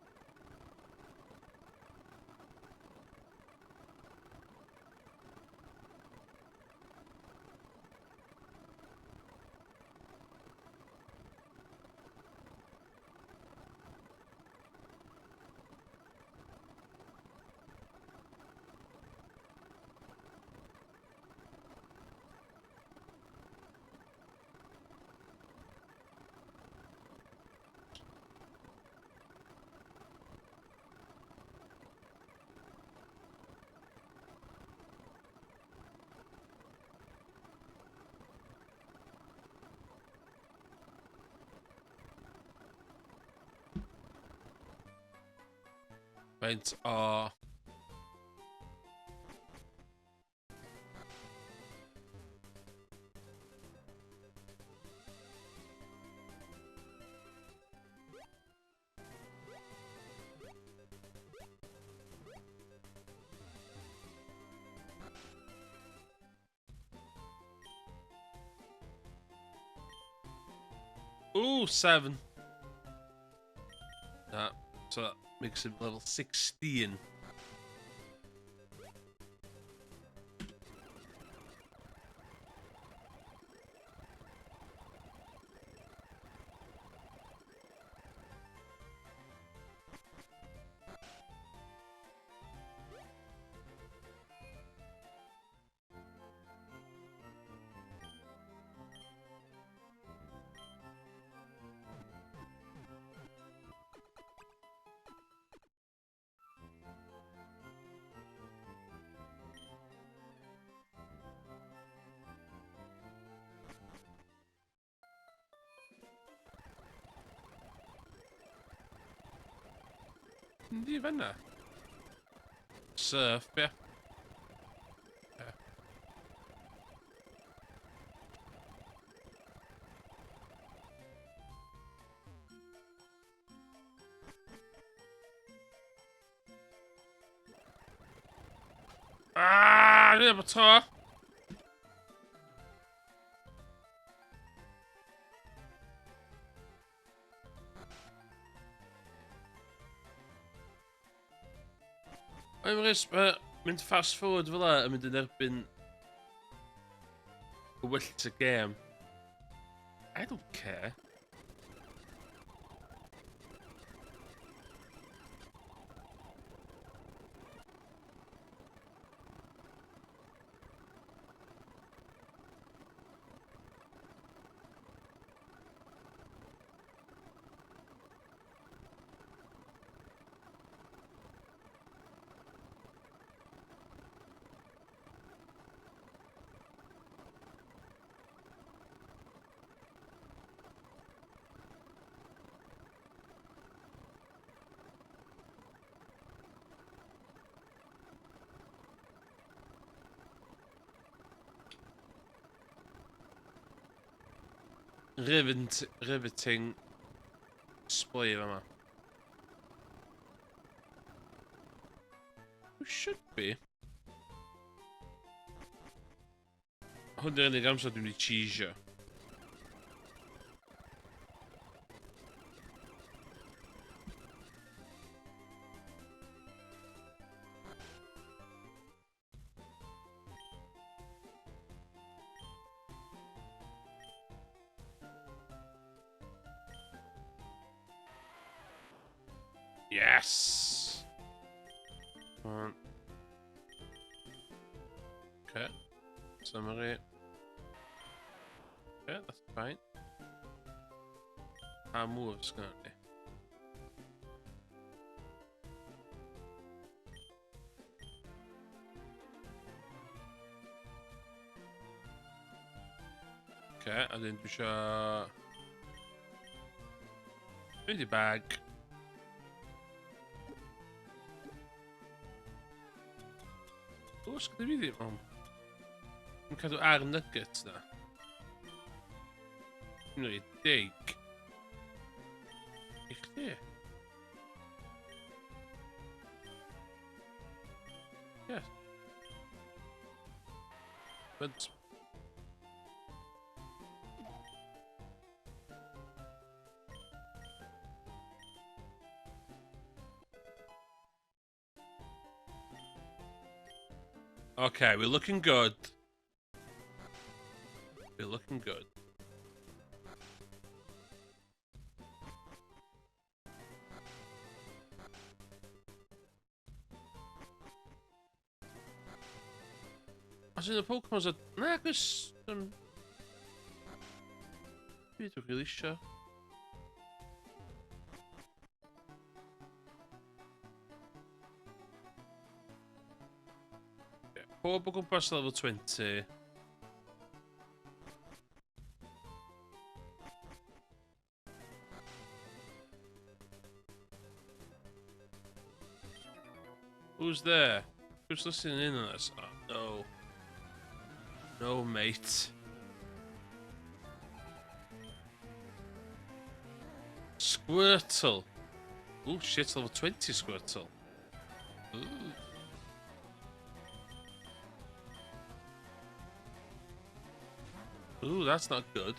Faint o... Ooh, 7. That, so that makes him level 16. Yndi, fanna. Surf, ie. Yeah. Ah, dwi'n efo to. Mae'n rhys, mae mynd fast forward fel la yn mynd yn erbyn gywyllt y gêm. I don't care. Rivent, riveting display yma. We should be. Hwn di'r unig amser dwi'n mynd i cheesio. Yes! One. Okay. Summary. Okay, that's fine. Pa moves gynna ni? Oce, a dyn dwi isio... Mynd i bag. O, sgynna fi ddim... O. Dwi'n cadw ar nuggets na. Dwi'n rhaid dig. I chdi. Yes. But... Okay, we're looking good. We're looking good. As in y Pokémons a... Na, gwrs... Um, dwi dwi'n rili isio. Pob o gwmpas level 20. Who's there? Who's listening in on us? Oh, no. No, mate. Squirtle. Oh, shit, level 20 Squirtle. Ooh. Ooh, that's not good.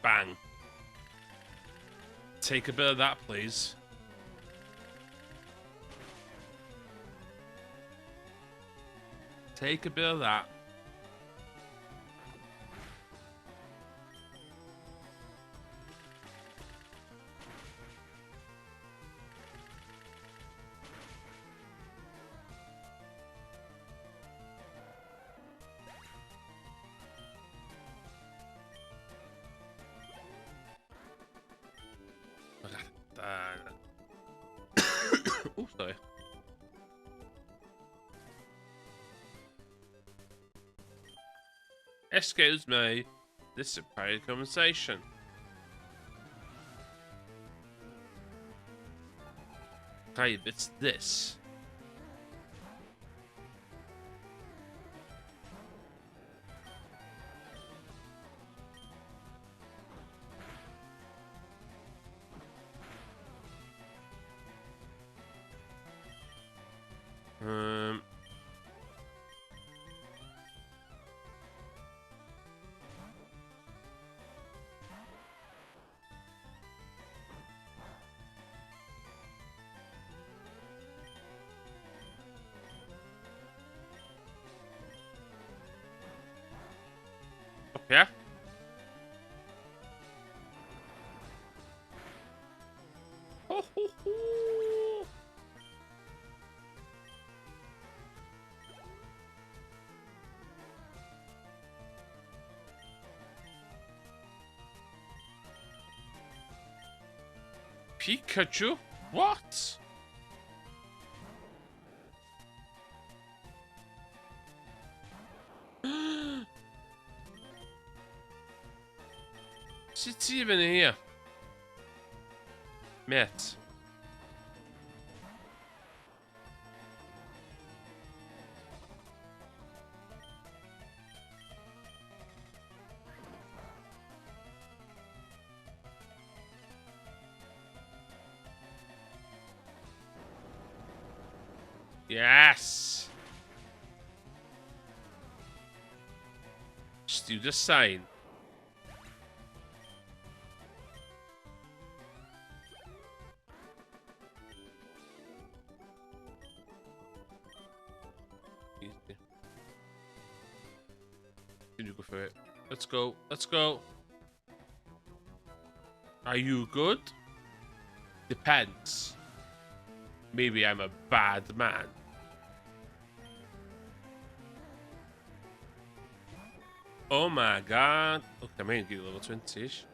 Bang. Take a bit of that, please. Take a bit of that. Oh, sorry. Excuse me, this is a private conversation. Private this. Yeah. Ho, ho, ho. Pikachu? What? Sut ti fyny here? Met. Yes! Just do the sign. Easy. Can you go for it? Let's go. Let's go. Are you good? Depends. Maybe I'm a bad man. Oh my god. Okay, mae'n gyd level 20-ish.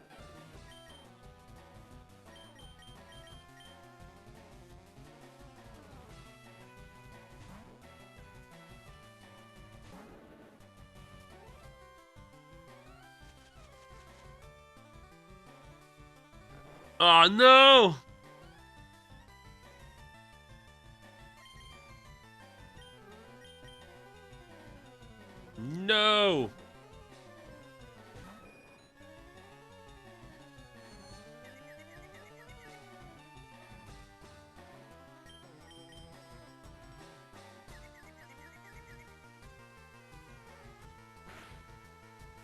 Oh no! No!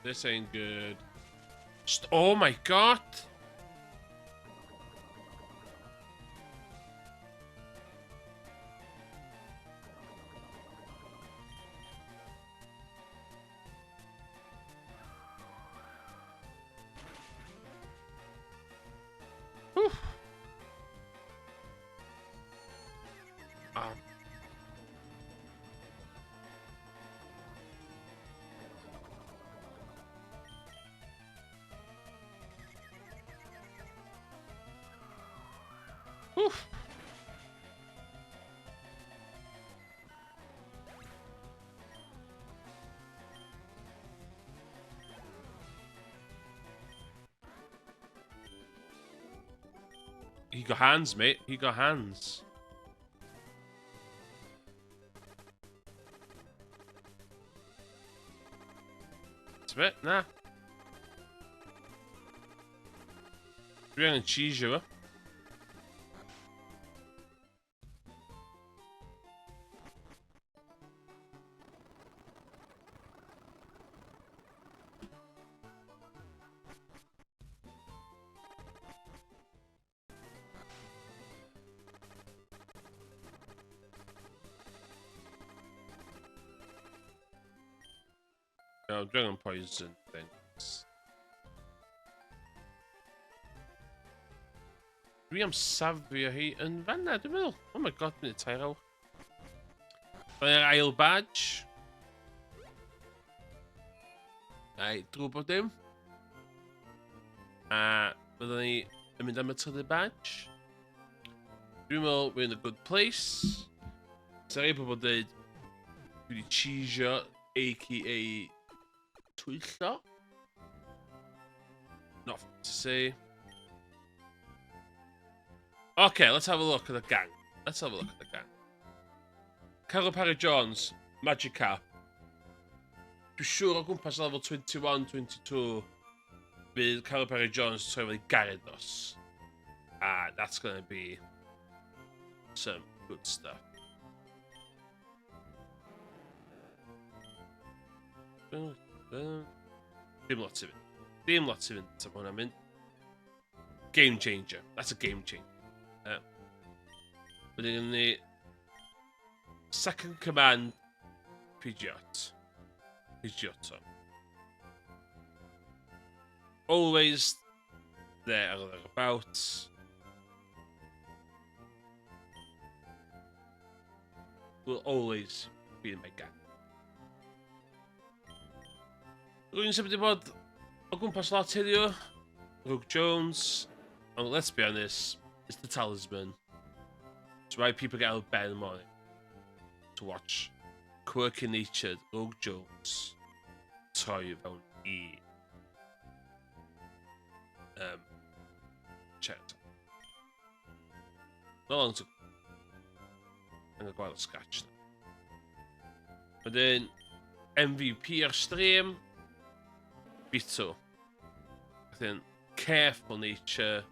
This ain't good. Just, oh my god! Whew. Whew. He got hands, mate. He got hands. That's it, na. Dwi angen cheesio fo. No, dragon poison things. Dwi am safio hi yn fanna, dwi'n meddwl. Oh my god, mynd tair awr. Mae'r ail badge. Ai, drwy bod dim. A byddwn ni yn mynd am y trydydd badge. Dwi'n meddwl we're in a good place. Sa rei pobl dweud, dwi wedi cheesio, a.k.a. twyllo. Not to say. Okay, let's have a look at the gang. Let's have a look at the gang. Carol Parry Jones, Magikarp. Dwi'n siŵr o gwmpas level 21, 22, bydd Carol Parry Jones troi fel Gyarados. Ah, that's gonna be some good stuff. Dim lot i fynd. Dim lot i fynd. Ta hwnna'n mynd. Game changer. That's a game changer. Yeah. Wedyn ni Second Command Pidgeot. Pidgeotto. Always there or thereabouts. Will always be in my gang. Rwy'n sy'n wedi bod o gwmpas lot heddiw. Rogue Jones. Ond let's be honest, it's the talisman. It's why people get out of bed in the morning. To watch quirky natured Rogue Jones troi fewn i chat. Not long to... Angen gweld y scratch na. Wedyn, MVP o'r stream, Bito. Wedyn, careful nature.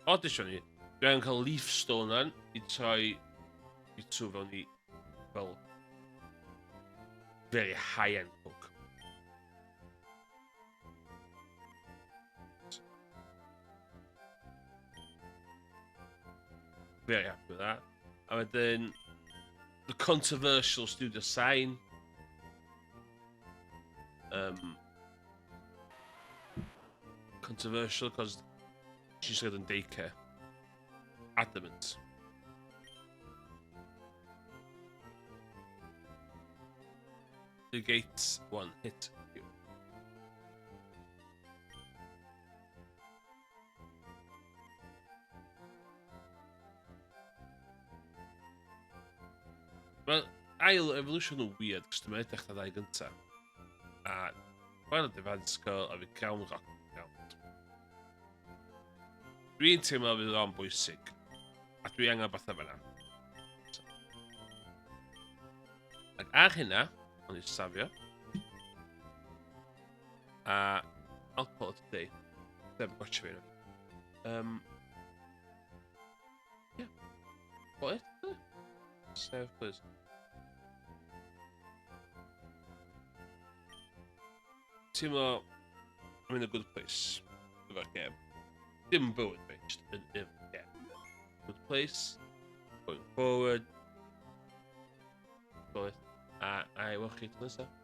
O, di ni. Dwi angen cael leaf stone an i troi Bito fewn i fel very high-end book. Very happy with that. A wedyn, the controversial studio sign. Controversial because she's got in daycare. Adamant. The gates one hit you. Wel, ail evolution yn weird, cos dwi'n edrych ar ddau gyntaf. A Final Advance Girl a fi Ground Rock Ground. Dwi'n teimlo fydd o'n bwysig. A dwi angen bethau fyna. So. Ac ar hynna, o'n i safio. A I'll call it a day. Ddim gotcha fi. Yeah. What? Save, please. Teimlo, I'm in a good place efo'r gêm. Dim bywyd fi, just yn efo'r gêm. Good place, going forward. Go. A i weld chi tro nesaf.